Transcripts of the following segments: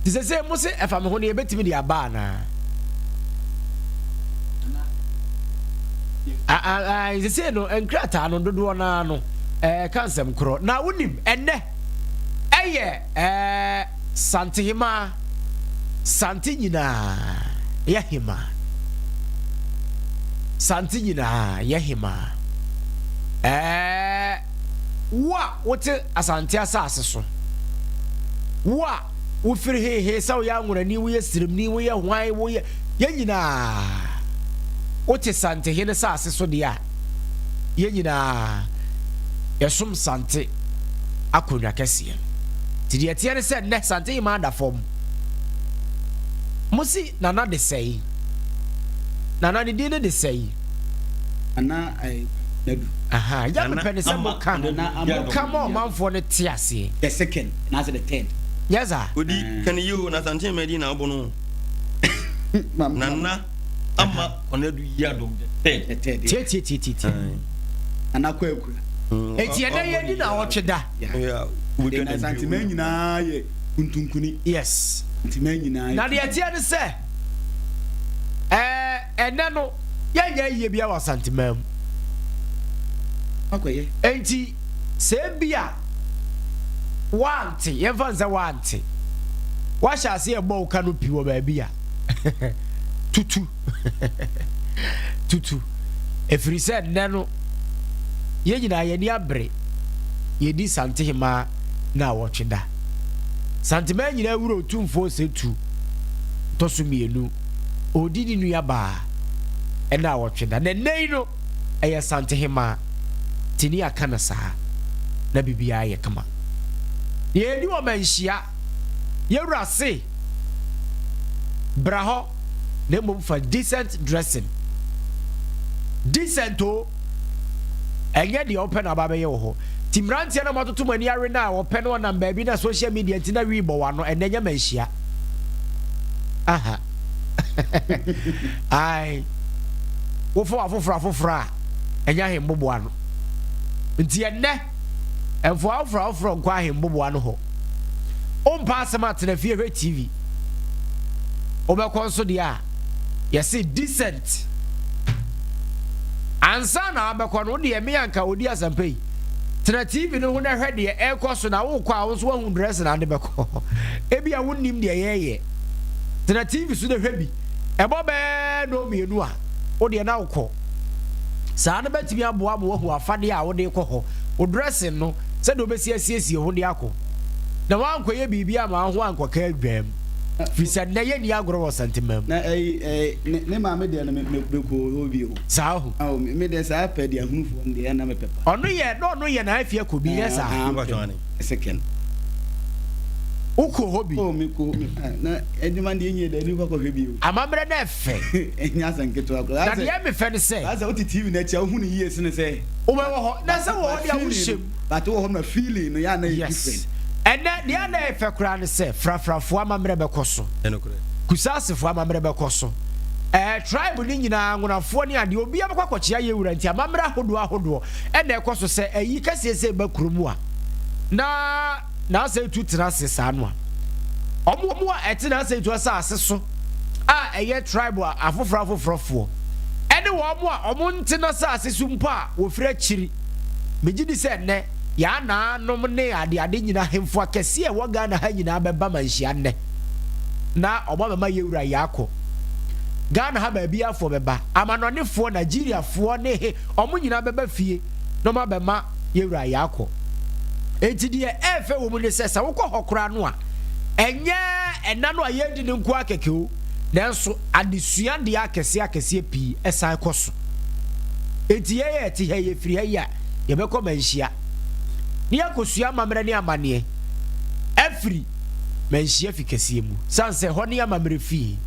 Nti sesei mo se ɛfa me ho no yɛbɛtumi de aba anaa? Sesei no nkrataa no dodoɔ no ara no ɛka nsɛm korɔ. Na wonim ɛnnɛ ɛyɛ ɛɛ Santehemaa, Sante nyinaa yɛ hemaa. Sante nyinaa yɛ hemaa. Ɛɛ wo a wote Asante asase so, wo a wofiri hehe sɛ woyɛ anworani, woyɛ siremni, woyɛ hwan, woyɛ yɛn nyinaa wote Santehene saase so deɛ a, yɛn nyinaa yɛsom Sante akonnwa kɛseɛ no. Nti deɛ ɛteɛ ne sɛ nnɛ Santehema ada fam. Mo se Nana de sɛe? Nana ne din no de sɛe? Nana eh, Nadu. Aha, ya mepɛ ne sɛ moka, moka ma ɔmanfoɔ no te aseɛ. The second, anaasɛ the third. Nyɛ saa? Odi kan yi o, na Asantehema din na abɔ no o. Nana Ama Konadu Yiadom the third. The third, yeah. Tie, tie, tie, tie. Nana kɔ akura. Eti ɛnɛ yɛ di na ɔtwe da. Yeah. Na Asantehema nyinaa yɛ kuntunkuni. Yes. Asantehema nyinaa yɛ. Na deɛ ɛteɛ ne sɛ, ɛɛ. Ɛnnɛ no, yɛnyɛ ayie biara wɔ Asanteman mu. Enti sɛ ebia woante, yɛmfa no sɛ woante, woahyɛ aseɛ rebɔ wo canopy wɔ baabi a, tutu. Tutu. Ɛfiri sɛ nnɛ no, yɛn nyinaa yɛn ani abere, yɛdi Santehemaa nnawɔtwe da. Santeman nyinaa wura Otumfoɔ Setu tɔ so mmienu. ɔredi ne nua baa nnawɔtwe da. Na nnɛ yi no, ɛyɛ Santehemaa. Tini aka no saa, na biribiara yɛ kama. Yɛredi ɔmanhyia. Yɛwura se, bra hɔ, na mmom fa decent dressing. Decent o! Ɛnyɛ deɛ wopɛ na aba abɛyɛ wɔ hɔ. Nti mmeranteɛ no a moatoto mo ani awe no a wɔpɛ no ɔnam baabi na social media nti na wii bɔ w'ano, ɛnnɛ nyɛ manhyia. Aha. Ae. Wofa w'afoforɔ afoforɔ a, ɛnyɛ ahemboboa no. Nti ɛnnɛ, ɛmfa w'afoforɔ afoforɔ nkɔ ahemboboa no hɔ. Wompɛ asɛm a, tena fie hwɛ TV. Wobɛkɔ nso deɛ a, yɛse decent. Ansa na wabɛkɔ no, wo deɛ me anka ɔdi asɛmpa yi. Tena TV no ho na hwɛ deɛ ɛrekɔ so na wokɔ a wo nso woahu dress na ade bɛkɔ. Ebia wonnim deɛ yɛreyɛ. Tena TV so na hwɛ bi. Ɛbɔ bɛɛ nnɔn mmienu a, wo deɛ na wokɔ. Saa no bɛtumi aboa ma woahu afadeɛ a wode rekɔ hɔ, wo dressing no, sɛdeɛ wobɛsi asiesie ho de akɔ. Na woankɔyɛ biribi amma wo ho ankɔka adwam. Firi sɛ nnɛ yɛnni agorɔ wɔ Santemam. Na ɛyi ɛyi ne ne maame deɛ no me me me kɔ hɔ bi o. Saa ho. Awo me me deɛ saa pɛ deɛ ahunufoɔ no deɛ ɛna me pɛ pa. Ɔno yɛ na ɔno yɛ na afi akɔ bi nyɛ saa. Ɛɛ ampɛ second. Wo kɔ hɔ bi. Oh me kɔ me na adwuma deɛ nyɛ dɛ ni kɔ kɔhwɛ bi o. Amammerɛ no ɛfɛ. Ɛnyɛ asɛm ketewa koraa. Na deɛ ɛmefɛ ne sɛ. Asɛ wote TV no akyi a wohu no yie sene sɛ. Wobɛwɔ hɔ na sɛ wɔ hɔ deɛ wohyɛ mu. But wɔ hɔ no feeling no yɛ a na yɛ different. Yes. Ɛnɛ deɛ na ɛyɛ fɛ koraa ne sɛ Frafrafoɔ amammerɛ bɛkɔ so. Kusasefoɔ amammerɛ bɛkɔ so. Ɛɛ tribe no nyinaa, Anwonafoɔ ne adeɛ, obiara bɛkɔ akɔkyea yɛn wura nti amammerɛ ahodoɔ ahodoɔ ɛna ɛkɔ so. Sɛ ayi kɛseɛ sɛ ɛba kuro mu a na N'asɛetu tena ase saa no a, wɔn a ɛte N'asɛetu asase so a ɛyɛ tribe a afoforɔ afoforɔfoɔ ɛne wɔn a wɔnte n'asase so mpo a wɔfiri akyiri. Megye di sɛ nnɛ yɛn anaanom ne adeade nyina ahemfo akɛseɛ a ɛwɔ Ghana ha nyinaa bɛba manhyia nnɛ na wɔn abɛma yɛwura Yaakɔ. Ghana ha baabiafoɔ bɛba, amanɔnefoɔ, Nigeriafoɔ ne he, wɔn nyinaa bɛba fie na wɔn abɛma yɛwura Yaakɔ. Enti deɛ ɛɛfɛ wɔ mu ne sɛ, sɛ wokɔ hɔ koraa no a, ɛnyɛ ɛna no a yɛredi no nko ara kɛkɛ o, nanso adesua deɛ akɛseɛ akɛseɛ pii san kɔ so. Enti yɛn a yɛte ha yi, yɛfiri ha yi a, yɛbɛkɔ Manhyia na yɛakɔsua amammerɛ ne amanneɛ afiri Manhyia fi kɛseɛ mu, sane sɛ ɛhɔ ne amammerɛ fie.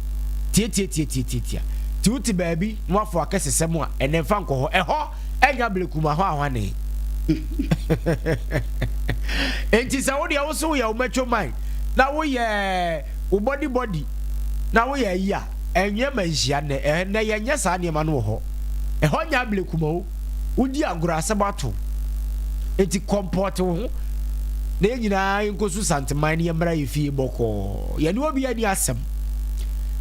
Tiatiatiatiatia. Nti wote baabi na woafo akɛsesɛm a, ɛnnɛ mfa nkɔ hɔ. Ɛhɔ ɛnyɛ ablekuma hɔ ahwane. Enti sɛ wo deɛ wo se woyɛ wo macho man na woyɛ wo body body na woyɛ ayi a, Ɛnyɛ ma nhyia nnɛ. Ɛnnɛ yɛnyɛ saa nneɛma no wɔ hɔ. Ɛhɔ nyɛ ablekuma o. Wodi agorɔ asɛm ato. Enti kɔmpɔɔte wo ho. Na yɛn nyinaa yɛnkɔsu Santeman na yɛmmra yɛn fie bɔkɔɔ. Yɛne obiara nni asɛm.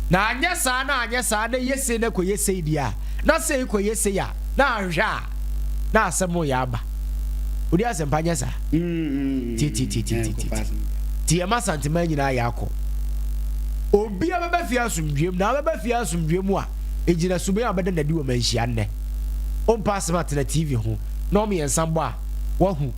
Na anyɛ saa na anyɛ saa na ɛyɛ sei na ɛkɔyɛ sei deɛ a, na sei kɔyɛ sei a, na ahwɛ a, na asɛm reyɛ aba. Wodi asɛmpa nyɛ saa? Titititititi. Nti yɛma Santeman nyinaa yɛ akɔ. Obiara bɛba fie asomdwoeɛ mu, na wobɛba fie asomdwoeɛ mu a, ɛgyina suban a wobɛda no adi wɔ manhyia nnɛ. Wompɛ asɛm a, tena TV ho na wɔyɛ nsa bɔ a, woahu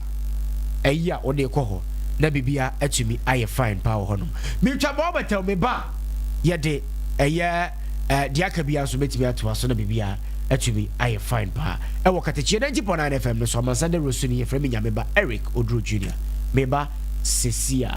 ayi a wode kɔ hɔ na biribiara atumi ayɛ fine paa wɔ hɔnom. Metwa bɔɔ bɛtɛw me ba a, yɛde ɛyɛ eh, deɛ aka biara nso mɛtumi atoa so na biribiara atumi ayɛ fine paa ɛwɔ Katakyie 90.9 FM no so. Amansan Dawuro so ni, yɛfrɛ me Nyame Ba Eric Oduro Junior. Me ba sesia.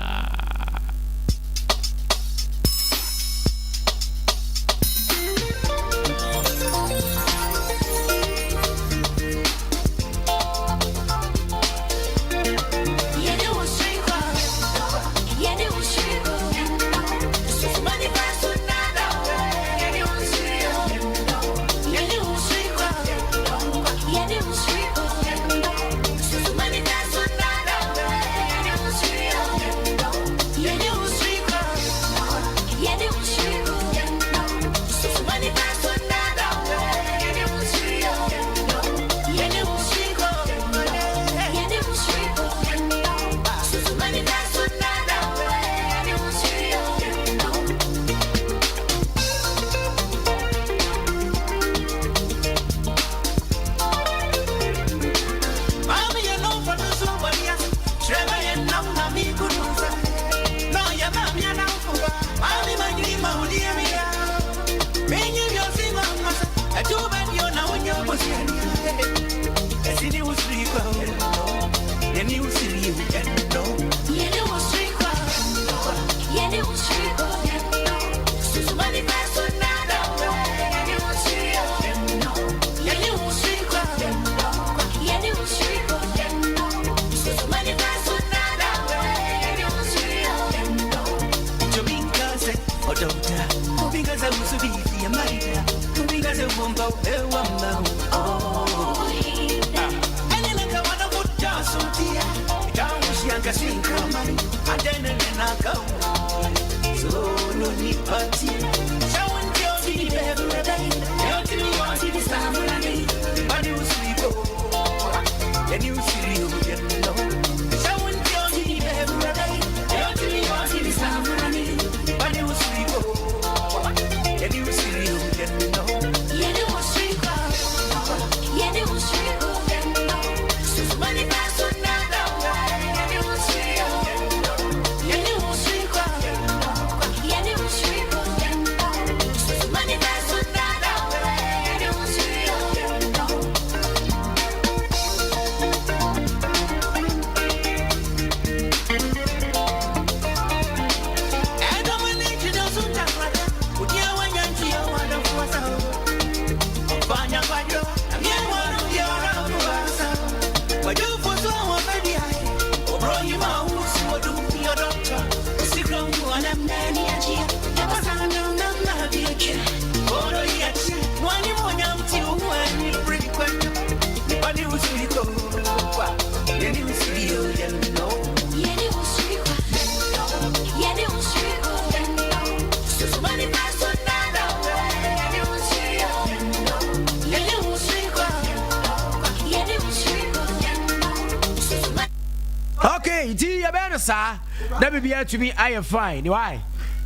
Okay, nti yɛbɛyɛ no saa na biribiara atumi ayɛ fine. Why?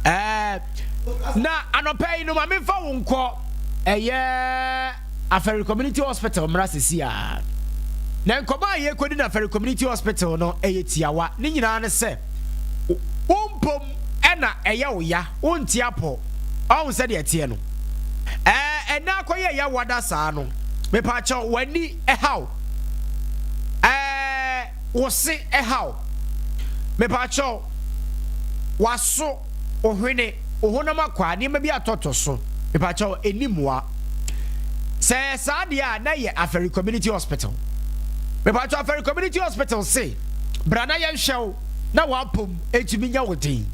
Eh, na anɔpa yi no ma memfa wo nkɔ ɛyɛ Afɛri Community Hospital mmra sisi a. Na nkɔmɔ a yɛkɔdi na Afɛri Community Hospital no ɛyɛ tiawa. Ne nyinaa ne sɛ wo mpom ɛna ɛyɛ wo ya, wonte apɔ. Ɔho sɛdeɛ ɛteɛ no. Ɛɛ ɛna akɔyɛ ya wada saa no. Mepaakyɛw w'ani ɛhaw. Ɛɛ wo se ɛhaw. Mepaakyɛw w'aso, wo hwene, wo honam akwaa, nneɛma bi atɔtɔ so. Mepaakyɛw ɛni mmoa. Sɛ ɛyɛ saa deɛ a na yɛ Afɛri Community Hospital. Mepaakyɛw Afɛri Community Hospital se bra na yɛnhwɛ wo na w'apɔm ɛtumi nya wo den.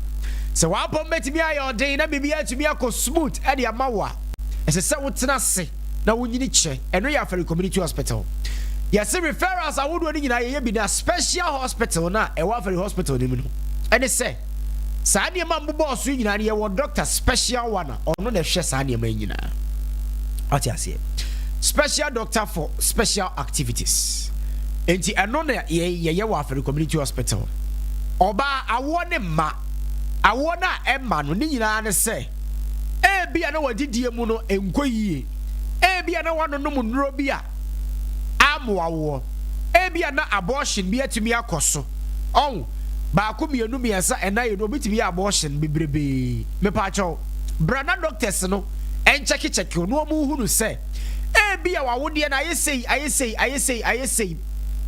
Sɛ w'apɔm bɛtumi ayɛ ɔden na biribiara atumi akɔ smooth ɛde ama wo a, ɛsɛ sɛ wotena ase na wonyini kyɛ. Ɛno yɛ Afɛri Community Hospital. Yɛse referrals ahodoɔ no nyinaa yɛyɛ bi na special hospital no a ɛwɔ Afari hospital no mu no ɛne sɛ saa nneɛma mbobɔɔ so yi nyinaa no yɛwɔ doctor special one a ɔno na ɛhwɛ saa nneɛma yi nyinaa. Ɔte aseɛ? Special doctor for special activities. Enti ɛno na yɛyɛ wɔ Afari Community Hospital. Ɔbaa awoɔ ne mma awoɔ no a ɛma no ne nyinaa ne sɛ ebia na wadidie mu no nkɔ yie, ebia na wanonom nnuro bi a amoa woɔ, ebia na abortion bi atumi akɔ so. Ɔn baako, mmienu, mmiɛnsa, ɛnan yɛ no, obi tumi yɛ abortion bebrebee. Mepaakyɛw, bra na doctors no ɛnkyɛkekyɛke no, wɔn hunu sɛ ebia wawodeɛ no ayɛ sei, ayɛ sei, ayɛ sei, ayɛ sei.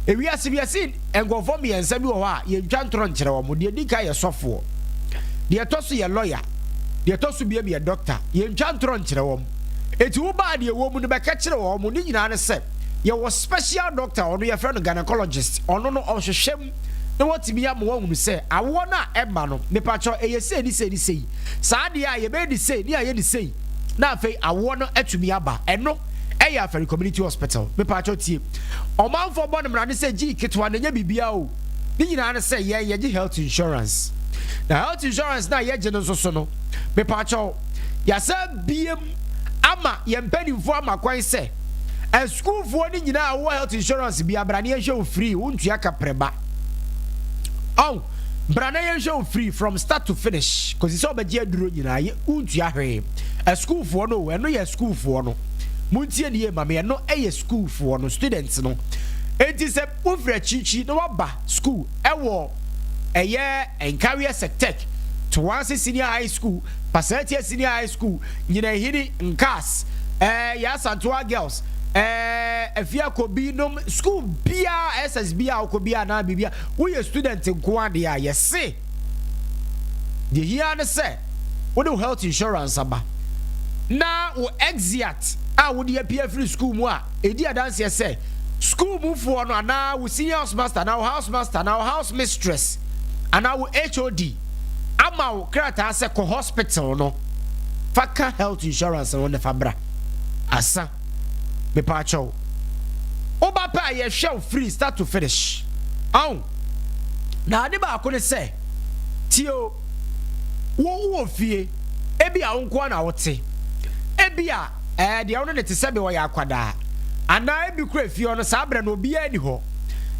Ewiase wiase nkurɔfoɔ mmiɛnsa bi wɔ hɔ a yɛntwa ntorɔ nkyerɛ wɔn. Deɛ di kan yɛ sɔfoɔ, deɛ ɛtɔ so yɛ lawyer, deɛ ɛtɔ so biem yɛ doctor. Yɛntwa ntorɔ nkyerɛ wɔn. Eti wo baa, deɛ ɛwɔ mu no bɛka kyerɛ wɔn. Ne nyinaa ne sɛ yɛwɔ special doctor, ɔno yɛfrɛ no gynecologist. Ɔno no ɔhwehwɛ mu na wɔtumi ama wɔn ahunu sɛ awoɔ no a ɛma no, nipakyɛw, ɛyɛ sei ne sei ne sei. Saa deɛ a yɛbɛyɛ ne sei ne ayɛ ne sei na afei awoɔ no atumi aba. Ɛno ɛyɛ Afari Community Hospital. Nipakyɛw, tie, ɔmanfoɔ bɔ ne mmara ne sɛ gyii ketewa na ɛnyɛ biribiara o. Ne nyinaa ne sɛ yɛn yɛgye health insurance, na health insurance na yɛgye no nso so no, mepakyɛw, yɛasa biem ama yɛn mpanimfoɔ ama kwan sɛ asukuufoɔ no nyinaa a wɔwɔ health insurance bi abra ne yɛnhwɛ wo free, wontua kaprɛba. Ɔn bra na yɛnhwɛ wo free from start to finish kòsi sɛ ɔbɛgye aduro nyinaa, yɛ wontua hwee. Asukuufoɔ no, ɛno yɛ asukuufoɔ no. Montie ne yie ma me, ɛno ɛyɛ sukuufoɔ no, students no. Enti sɛ wofiri akyirikyiri na waba school ɛwɔ ɛyɛ Nkawie Sectec, Toase Senior High School, Pasatia Senior High School, Nyinahini, Nkas, Yaa Asantewaa Girls, Afiakobi nom school biara, SS bi a wokɔ biara anaa biribia, woyɛ student nko adeɛ a, yɛse deɛ hia ne sɛ wode wo health insurance aba na wo exeat a wode apia afiri school mu a ɛdi adanseɛ sɛ school mufoɔ no anaa wo senior house master anaa wo house master anaa wo house mistress anaa wo HOD ama wo krataa sɛ kɔ hospital no, fa ka health insurance no ne fa bra. Asa mepaakyɛw, woba pɛ a, yɛhwɛ wo free start to finish. Ɔn na ade baako ne sɛ, tie o, wo wɔ fie, ebi a wo nko na wote, ebi a deɛ wo ne te sɛ bi wɔyɛ akwadaa anaa ebi kura fie hɔ no, saa berɛ no obiara ni hɔ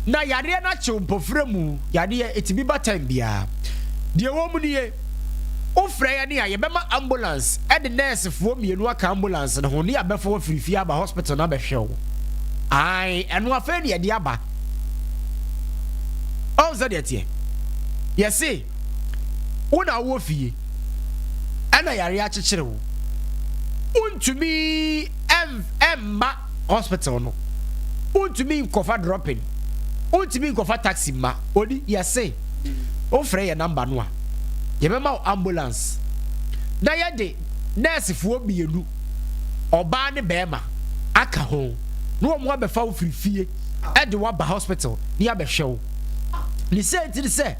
na yareɛ no akyew mpɔfrɛ mu. Yadeɛ ɛtumi ba time biara. Deɛ wɔ mu nie, wofrɛ yɛ ne a, yɛbɛma ambulance ɛde nɛɛsefoɔ mmienu aka ambulance no ho ne yɛabɛfa wɔ firi fie aba hospital no abɛhwɛ wo. Ae, ɛno afei ne yɛde aba. Ɔn sɛ deɛ teɛ, yɛse wo na wowɔ fie ɛna yare akyekyere wo, wontumi ɛmma hospital no, wontumi nkɔfa dropping, wontumi nkɔfa taxi mma oni, yɛse wofrɛ yɛ number no a, yɛbɛma wo ambulance na yɛde nɛɛsefoɔ mmienu, ɔbaa ne bɛrima, aka ho na wɔn abɛfa wo firi fie ɛde waba hospital ne abɛhwɛ wo. Ne sɛ ntiri sɛ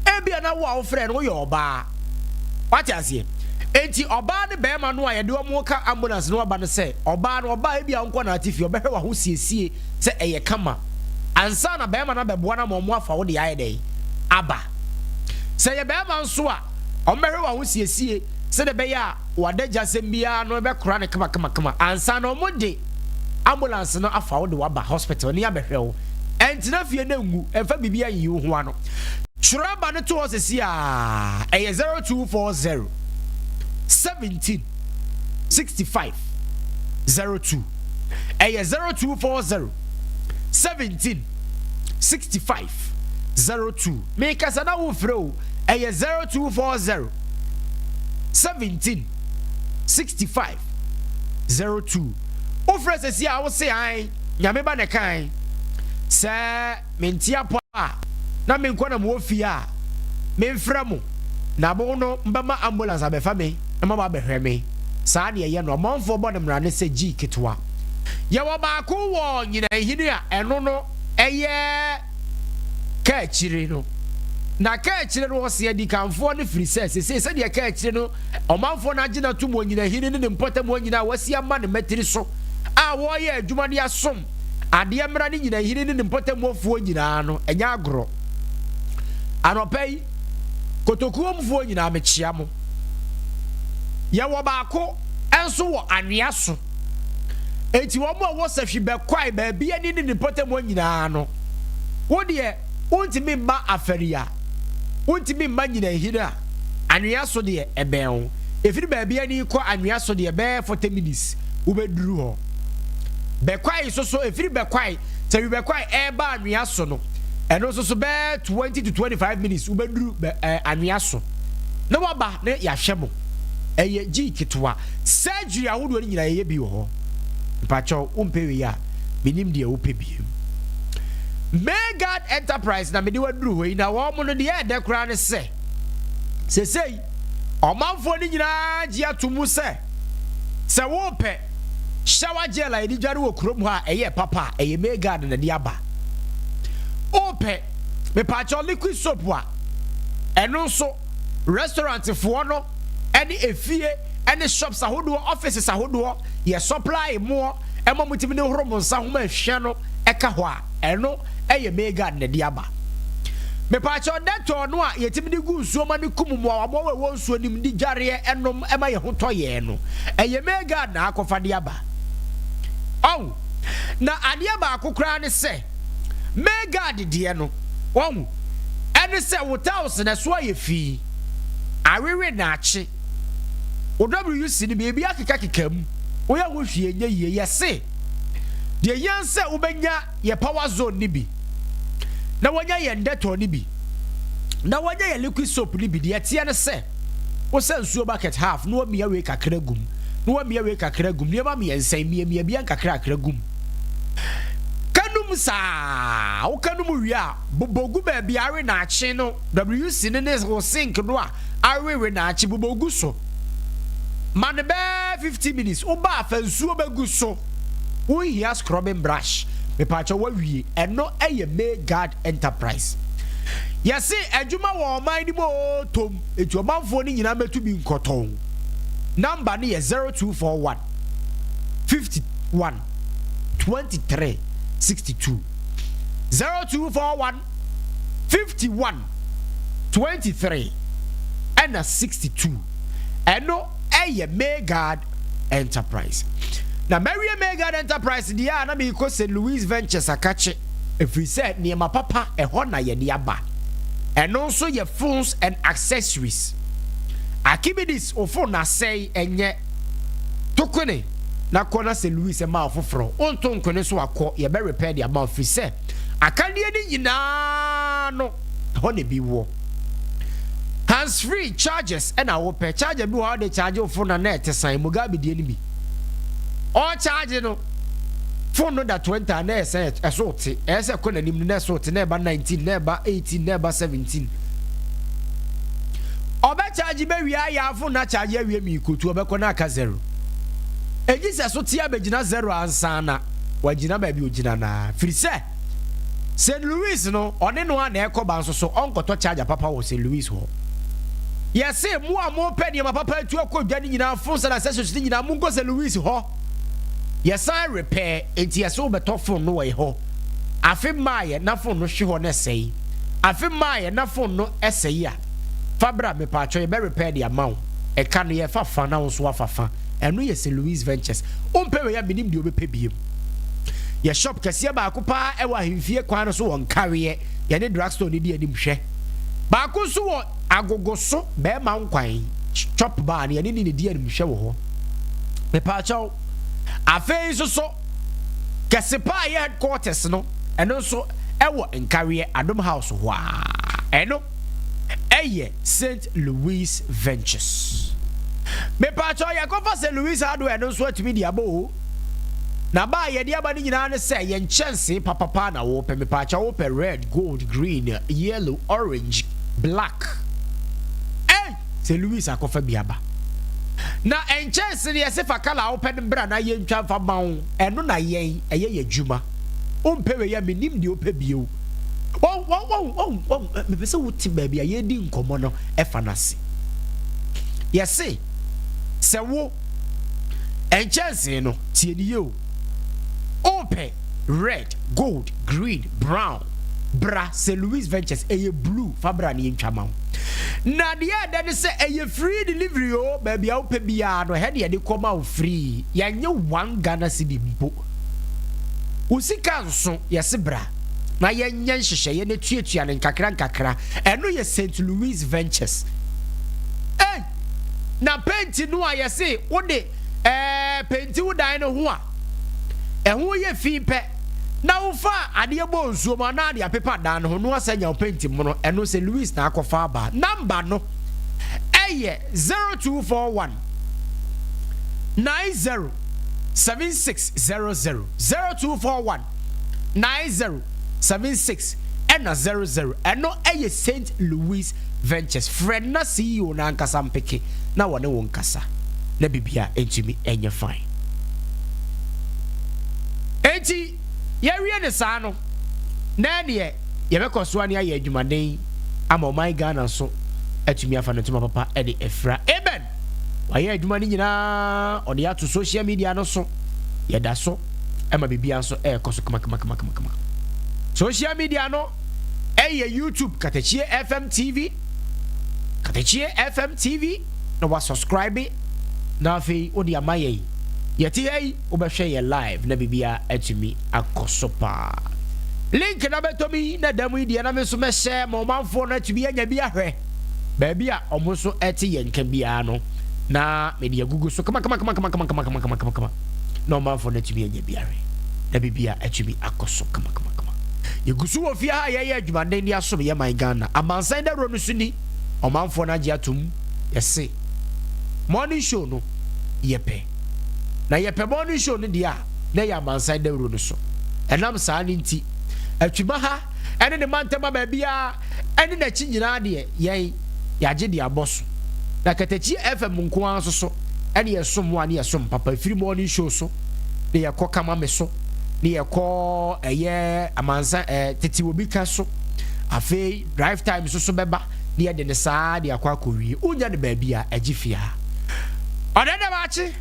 ebia na wo a wofrɛ no woyɛ ɔbaa, wate aseɛ? Enti ɔbaa ne bɛrima no a yɛde wɔn ka ambulance no aba no, sɛ ɔbaa no ɔbaa, ebi a nkɔ na ate fie, ɔbɛhwɛ w'aho siesie sɛ ɛyɛ kama ansa na bɛrima no abɛboa no ama wɔn afa wo de ayɛ dɛn aba. Sɛ yɛ bɛrima nso a, ɔmbɛhwɛ w'aho siesie sɛdeɛ ɛbɛyɛ a wadagya sɛm biara no ɛbɛkora ne kamakamakama ansa na wɔn de ambulance no afa wo de waba hospital ne abɛhwɛ wo. Ɛntena fie na ngu ɛmfa biribi ayiyi wo ho ano. Twerɛ aba no to hɔ sisi a, ɛyɛ 0240 17 65 02. Ɛyɛ 0240 17 65 02. Mekasa na wofrɛ o, ɛyɛ 0240 17 65 02. Wofrɛ sɛsi a, wose an Nyame ba ne kan sɛ mente apɔ a na menkɔ na mewɔ fie a, memfrɛ mo na mo no mbɛma ambulance abɛfa me na maba abɛhwɛ me. Saa ne ɛyɛ no. Ɔmanfoɔ bɔ ne mmara ne sɛ gyii ketewa. Yɛwɔ baako wɔ Nyinahini a ɛno no ɛyɛ kaakyire no, na kaakyire no ɔse adikanfoɔ no firi sɛ sesei sɛdeɛ kaakyire no ɔmanfoɔ no agye no atom wɔ Nyinahini ne ne mpɔtam hɔ nyinaa, wasi ama ne mmatiri so a wɔreyɛ adwuma de asom. Adeɛ mmra ne nyinahini ne ne mpɔtamuafoɔ nyinaa no, ɛnyɛ agorɔ. Anɔpa yi, Kotokuomfoɔ nyinaa mekyea mo. Yɛwɔ baako nso wɔ anwea so. Enti wɔn a wɔwɔ sahwi bɛkwae baabi ani ne ne mpɔtamuwa nyinaa no, wo deɛ wontumi mma afɛri a, wontumi mma nyinahini a, anwea so deɛ ɛbɛn wo. Ɛfiri baabi ani kɔ anwea so deɛ bɛyɛ 40 minutes wobɛduru hɔ. Bɛkwae nso so, ɛfiri bɛkwae, sahwi bɛkwae ɛreba anwea so no, ɛno nso so bɛyɛ 20 to 25 minutes wobɛduru bɛ, eh, anwea so. Na waba na yɛahwɛ mo. Ɛyɛ gyii ketewa. Surgery ahodoɔ no nyinaa yɛyɛ bi wɔ hɔ. Mpakyɛw, wompɛ wei a, menim deɛ wopɛ biem. Maygard Enterprise na mede waduru hɔ yi, na wɔn no deɛ ɛdɛ koraa ne sɛ, sesei ɔmanfoɔ no nyinaa gye ato mu sɛ, sɛ wopɛ shower gel a yɛde dware wɔ kurom hɔ a ɛyɛ papa a, ɛyɛ Maygard na ɛde aba. Wopɛ, mepaakyɛw, liquid soap a, ɛno nso restaurantfoɔ no ne efie ne shops ahodoɔ, offices ahodoɔ, yɛ supply moɔ ɛma mo tumi de horo mo nsa ho ma ehwɛ no ɛka hɔ a, ɛno ɛyɛ Maygard na ɛde aba. Mepaakyɛw, Dettol no a yɛtumi de gu nsuo ma no kum mmoawammoawa ɛwɔ nsuo no mu de dwareɛ ɛnom ɛma yɛn ho tɔ yɛn no, ɛyɛ Maygard na akɔfa de aba. Ɔho, na adeɛ baako koraa ne sɛ, Maygard deɛ no, wahu, ɛne sɛ wo tiles no ɛso ayɛ fi, awewe na akye, wo WC no biribi akekakeka mu, woyɛ ho hwee nyɛ yie. Yɛse deɛ hia sɛ wobɛnya yɛ power zone no bi, na wanya yɛn Dettol no bi, na wanya yɛn liquid soap no bi. Deɛ ɛteɛ ne sɛ, wosa nsuo bucket half na wamia wei kakra gum, na wamia wei kakra gum, nneɛma mmiɛnsa yi, miamia bia nkakrakra gum. Ka num saa, woka num wie a, bobɔ gu baabi a awe naakye no, WC no ne wo sink no a awewe naakye, bobɔ gu so. Ma no bɛɛ 50 minutes, woba a fa nsuo bɛgu so. Wonhia scrubbing brush, mepaakyɛ wawie. Ɛno ɛyɛ Maygard Enterprise. Yɛse adwuma wɔ ɔman no mu oo tom, enti ɔmanfoɔ no nyinaa mɛtu bi nkɔtɔn. Number no yɛ 0241 51 23 62, 0241 51 23 ɛna 62. Ɛno ɛyɛ Maygard Enterprise. Na mawie Maygard Enterprise deɛ a, na meekɔ St Louis Ventures akakye, ɛfiri sɛ nneɛma papa ɛhɔ na yɛde aba. Ɛno nso yɛ phones and accessories. Archimedes, wo phone na asɛe, ɛnyɛ tokone na kɔ na St Louis ɛma wo foforɔ. Wonto nkone so akɔ, yɛbɛ repair de ama wo, firi sɛ akadeɛ no nyinaa no ɛhɔ na ebi wɔ. Hands free chargers ɛna wopɛ, charger bi wɔ hɔ a wode charge wo phone na na ɛte san Mugabe deɛ no bi ɔcharge no, phone no da 20 a na ɛsɛn ɛso te, ɛyɛ sɛ ɛkɔ n'anim no na ɛso te, na ɛba 19, na ɛba 18, na ɛba 17. Ɔbɛcharge bɛwie ayɛ phone na charge awie miikotu ɔbɛkɔ na aka zero. Egyi sɛ so te abɛgyina zero ansa na wagyina baabi ogyina naa, firi sɛ St Louis no ɔne no a na ɛkɔ ba nso so ɔnkɔtɔ charger papa wɔ St Louis hɔ. Yɛse mo a mopɛ nneɛma papa atu akɔ dwa no nyinaa, phones and accessories no nyinaa, monkɔ St Louis hɔ. Yɛsan repair, enti yɛse wobɛtɔ phone no wɔ yɛ hɔ. Afe mmaayɛ na phone no hwe hɔ na ɛsɛe. Afe mmaayɛ na phone no ɛsɛe a, fa bra, mepaakyɛw, yɛbɛ repair de ama wo. Ɛka no yɛfa fa na wo nso wafa fa. Ɛno yɛ St Louis Ventures. Wompɛ wei a, menim deɛ wobɛpɛ biem. Yɛ shop kɛseɛ baako paa ɛwɔ ahemfie kwan no so wɔ Nkareɛ, yɛne drugstore no di anim hwɛ. Baako nso wɔ Agogo so bɛrima nkwan chop bar no, yɛne ne ne di anim hwɛ wɔ hɔ. Mepaakyɛw. Afei nso so kɛse paa yɛ headquarters no, ɛno nso ɛwɔ Nkareɛ Adom House hɔ a. Ɛno ɛyɛ St Louis Ventures. Mepaakyɛw, yɛkɔfa St Louis hardware no nso atumi de abɔ o. Na ba a yɛde aba no nyinaa ne sɛ yɛn nkyɛnsee papapa na wɔpɛ. Mepaakyɛw, wopɛ red, gold, green, yellow, orange, black. Hey! St Louis akɔfa bi aba. Na nkyɛnsee no yɛse fa colour a wopɛ no bra na yɛntwa mfa ma wo. Ɛno na yɛn ɛyɛ yɛ adwuma. Wompɛ wei a, menim deɛ wopɛ bio. Wɔn wɔn wɔn wɔn wɔn mepɛ sɛ wote baabi a yɛredi nkɔmmɔ no ɛfa no ase. Yɛse sɛ wo nkyɛnsee no tie ne yie o. Wopɛ Red, gold, green, brown. Bra St. Louis Ventures, ɛyɛ blue, fa bra na yɛntwa ma wo. Na deɛ ɛdɛ ne sɛ ɛyɛ free delivery o, baabi a wopɛ biara no, ɛhɛ ne yɛde kɔma wo free. Yɛnnye one Ghana cedi mpo. Wo sika nso, yɛse bra na yɛnyɛ nhyehyɛeɛ na tuatua no nkakra nkakra. Ɛno yɛ St. Louis Ventures. Ei! Na penti no a yɛse wode ɛɛ penti wo dan no ho a, ɛho yɛ fi pɛ na wofa adeɛ bɔ nsuo mu anaa de apepa dan no ho na woasan anya wo penti mono, ɛno St. Louis na akɔfa aba. Number no ɛyɛ 0241 90 7600, 0241 90 76 ɛna 00, ɛno ɛyɛ St. Louis Ventures. Frɛ na CEO no ankasa mpeke na wɔne wo nkasa na biribiara ntumi nyɛ fine. Enti yɛwie no saa no, na ɛneɛ yɛbɛkɔ so ara ne ayɛ adwumaden ama ɔman Ghana nso atumi afa ne ntoma papa de afira. Amen! Wayɛ adwuma no nyinaa, ɔde ato social media no so, yɛda so ma biribiara nso ɛrekɔ so kamakamakamakama. Social media no ɛyɛ YouTube Katakyie FM TV, Katakyie FM TV, na wa subscribe na afei wode ama yɛn. Yɛte ha yi, wobɛhwɛ yɛn live na biribiara atumi akɔ so paa. Link na bɛtɔ mi na da mu yi deɛ na me nso mɛhyɛ ma ɔmanfoɔ no atumi anya bi ahwɛ. Baabi a wɔn nso ɛte yɛn nka biara no na mede agugu so kama kama kama kama kama kama kama kama kama na ɔmanfoɔ no atumi anya bi ahwɛ na biribiara atumi akɔ so kama kama kama. Yɛgu so wɔ fie ha a yɛyɛ adwumaden de asom yɛn man Ghana. Amansan dawuro no so ni, ɔmanfoɔ no agye atom, yɛse morning show no yɛpɛ. Na yɛpɛ morning show no deɛ a, na ɛyɛ amansan dawuro no so. Ɛnam saa no nti, Atwima ha ne ne mantam a baabiara ne n'akyi nyinaa deɛ, yɛn, yɛagye de abɔ so. Na Katakyi FM nko ara nso so ne yɛsom a ne yɛsom papa. Ɛfiri morning show so, ne yɛkɔ Kamame so, ne yɛkɔ ɛyɛ amansan ɛɛ tete obi ka so. Afei drive time nso so bɛba ne yɛde ne saa de akɔ akɔwie. Wonya no baabi a ɛgye fie ha. Ɔdɛdɛ baakye.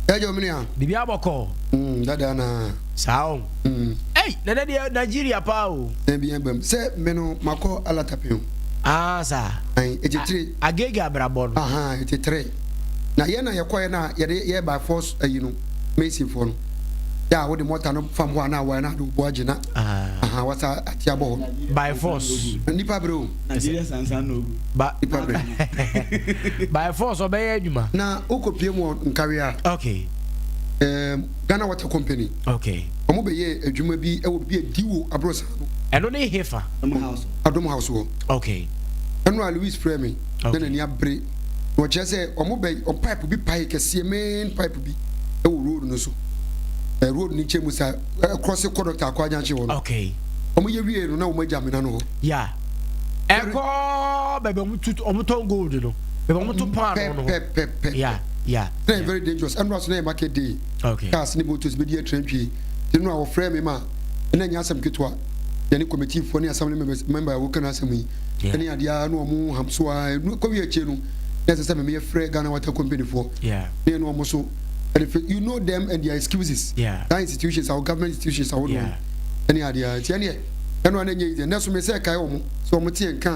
Ɛgye omi nua. Biribi abɔkɔ. Mm, dada na. Saa o. Mm. Ei, nana deɛ Nigeria paa o. Ɛbi ɛbɛm sɛ me no makɔ Alatapem. Ah, saa. Ayi, etitire. Agege abrabɔ no. Ahan, etitire. Na yɛn na yɛkɔɛ na yɛde yɛ by force ayi no, mason foɔ no. Yɛ a wode mɔta no fam hɔ a na awae na ade obo agye na. Ahan, wasa ate abɔ hɔ. By force. Nipa brɛ o. Nigeria sansan na ogu. Ba Nipa brɛ. By force ɔbɛyɛ adwuma. Na wokɔ pie mu wɔ Nkawie a. Okay. Um, Ghana Water Company. Okay. Wɔn bɛyɛ adwuma bi wɔ bi a Diwo Aborosan no. Ɛno ne hefa? Adom House. Adom House hɔ. Okay. Ɛno a Louis frɛ me. Okay. Na n'ani abere. Na ɔkyerɛ sɛ wɔn bɛ wɔn pipe bi pae kɛseɛ main pipe bi wɔ road no so. Ɛ road no nkyɛn mu sa ɛkrɔse kɔ Dr. Akwa Junction hɔ no. Okay. Wɔn yɛ wie no na wɔn agya amena no hɔ. Yeah. Ɛkɔ baabi wɔn tu wɔn tɔn gold no. Baabi wɔn to paano no. Pɛpɛpɛpɛ. Yeah. Yeah. Na yɛ very dangerous. Ɛno aso na yɛ market day. Okay. Cars ne motos bɛdi atrantwie. Nti no a wɔfrɛ me ma ɛna nyɛ asɛm ketewa. Yɛne committee foɔ ne assembly members member a wɔka no asɛm yi. Yeah. Ɛne adeɛ a na wɔn ham so a ɛnu kɔwie akyire no na ɛsɛ sɛ mɛmɛ yɛfrɛ Ghana Water Company foɔ. Yeah. Ne yɛne wɔn so ɛde fɛ you know them and their excuses. Yeah. That institutions our government institutions ahodoɔ Yeah. no ɛne adeɛ a nti ɛneɛ ɛno a na ɛnyɛ easy. Ɛnɛ so me sɛ ɛkae wɔn sɛ wɔn te yɛn ka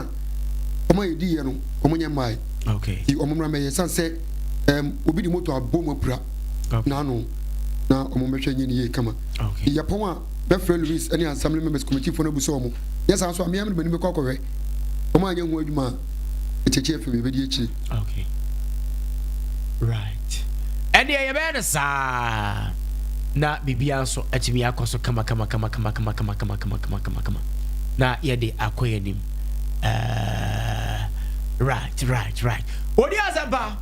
a wɔn a yɛdi yɛ no wɔn nyɛ mmae. Okay. Nti wɔn mmra mmɛyɛ san sɛ ɛm obi de moto abɔ mu apira. Okay. N'ano na wɔn mmɛhwɛ nyɛ ne yie kama. Okay. Yɛpɔn a bɛfrɛ Louis ne assembly members committee foɔ no abu sɛ wɔn nyɛ saa nso a mmea no m'anim bɛkɔ akɔhwɛ wɔn anyɛ ho adwuma a ɛkyɛkyɛ afim yɛbɛdi akyire. Okay. Right. Ɛdeɛ yɛbɛyɛ no saa na biribiara nso atumi akɔ so kama kama kama kama kama kama kama kama kama kama kama na yɛde akɔ yɛn anim. Uh, right right right. Odi asɛmpa.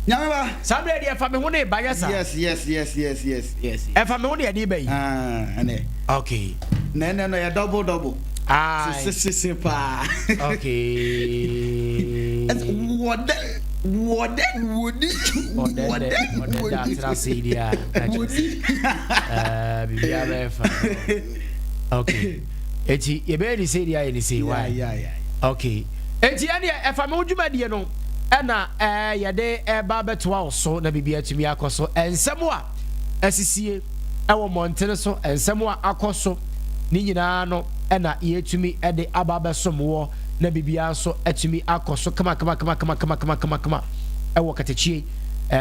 Nyame ba. Saa berɛ deɛ ɛfa me ho ne ba nyɛ saa. Yes yes yes yes yes yes. Ɛfa me ho ne ɛde ba yi. Ah ɛnɛ. Okay. Na ɛnɛ no yɛ double double. Aye. Sisisisi paa. Okay. Wɔdɛ wɔdɛ Wodi. Ɔdɛ dɛ ɔdɛ dɛ atena ase yi deɛ a. Wodi. Ɛɛ biribiara bɛyɛ fa. Okay. Eti yɛbɛyɛ ne sei deɛ ayɛ ne sei why? Yeah yeah yeah. Okay. Eti ɛneɛ ɛfa me ho dwumadie no ɛna ɛɛ yɛde ɛba abɛtoa wo so na biribi atumi akɔ so. Nsɛm a asisie. Ɛwɔ mmɔntene so, nsɛm a akɔ so ne nyinaa no na yɛtumi de aba abɛsom woɔ na biribiara nso atumi akɔ so kamakamakamakamakamakamakama ɛwɔ katakyie um,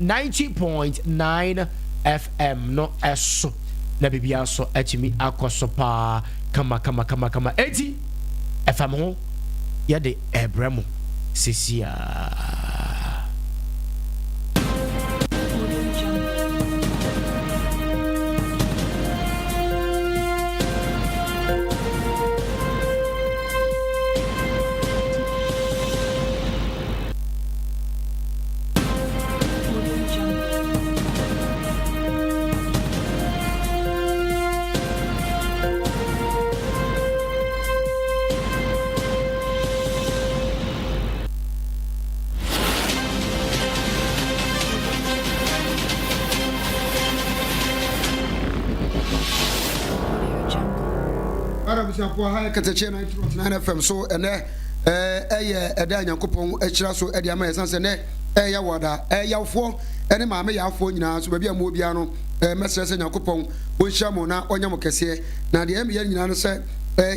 90.9 FM no ɛso na biribiara nso atumi akɔ so paa kamakamakamakama. Enti ɛfam ho yɛde ɛbrɛ mo sesiaa. Ara abusuafoɔ ha yɛ Katakyie 90.9 FM so ɛnɛ ɛyɛ ɛda a Nyankopɔn ahyira so ɛde ama yɛ san sɛ nɛ ɛyɛ wada ɛyawfoɔ ɛne maame yaafoɔ nyinaa so baabi a mo biara no mɛsrɛ sɛ Nyankopɔn ɔnhyira mo na ɔnyɛ mo kɛseɛ na deɛ ɛmeyɛ nyinaa no sɛ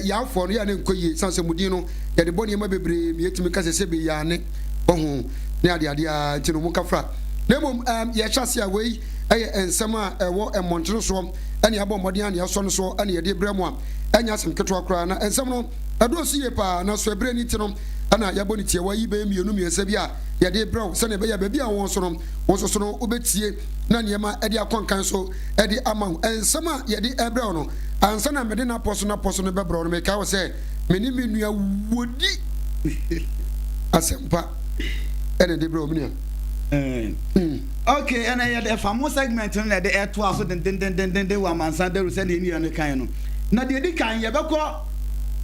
yaafoɔ no yɛ ne nkɔ yie san sɛ mo din no yɛde bɔ nneɛma bebree ma yɛtumi ka sɛ sɛ bɛyi ane wahu ne adeade ara nti no monka fra. Na mmom ɛɛm yɛhyɛ ase a wei yɛ nsɛm a ɛwɔ mmɔntene soɔ ɛne yɛabɔ mmɔden a ne yɛasɔ no soɔ ɛne yɛde brɛ mo a ɛnyɛ asɛm ketewa koraa na nsɛm no ɛdɔɔso yie paa nanso ɛberɛ no nti no ɛna yɛabɔ no tiawa yi bɛyɛ mmienu mmiɛnsa bi a yɛde brɛ wo sɛdeɛ ɛbɛyɛ a baabi a wowɔ nso no wo nso so no wobɛtie na nneɛma ɛde akɔ nkan so ɛde ama wo. Nsɛm a yɛde ɛbrɛ wo no ansa na mede n'apɔ so n'apɔ so no bɛbrɛ wo no mekae wo sɛ Me ne me nua wodi asɛmpa ɛna ɛde brɛ wo me nua. Mm. Okay, ɛna yɛde ɛfa mo segment no na yɛde ɛtoa so dendendendenden wɔ amansan dawuro sɛdeɛ nua no kan no. Na deɛ ɛdi kan yɛbɛkɔ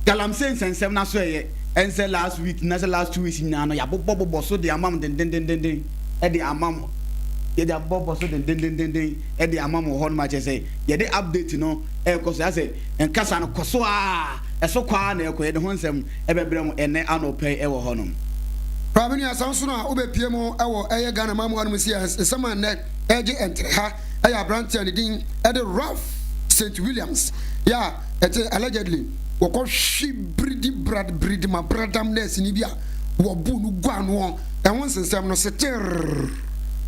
galamsey nsɛnsɛm no aso ɛyɛ ɛnsɛ last week na sɛ last 2 weeks nyinaa no yɛabobɔbobɔ so de ama mo dendendendenden ɛde ama mo yɛde abobɔbɔ so dendendendenden ɛde ama mo wɔ hɔ nom akyɛ sɛ yɛde update no ɛrekɔ so asɛ nkasa no kɔ so a Ɛso kɔ ara na ɛkɔ. Yɛde ho nsɛm bɛbrɛ mo ɛnnɛ anɔpa yi wɔ hɔnom. Bra me nua saa nso na wobɛpie mu wɔ ɛyɛ Ghana man mu hanom si a nsɛm a nnɛ ɛregye ntere ha ɛyɛ aberanteɛ a ne din ɛde Ralph Saint Williams yɛ a ɛte allegedly wɔkɔ hwe biridi brad biridi ma bradam nɛɛseni bi a wɔbo no gu anoɔ ɛho nsensɛm no seterr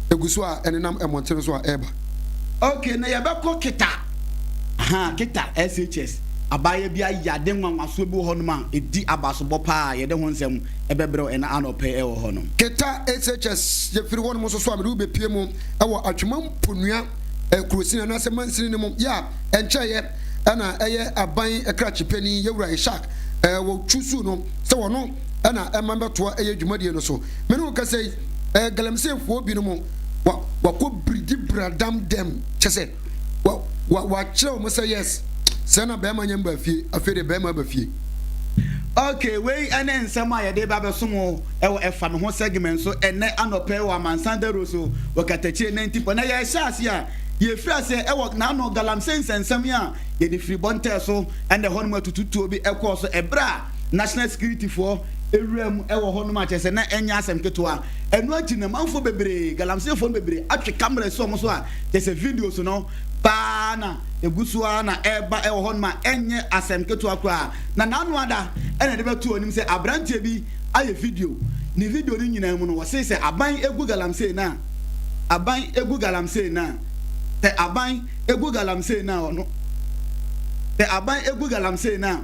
ɛgu so a ɛnenam mmɔntene so a ɛreba. Ok na yɛbɛkɔ Kita. Ahaa Kita SHS abaayewa bi ayɛ ade nwanwasoɔ bi wɔ hɔnom a ɛdi abasobɔ paa a yɛde ho nsɛm bɛbrɛ wo ɛnɛ anɔpa yi wɔ hɔnom. Kita SHS yɛfiri hɔnom nso so a mede wo bɛpue mu wɔ Atwema Mponua kurosini anaasɛ mansini no mu yɛ a ɛnkyɛeɛ na ɛyɛ aban krakye panin Yɛwura Ishak wɔ chusuu no sɛ wɔno na ɛma bɛtoa ɛyɛ dwumadie no so. Me ne wo kasa yi galamseyfoɔ binom wakɔ biridi bradam dɛm kyɛ sɛ wa wa wakyerɛ wɔn sɛ yes sɛ na bɛrima nyɛ mba fie afei de bɛrima aba fie. Ok, wei ne nsɛm a yɛde reba abɛsom wo wɔ Ɛfa Me Ho segment so ɛnnɛ anɔpa yi wɔ Amansan Dawuro so wɔ Katakyie 90 point. Na yɛrehyɛ aseɛ a, yɛfiri aseɛ wɔ n'ano galamsey nsɛnsɛm yi a yɛde firi bɔntɛɛ so ɛna ɛhɔnom atututuo bi ɛkɔɔ so ɛberɛ a National Security foɔ ɛwura mu ɛwɔ hɔnom a kyerɛ sɛ na ɛnyɛ asɛm ketewa. Ɛno akyi no amanfoɔ bebree, galamseyfoɔ no bebree atwe camera asi wɔn so a Kyerɛ sɛ videos no paa na egu so ara na ɛreba wɔ hɔnom a ɛnyɛ asɛm ketewa koraa. Na n'ano ada na ɛde bɛto anim sɛ aberanteɛ bi ayɛ video. Ne video no nyinaa mu no, wɔse sɛ aban gu galamsey no a, aban gu galamsey no a, sɛ aban gu galamsey no a ɔno, sɛ aban gu galamsey no a,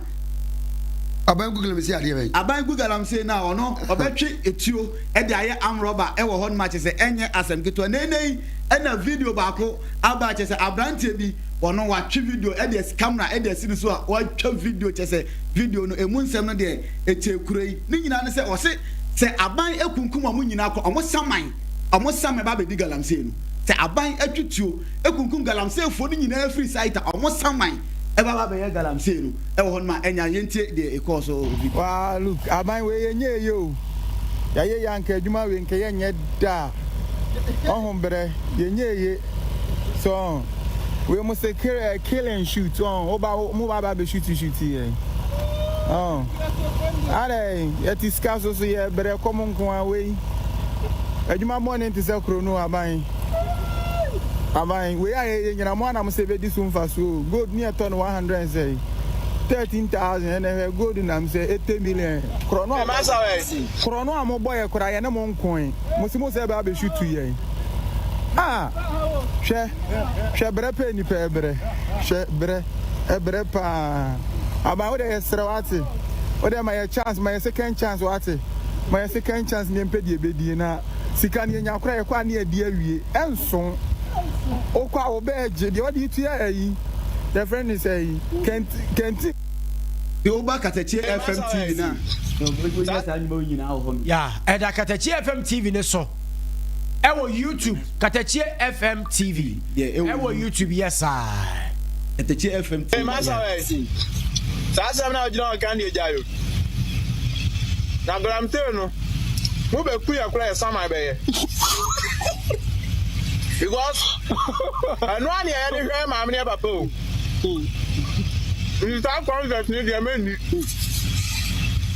Aban gu galamsey adeɛ bɛn? Aban gu galamsey no a ɔno ɔbɛtwe etuo de ayɛ arm rubber wɔ hɔnom a kyerɛ sɛ ɛnyɛ asɛm ketewa. Na ɛnnɛ yi ɛna video baako aba a kyerɛ sɛ abranteɛ bi ɔno watwe video de asi camera de asi ne so a watwa video kyerɛ sɛ video no emu nsɛm no deɛ ɛkyɛ kuro yi. Ne nyinaa ne sɛ ɔse sɛ aban akunkum wɔn nyinaa kɔ wɔn saman wɔn saman ba abɛdi galamsey no. Sɛ aban atwi tuo akunkum galamseyfoɔ no nyinaa firi site a wɔn saman ɛba ba abɛyɛ galamsey no ɛwɔ hɔ nom a ɛnya yɛntie deɛ ɛkɔɔ so wɔ video. Waa look aban wei yɛnyɛ yie o yɛayɛ yie anka adwuma wei nka yɛnyɛ da ɔho brɛ yɛnyɛ yie so ɔho wei mo se kill, eh, kill and shoot ɔho woba mo ba ba bɛ shoot shoot yɛn ɔho adɛ yɛte sika so so yɛ brɛ kɔm nko a wei adwuma bɔne nte sɛ kuro no aban. Aban wei a yɛyɛ nyina mo a na mo sɛ ɛbɛdi so mfasoɔ o. Gold ne yɛtɔ no 100 and sɛn? 13,000 ɛnɛ hwɛ gold nam sɛ 80 million. Korɔ no a korɔ no a mobɔ yɛ koraa yɛne mo nkoe. Mo se mo sɛ ɛbɛ abɛhwe tu yɛn. Ah! Hwɛ hwɛ brɛ pɛ nipa ɛbrɛ. Hwɛ brɛ ɛbrɛ paa. Aban wo deɛ yɛsrɛ wate. Wo deɛ ma yɛ chance ma yɛ second chance wate. Ma yɛ second chance ne yɛmpɛ deɛ ɛbɛdie na sika no yɛnya koraa yɛkɔ a ne yɛadi awie. Ɛnso wokɔ a wobɛɛgye deɛ wɔde tua ayi yɛfrɛ no sɛ yi kɛnti kɛnti. Sɛ woba Katakyie FM TV no a, Wobɛnya saa nnwuma yi nyinaa wɔ hɔ. Yeah, ɛda Katakyie FM TV no so ɛwɔ YouTube. Katakyie FM TV Yeah, ɛwɔ ɛwɔ YouTube yɛ saa. Katakyie FM TV. Hey, masa wɛ. Saa asɛm na ogyina hɔ kan deɛ gyae o. Na galamsey no, mo bɛ ku yɛ kora yɛ saman bɛyɛ. Because ɛno a ne yɛ de hwɛ maame ne yɛ papa o. Nti saa concert ne deɛ mɛnni.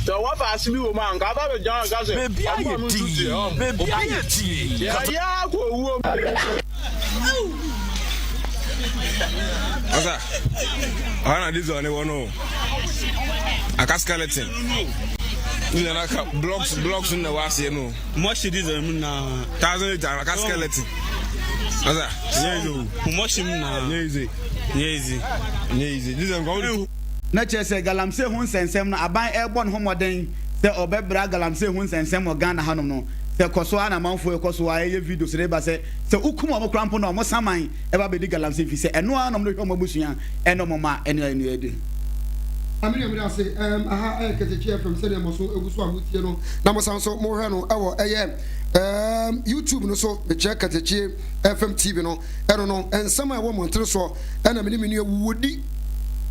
Sɛ wɔ faase bi wɔ mu a nka aba bɛ gyina hɔ nka sɛ Baabi ɔmo ayɛ a mo nso tie dinn, ɔmo. baabi ayɛ dinn. Yɛ yɛ akɔ owuo mu. Ɔsa, ɔha na diesel ne wɔ no. Aka skeleton. Ne nyinaa aka blocks blocks na ɛwɔ aseɛ no. Mo ahyɛ diesel mu na. 1000 litre aka skeleton. Ɔsa, nyɛ easy o. Mo ahyɛ mu na. Nyɛ easy. Nyɛ easy. Nyɛ easy. Diesel nka wo. Na kyerɛ sɛ galamsey ho nsɛnsɛm no aban ɛrebɔ ne ho mmɔden sɛ ɔbɛbra galamsey ho nsɛnsɛm wɔ Ghana hanom no sɛ kɔ so ara na amanfoɔ ɛkɔ so ara ɛyɛ videos de ba sɛ Sɛ wokum wɔn koraa mpo no a, wɔn saman ba bɛdi galamsey efisɛ ɛno ara na wɔde hwɛ wɔn abusua ne wɔn mma ne ɛne ɛde. Maame nua meda ase ɛɛm aha ɛyɛ Kɛtɛkyi FM sɛdeɛ mo so egu so a mo tie no na mo san so mo hwɛ no ɛwɔ ɛyɛ ɛɛm YouTube no so mekyerɛ Kɛtɛkyi FM TV no ɛno no nsɛm a ɛwɔ mmɔntene soɔ ɛna me ne me nua wuwodi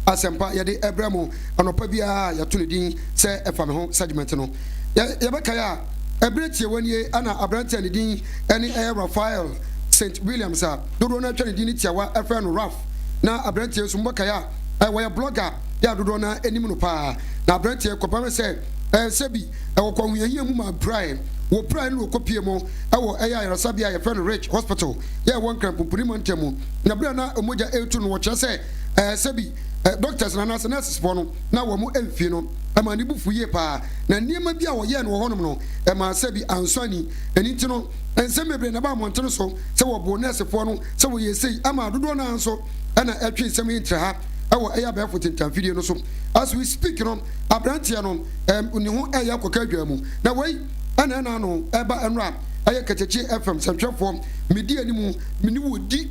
asɛmpa yɛde ɛbrɛ mo anɔpa biara yɛto ne din sɛ ɛfa me ho segment no yɛ yɛbɛkae a Ɛberɛ tiawa nie na aberanteɛ a ne din ne ɛyɛ Raphael Saint Williams a dodoɔ no ara twa ne din no tiawa frɛ no Raph. Na aberanteɛ nso mobɛkae a ɔyɛ blogger yɛ a dodoɔ no ara nim no paa. Na aberanteɛ kɔpame sɛ sɛbi ɔkɔ ahohiahia mu ma piraeɛ. Wɔpiraeɛ no na ɔkɔpie mu wɔ ɛyɛ ayaresabea a yɛfrɛ no Ridge Hospital yɛ ɛwɔ Nkran Pumpuni mantam mu. Na berɛ a na mogya retu no wɔkyerɛ sɛ sɛbi doctors no anaasɛ nurses foɔ no na wɔn mfie no. Ɛmaa ne bo fuw yie paa, na nneɛma bi a wɔyɛɛ no wɔ hɔnom no, ɛmaa sɛbi ansɔ ani. Ɛno nti no, nsɛm bebree na ɛbaa mmɔntene so sɛ wɔboo nɛɛsefoɔ no sɛ wɔyɛɛ sei, ɛmaa dodoɔ no ara nso na ɛtwee nsɛm yi ntraha wɔ ɛyɛ abɛɛfo ntentanfidie no so. As we speak no, aberanteɛ no, ɛɛm, ne ho reyɛ akɔka adwaa mu. Na wei na ɛna ano ɛreba nnora ɛyɛ Kakyakye FM sɛntwerɛfoɔ, medi anim, me ne wɔdi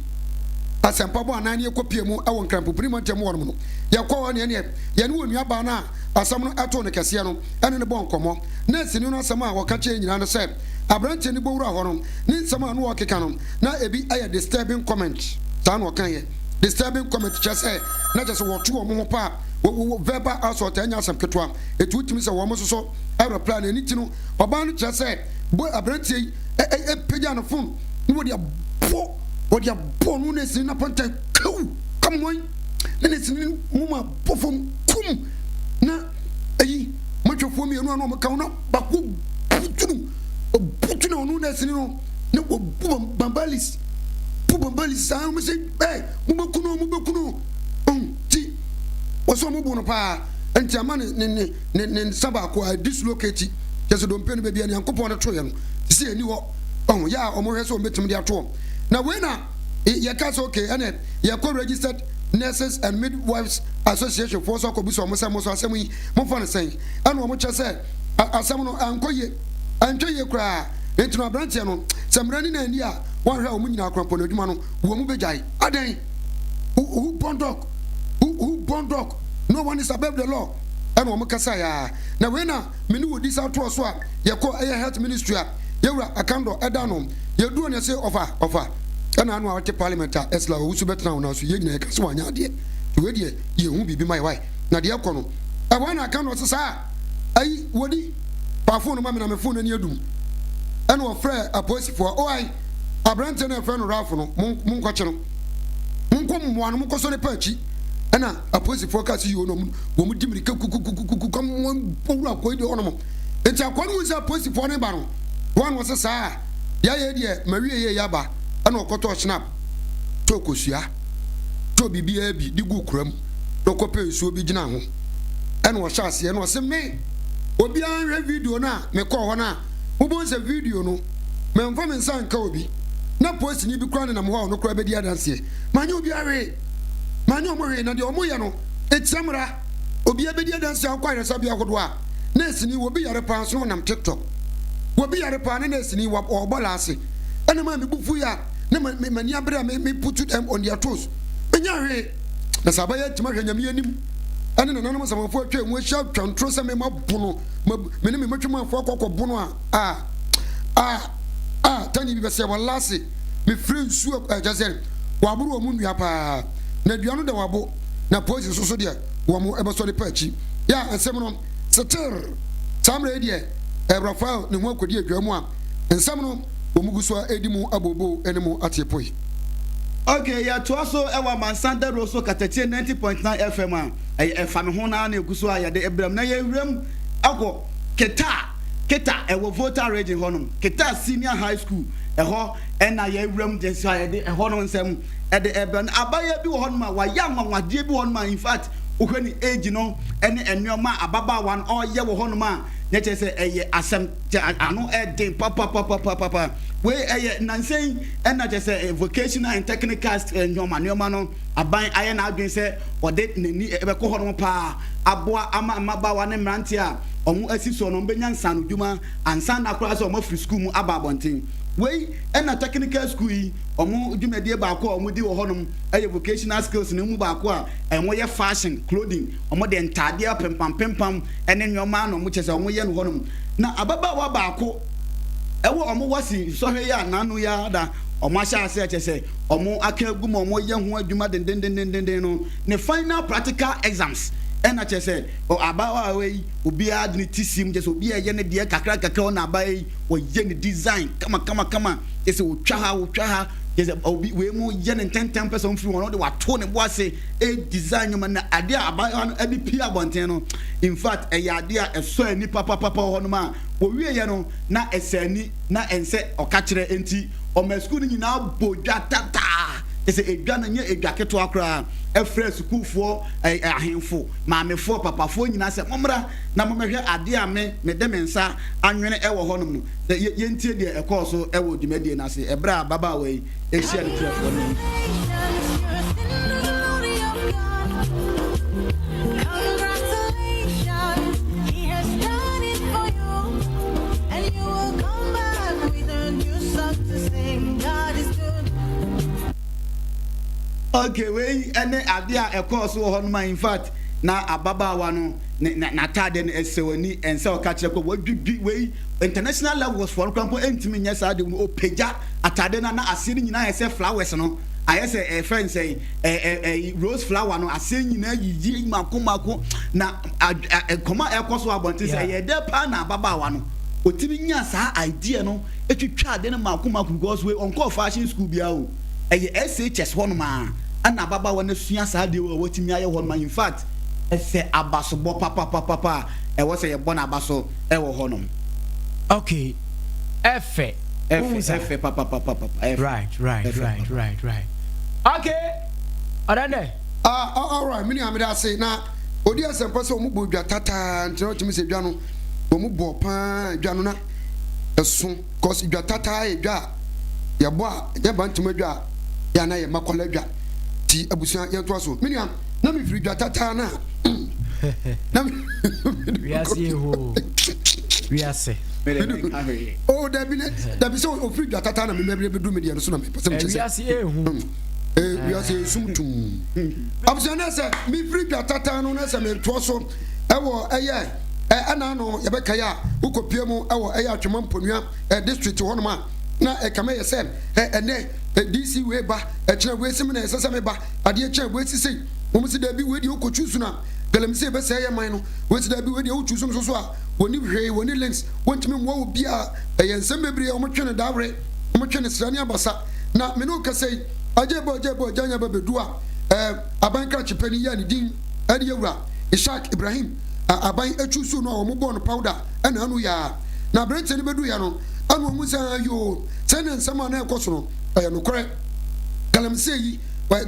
asɛmpa bɔ anan ne yɛkɔpie mu wɔ Nkran Pumpuni mantam mu hɔnom no, yɛkɔɔ hɔ ne ɛneɛ Yɛne onuabaa no a asɛm no too no kɛseɛ no ne no bɔɔ nkɔmmɔ. Nɛɛseni no asɛm a ɔka kyerɛɛ yɛn nyinaa ne sɛ, aberanteɛ no bɔwuraa hɔ no, ne nsɛm a na ɔrekeka no, na ebi yɛ disturbing comment. Saa na ɔkaeɛ. Disturbing comment kyerɛ sɛ, na kyerɛ sɛ wɔto wɔn ho paa, verbal assault, ɛnyɛ asɛm ketewa. Enti wotumi sɛ wɔn nso so reply no. Ɛno nti no, ɔbaa no kyerɛ sɛ aberanteɛ yi pagyaa ne phone na wɔde abɔ, wɔde abɔ no nɛɛseni no apantan, kaw, come on. na ne sini mu ma bɔ fam kum na ayi matwafoɔ mmienu a na wɔka ho na baako butu no ɔbutu na ɔno na sini no na wɔbu bambalis bu bambalis saa wɔn sɛ ɛ mobɛku no mobɛku no ti wɔsɛ wɔn bu no paa nti ama ne ne ne ne ne nsa baako a dislocate kyɛ sɛ dompe no baabi a nyankopɔn no toeɛ no sɛ ɛni hɔ ɔho yɛ a wɔhwɛ sɛ wɔbɛtumi de atoɔ na wei na yɛka sɛ okay ɛnɛ yɛkɔ Registered Nurses and Midwives Association foɔ so akɔbisa wɔn sɛ mo so asɛm yi mofa no sɛn? Ɛna wɔn kyerɛ sɛ asɛm no ankɔ yie, antwa yie koraa. Nti no aberanteɛ no sɛ mmara ni na anni a wɔanhwɛ a wɔn nyinaa koraa mpo no adwuma no wɔn bɛgyae. Adɛn? Who, who born dog? Who, who born dog? No one is above the law. Ɛna wɔn kasaeɛ a na wei na me ne wɔdi saa toɔ so a yɛkɔ ɛyɛ health ministry a yɛwura Akandɔ ɛda no yɛduro ne ɛse ɔfa ɔfa ɛna ano a ɔte parliament a ɛsla ɔwusu bɛtena wo nan so yɛn nyinaa yɛka sɛ wanyɛ adeɛ nti wei deɛ yɛhu biribi ma yɛ wae na deɛ ɛkɔ no ɛhɔ na aka no ɔse saa ayi wɔdi pa fon no ma me na me fon no ani adum ɛna ɔfrɛ apolisifoɔ o ai aberanteɛ no ɛfrɛ no Ralph no monkɔkye no monkɔ mmoa no monkɔsɔ ne pa akyi ɛna apolisifoɔ ka se yoo na wɔn di mirika kukukukuku ka wɔn bɔwura akɔ yi deɛ ɔnom nti akɔ no hu sɛ apolisifoɔ no ba no wɔn na ɔse saa Yɛayɛ deɛ mawie yei aba ɛna ɔkɔtɔɔ snap. tɔɔ kosua, tɔɔ biribiara bi de guu kora mu na ɔkɔpɛɛ nsuo bi gyinaa ho ɛna ɔhyɛ aseɛ na ɔse me obiara nhwɛ video no a mekɔɔ hɔ no a mobɛhu sɛ video no mamfa me nsa anka obi na polisini bi koraa nenam hɔ a ɔno koraa bɛdi adanseɛ manyɛ obiara hwee manyɛ ɔmo hwee na deɛ ɔmo yɛ no ɛtia mmara obiara bɛdi adanseɛ a wokɔ ayaresabea ahodoɔ a nɛɛseni wɔbi yare paa nso na ɔnam tiktok wɔbi yare paa na nɛɛseni ɔbɔ laase ɛna maa me bu fui a na m'ani abere a me put them on their toes menya hwee na sɛ abayɛ atumi ahwɛ nyame anim ɛne nananom nsamanfoɔ atwa mu ahyia atwa ntoro sɛ mema bono me ne me matwamanfoɔ akɔkɔ bono a a a a tani bi bɛsɛ wɔla ase mefiri nsuo ɛkyɛ sɛ wɔaboro wɔn nnua paa na dua no da wɔabo na polisi nso so deɛ wɔn ɛbɛsɔ ne pa akyi yɛ a nsɛm no seter saa mmerɛ yi deɛ Rafael ne ho akɔdi adwa mu a nsɛm no wɔn gu so a ɛredi mu abooboo ne mu ateepoe. Ok, yɛtoa so wɔ Amansan Dawuro so Katakyie 90.9 FM a ɛyɛ Ɛfa Me Ho no ara na ɛgu so a yɛde brɛ mo. Na yɛwuram akɔ Keta, Keta ɛwɔ Volta Region hɔnom, Keta Senior High School, ɛhɔ ɛna yɛwuram de so a yɛde ɛhɔ no nsɛm ɛde ɛbrɛ no. Abaayewa bi wɔ hɔnom a wayɛ anwanwadeɛ bi wɔ hɔnom a in fact wohwɛ ne age no ɛne nneɛma a ababaawa no ɔreyɛ wɔ hɔnom a na kyerɛ sɛ ɛyɛ asɛm kyɛ ano ɛden papapapapapa. Wei ɛyɛ nnansa yi ɛna kyɛ sɛ vocational and technical nneɛma nneɛma no aban ayɛ n'adwene sɛ ɔde n'ani ɛbɛkɔ hɔ nom paa aboa ama mmabaawa ne mmeranteɛ a wɔn asi soɔ no wɔn bɛnya nsaano dwuma ansa na koraa sɛ wɔn afiri sukuu mu aba abɔnten. Wei ɛna technical school yi wɔn dwumadie baako a wɔn di wɔ hɔ nom ɛyɛ vocational skills no mu baako a wɔn yɛ fashion clothing wɔn de ntaadeɛ pempam pempam ɛne nneɛma na wɔn kyɛ sɛ wɔn yɛ no hɔ nom. Na ababaawa baako ɛwɔ wɔn wasi nsɔhwɛ yi a n'ano yi ara da wɔn ahyɛ ase kyɛ sɛ wɔn aka agu mu wɔn yɛ ho adwuma dendendendenden no ne final practical exams ɛna kyɛ sɛ abaawa yi obiara de ne ti si mu kyɛ sɛ obiara yɛ ne deɛ kakra kakra ɔna abaa yi wɔyɛ ne design kama kama kama kyɛ sɛ otwa ha otwa ha kyɛ sɛ obi wei mu yɛ ne ntɛntɛm pɛ sɛ ɔmfiri wɔn ɔde wato ne bo ase e design nneɛma na adeɛ a abaayewa no de pie abɔnten no in fact ɛyɛ adeɛ a ɛsɔ ani papapapa wɔ hɔnom a wɔwieɛ no na ɛsɛ ani na ɛnsɛ ɔka kyerɛ nti ɔma sukuu no nyinaa bɔ dwa tataa kyɛ sɛ edwa no nyɛ edwa ketewa koraa ɛfrɛ sukuufoɔ ahemfo maamefoɔ papafoɔ nyinaa sɛ mommra na mommɛhwɛ adeɛ a me mede me nsa anwene ɛwɔ hɔnom no sɛ yɛntie deɛ ɛkɔɔ so ɛwɔ dwumadie no ase ɛberɛ a ababaawa yi ɛhyia ne tuafoɔ no. Okay, wei ɛne adeɛ a ɛkɔɔ so wɔ hɔ nom a in fact na ababaawa no ne n'ataade no ɛsɛ w'ani ɛnsɛ ɔka kyerɛ kɔ wadwidwi wei international levels foɔ no koraa mpo ɛntumi nyɛ saa de no ɔpagya Atade no a na aseɛ no nyinaa ayɛ sɛ flowers no, ayɛ sɛ ɛfrɛ no sɛn, ɛ ɛ ɛ rose flower no, aseɛ nyinaa yiyi mako mako. Na nkɔmɔ a ɛkɔ so abɔnten sɛ ɛyɛ dɛ paa na ababaawa no ɔtumi nya saa idea no twitwa ade no mako mako because wei ɔnkɔɔ fashion school biara o, ɛyɛ SHS hɔnom a ɛna ababaawa no asua saa adeɛ wei a watumi ayɛ hɔnom a in fact ɛsɛ abasobɔ papapapapa a ɛwɔ sɛ yɛbɔ no abaso ɛwɔ hɔnom. Okay, ɛfɛ. Ɛfɛ ɛfɛ papapapapa ɛfɛ. Right right right right right. Okay, ɔdɛ dɛ. Ah alright me nua meda ase na odi asɛmpa sɛ wɔn bɔ dwa tataa nti na ɔtumi sɛ dwa no wɔn bɔ paa dwa no na ɛso cause dwa tataa yɛ dwa a yɛbɔ a nyɛ bantama dwa a yɛ ana yɛ makɔla dwa ti abusua yɛntoa so me nua na mefiri dwa tataa na na wiase yɛ hoo wiase. Oh dabi ne dabi sɛ ofiri dwa tata na mebɛbrɛ bɛdu me deɛ no so na mepɛ sɛ mekyɛ sɛ wiase ehu eh, wiase esum tum abusua na sɛ mefiri dwa tata no na sɛ metoa so ɛwɔ ɛyɛ ɛna ano yɛbɛka yɛ a wokɔpie mu ɛwɔ ɛyɛ atwema mponua district hɔnom a na ɛkame yɛ sɛ ɛnɛ DC wei ba ɛkyerɛ wei sɛ me na ɛsɛ sɛ meba adeɛ kyɛn wei sisei wɔn si dabi wei deɛ wokɔtwi so no a galamsey bɛsɛe yɛ man no wei si dabi wei deɛ wotwi so no so so a wɔnni hwee, wɔnni links, wɔntumi mmoa obiara. Ɛyɛ nsɛm bebree a wɔtwe no dawere, wɔtwe no srɛ ne abasa. Na me ne wo kasa yi, Agyebo Agyebo Agyanya ba bɛdu a, eh, aban krakye panin yi a ne din de Awura Ishaq Ibrahim a aban atwuusuu no a wɔbɔɔ no powder na ano yaa. Na aberanteɛ no bɛduiɛ no, ɛna ɔhu sɛ, ah, yoo, sɛdeɛ nsɛm a na ɛrekɔ so no, ɛyɛ nokorɛ. Galamsey yi,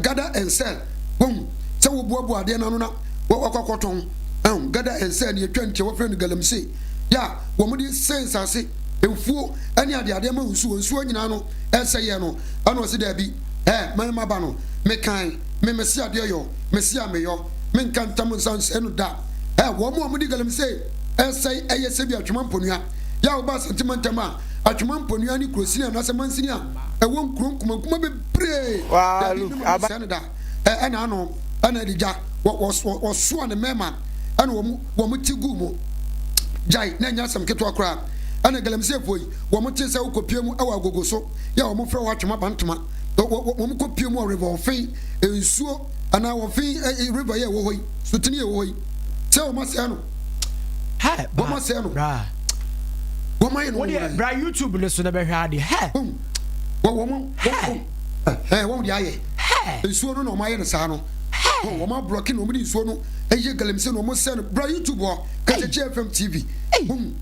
gather and sell, wahu, sɛ woboaboa adeɛ no ano na wakɔ akɔtɔn, ahu, gather and sell, ne yɛtwa nti a wɔfrɛ no galamsey, yɛ a wɔde sɛe nsase, mfuo ne adeadeɛ ma nsuo, nsuo nyinaa no ɛsɛeɛ no, ɛna ɔse daabi, ɛ, me maba no, mekan, me mese adeɛ yɔ, mese a meyɔ, menka ntam nsa nsɛe no da, ɛ, wɔn a wɔde galamsey ɛsɛe ɛyɛ sɛbi Atwema Mponua, yɛ a woba Asante mantam a, Atwema Mponua ne kurosini anaasɛ mansini a ɛwɔ nkuro nkumankuma bebree, Waa daabi, look mema aba. mensɛe no da, ɛ, ɛna ano, ɛna ɛde gya, wɔ, wɔ, wɔsoa ne mmarima, ɛna wɔn, wɔn ti guu mu. Gyae, na ɛnyɛ asɛm ketewa koraa. Ɛna Galamseyfoɔ yi, wɔn tee sɛ wokɔpue mu wɔ agogo so, yɛ a wɔfrɛ hɔ Atwema Bantoma, wɔ, wɔ, wɔn kɔpue mu wɔ River Ɔfen nsuo, anaa Ɔfen ɛ, ɛ, river yi a ɛwɔ hɔ yi, sutene yi a ɛwɔ hɔ yi, sɛ wɔn asɛe no. Hɛ, Wɔn asɛe no. Bra. Wɔn ayɛ no Wo deɛ, bra YouTube no so na bɛhwɛ adeɛ. Hɛ! Wɔn, wɔn, wɔn, hɛ, wɔn de ayɛ. Hɛ! Nsuo no na wɔn ayɛ no saa no. Hɛ! Wɔn abrɔke na wɔn de nsuo no ɛyɛ galamsey na wɔn sɛ no. Bra YouTube hɔ, Kakyekye FM TV. Wɔn,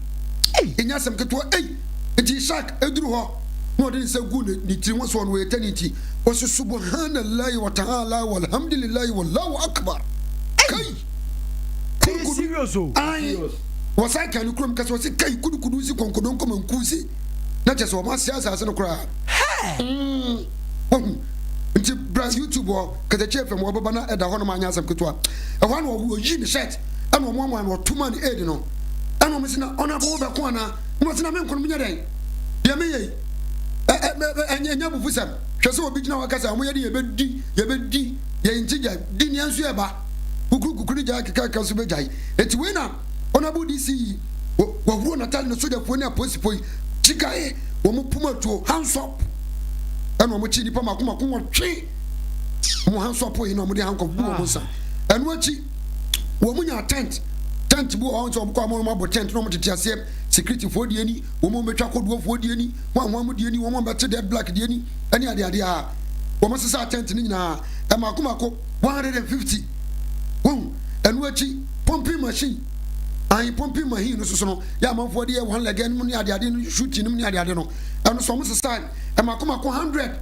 ɛnyɛ asɛm ketewa. Ei! Nti Ishak eduru hɔ na ɔde ne nsa gu ne ne tiri ho so ɔno ɔyɛ tani nti ɔsi subhanallahi wa ta'ala walhamdulillahi wallahu akbar. Kai! Ɛyɛ serious o. Ae. Wɔsan kaa ne kurom kasa wɔsi kai kudukudu si kɔnkɔdɔnkɔ mankusi na kyɛ sɛ wɔn ase asase no koraa. Mm, wahu. Nti bra YouTube hɔ, Katakyi FM wɔbɛba na ɛda hɔ nom anyɛ asɛm ketewa. Ɛhɔ na wɔyi ne shirt ɛna wɔn amoa no wɔto maa ne aid no. Ɛna wɔn si na ɔno abɔ bɛko anaa? Na wɔsi na me nko no menyɛ dɛn? Deɛ meyɛ yi, ɛ ɛ ɛ ɛnyɛ abufusɛm. Hwɛ sɛ obi gyina hɔ kasa wɔn yɛ de yɛbɛdi yɛbɛdi yɛn nti gya di nea nso yɛba. Kukuru kukuru ne gyae kekakeka nso bɛgyae. Enti wei na Honourable DC yi wɔhuro n'atade no sogyafoɔ ne apolisifoɔ yi kyikaeɛ, wɔn pum atuo, hands up, ɛna wɔn kyi nnipa mako mako nwɔtwe, wɔn hands up yi na wɔn de handcuff bu wɔn nsa. Ɛno akyi wɔn nya tent, tent bi wɔ hɔ nso wɔn kɔ wɔn abɔ tent na wɔn tete aseɛ, security foɔ deɛ ni, wɔn a wɔbɛtwa kodoɔ foɔ deɛ ni, wɔn a wɔn deɛ ni, wɔn a wɔbɛte dead black deɛ ni, ɛne adeadeɛ a wɔn sesa tent no nyinaa ɛmako mako 150. Wahu? Ɛno akyi, pumping machine, ahe pumping machine no soso no, yɛ amanfoɔ de yɛ one leg no ne adeade no, shooting no ne adeade no, ɛno so wɔn sesae mako mako 100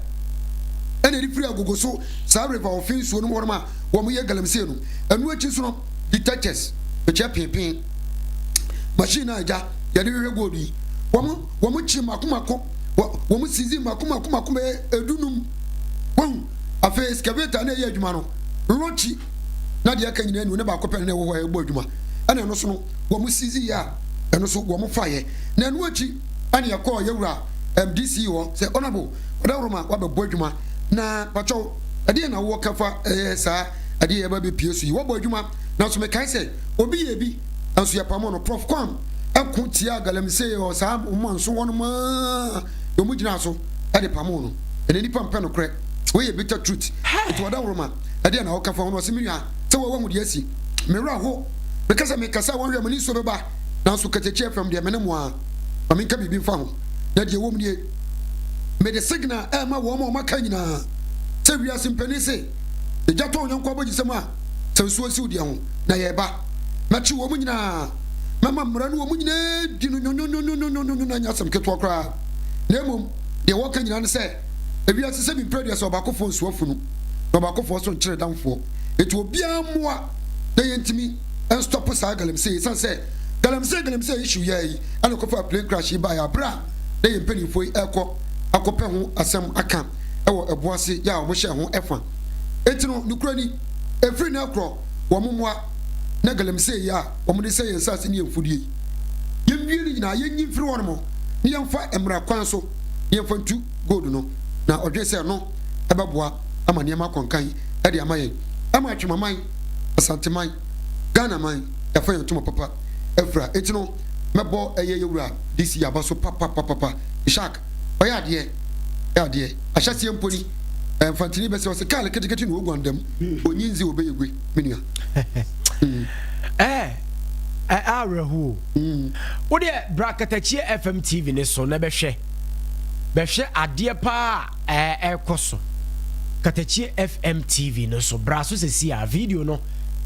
ɛna ɛde firi agogo so saa river ɔfe nsuo no mu hɔnom a wɔn yɛ galamsey no. Ɛno akyi nso no, detectors, mekyɛ peepee machine a agya yɛde hwehwɛ gold yi, wɔn wɔn kyi mako mako, wɔn seize mako mako mako bɛyɛ edunum. Wahu? Afei excavator na ɛyɛ adwuma no, lɔkyi na deɛ ɛka nyinaa nu ne baako pɛ na ɛwɔ hɔ a ɛbɔ adwuma. Ɛna ɛno so no, wɔn sizi yɛ a, ɛno so wɔn fa yɛ. Na ɛno akyi ɛna yɛkɔɔ yɛwura MDC hɔ sɛ honorable ɔdawuroma wabɛbɔ adwuma na pakyɛw ɛdeɛ na wowɔ ka fa ɛyɛ saa ɛdeɛ yɛba bɛpie so yi wɔbɔ adwuma nanso mekae sɛ obi yɛ bi nso yɛpamo no Prof Kwam ɛko tia galamsey ɔ saa wɔn nso wɔn maa wɔn gyina so ɛde pamo no. Ɛnɛ nipa mpɛ nokorɛ. Wei yɛ bitter truth. Nti ɔdawuroma, ɛdeɛn na woka fa ho? Na ɔse, me nua, sɛ wo a woahu deɛ asi. Me werɛ aho. Meka sɛ mekasa a wɔnhwɛ a m'ani nsuo bɛba. Nanso Katakyie FM deɛ me ne mo ara. Ma menka biribi mfa ho. Na deɛ ɛwɔ mu nie. Mede signal rema wɔn a wɔaka nyinaa sɛ wiase mpanin se, egya tɔ wo yɔnko abɔgyesɛ mu a, sɛ nsuo nsi wo deɛ ho. Na yɛreba. Mɛkye wɔn nyinaa. Mɛma mmara ne wɔn nyinaa adi no nyonyonyonyonyonyo na ɛnyɛ asɛm ketewa koraa. Na mmom Deɛ wɔka nyinaa ne sɛ, ewiase sɛ bi mprɛ deɛ sɛ ɔbaakofoɔ nsoa funu, na ɔbaakofoɔ nso nkyere damfoɔ. Enti obiara mmoa na yɛntumi nstɔpo saa galamsey yi. Ɛsiane sɛ galamsey galamsey issue yi ara yi na ɛkɔfaa plane crash yi baeɛ aberɛ a na yɛn mpanimfoɔ yi rekɔ akɔpɛ ho asɛm aka wɔ ɛbo ase yɛ a wɔhyɛɛ ho ɛfa. Enti no, nokorɛ ni, ɛfiri nnɛ rekorɔ wɔn mmoa na galamsey yi a wɔde sɛe yɛn nsase ne yɛn mfudeɛ yi, yɛnwie ne nyinaa, yɛnyi mfiri hɔnom. na yɛmfa mmara kwan so na yɛmfa ntu gold no, na ɔdwen sɛ ɛno bɛboa ama nneɛma akɔ nkan de ama yɛn, ama Atwemaman, Asanteman, Ghanaman, yɛafa yɛn ntoma papa afira. Enti no, mɛbɔ ɛyɛ yɛwura DC aba so papapapapa. Ishak, ɔyɛ adeɛ, ɔyɛ adeɛ. Ahyɛseɛ mpo ni, Mfantini bɛsɛ ɔsɛ kaale ketekete na oguan dam, onyi ndze obɛyɛ gue, me nua. Eh, eh, awerɛhoɔ. Wo deɛ bra Katakyie FM TV ne so na bɛhwɛ. Bɛhwɛ adeɛ paa a ɛrekɔ so. Katakyie FM TV no so. Bra so sɛsi a video no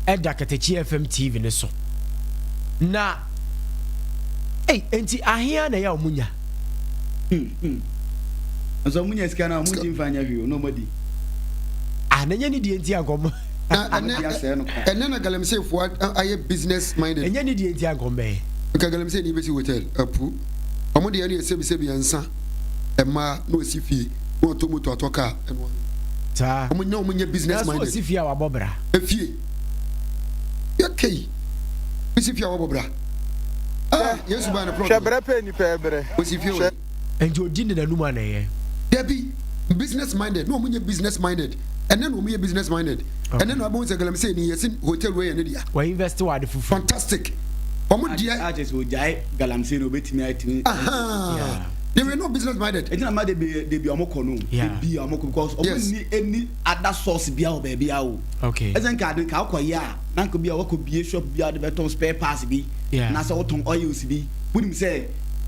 ɛda Katakyie FM TV no so. Na ei, enti ahea na ɛyɛ a wɔn nya? Nso wɔn nya sika na wɔn nti nfa nyɛ hwee o na wɔn adi. Ah, na ɛnyɛ ne deɛ nti anka ɔmo. Na ɛnɛ ɛnɛ na galamsey foɔ ayɛ business minded. Ɛnyɛ ne deɛ nti anka ɔmo bɛyɛ. Nka galamsey ni bɛsi hotel apu. Ɔmo deɛ ɛne sɛbi sɛbi nsa mmaa na ɔsi fie na ɔtɔ moto atɔ kaa ɛno ano. Saa. Ɔmo nyɛ ɔmo nyɛ business minded. Nanso ɔsi fie a wabɔ bra. Efie. Yɛ kei. Bisi fie a wabɔ bra. Ah, Yesu baa ne plot. Hwɛ brɛ pɛ nipa ɛbrɛ. Ɔsi fie wɔ. Nti odi ne nanum a na ɛyɛ. Dabi, business minded na ɔmo nyɛ business minded. Ɛnɛ na ɔmo yɛ business minded. Ɛnɛ na abɔn sɛ galamsey ni yɛsi hotel wei yɛ ne dea. Wɔ invest wɔ ade fufuo. Fantastic. Ɔmo deɛ. A kyerɛ sɛ ogyae galamsey na obetumi atumi. Ahaa. They were not business minded. Eti na ma de bi de bi ɔmo kɔ no. De bi ɔmo kɔ because ɔmo ni any other source bi a wɔ baabi a o. Okay. Ɛsɛ nka ade nka akɔ yɛ a na nka bi a wakɔ bie shop bi a de bɛtɔn spare parts bi. Na sɛ wotɔn oils bi. Wonim sɛ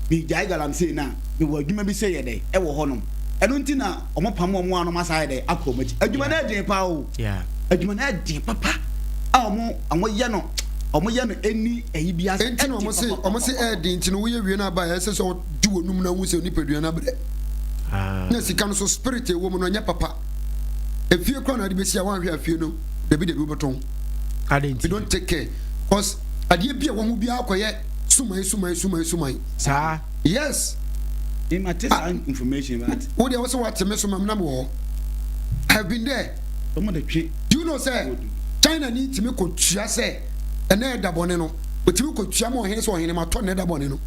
megyae galamsey no a, mewɔ adwuma bi sɛ yɛ dɛ ɛwɔ hɔnom. Ɛno nti na wɔn pam wɔn a na wɔn asa ayɛ dɛ akɔ wɔn akyi. Adwuma no ɛden paa o. Adwuma no ɛden papa a wɔn wɔn yɛ no wɔn yɛ no ɛni ɛyi bi ase. Enti na wɔn se wɔn se ɛden nti no woyɛ wie no aba a ɛsɛ sɛ ɔdi wɔn num na wohu sɛ nipadua no abrɛ. Na sika no so spirit ɛwɔ mu no ɛnyɛ papa. Efie kora na ade bɛsi a wɔanhwɛ afie no dabi dabi wobɛtɔn. You don't take care cause adeɛ bi a wɔn ho biara kɔyɛ suman suman suman suman. Saa. Yes. Me ma te saa information but. Wo deɛ wosɛ wate me so ma menam wɔ hɔ. I have been there. Wɔn de twe. Do you know sɛ China ni tumi kɔ tua sɛ ɛnɛ ɛda bɔne no otumi kɔ tua ma ɔhene sɛ ɔhene ma tɔ nɛ da bɔne no.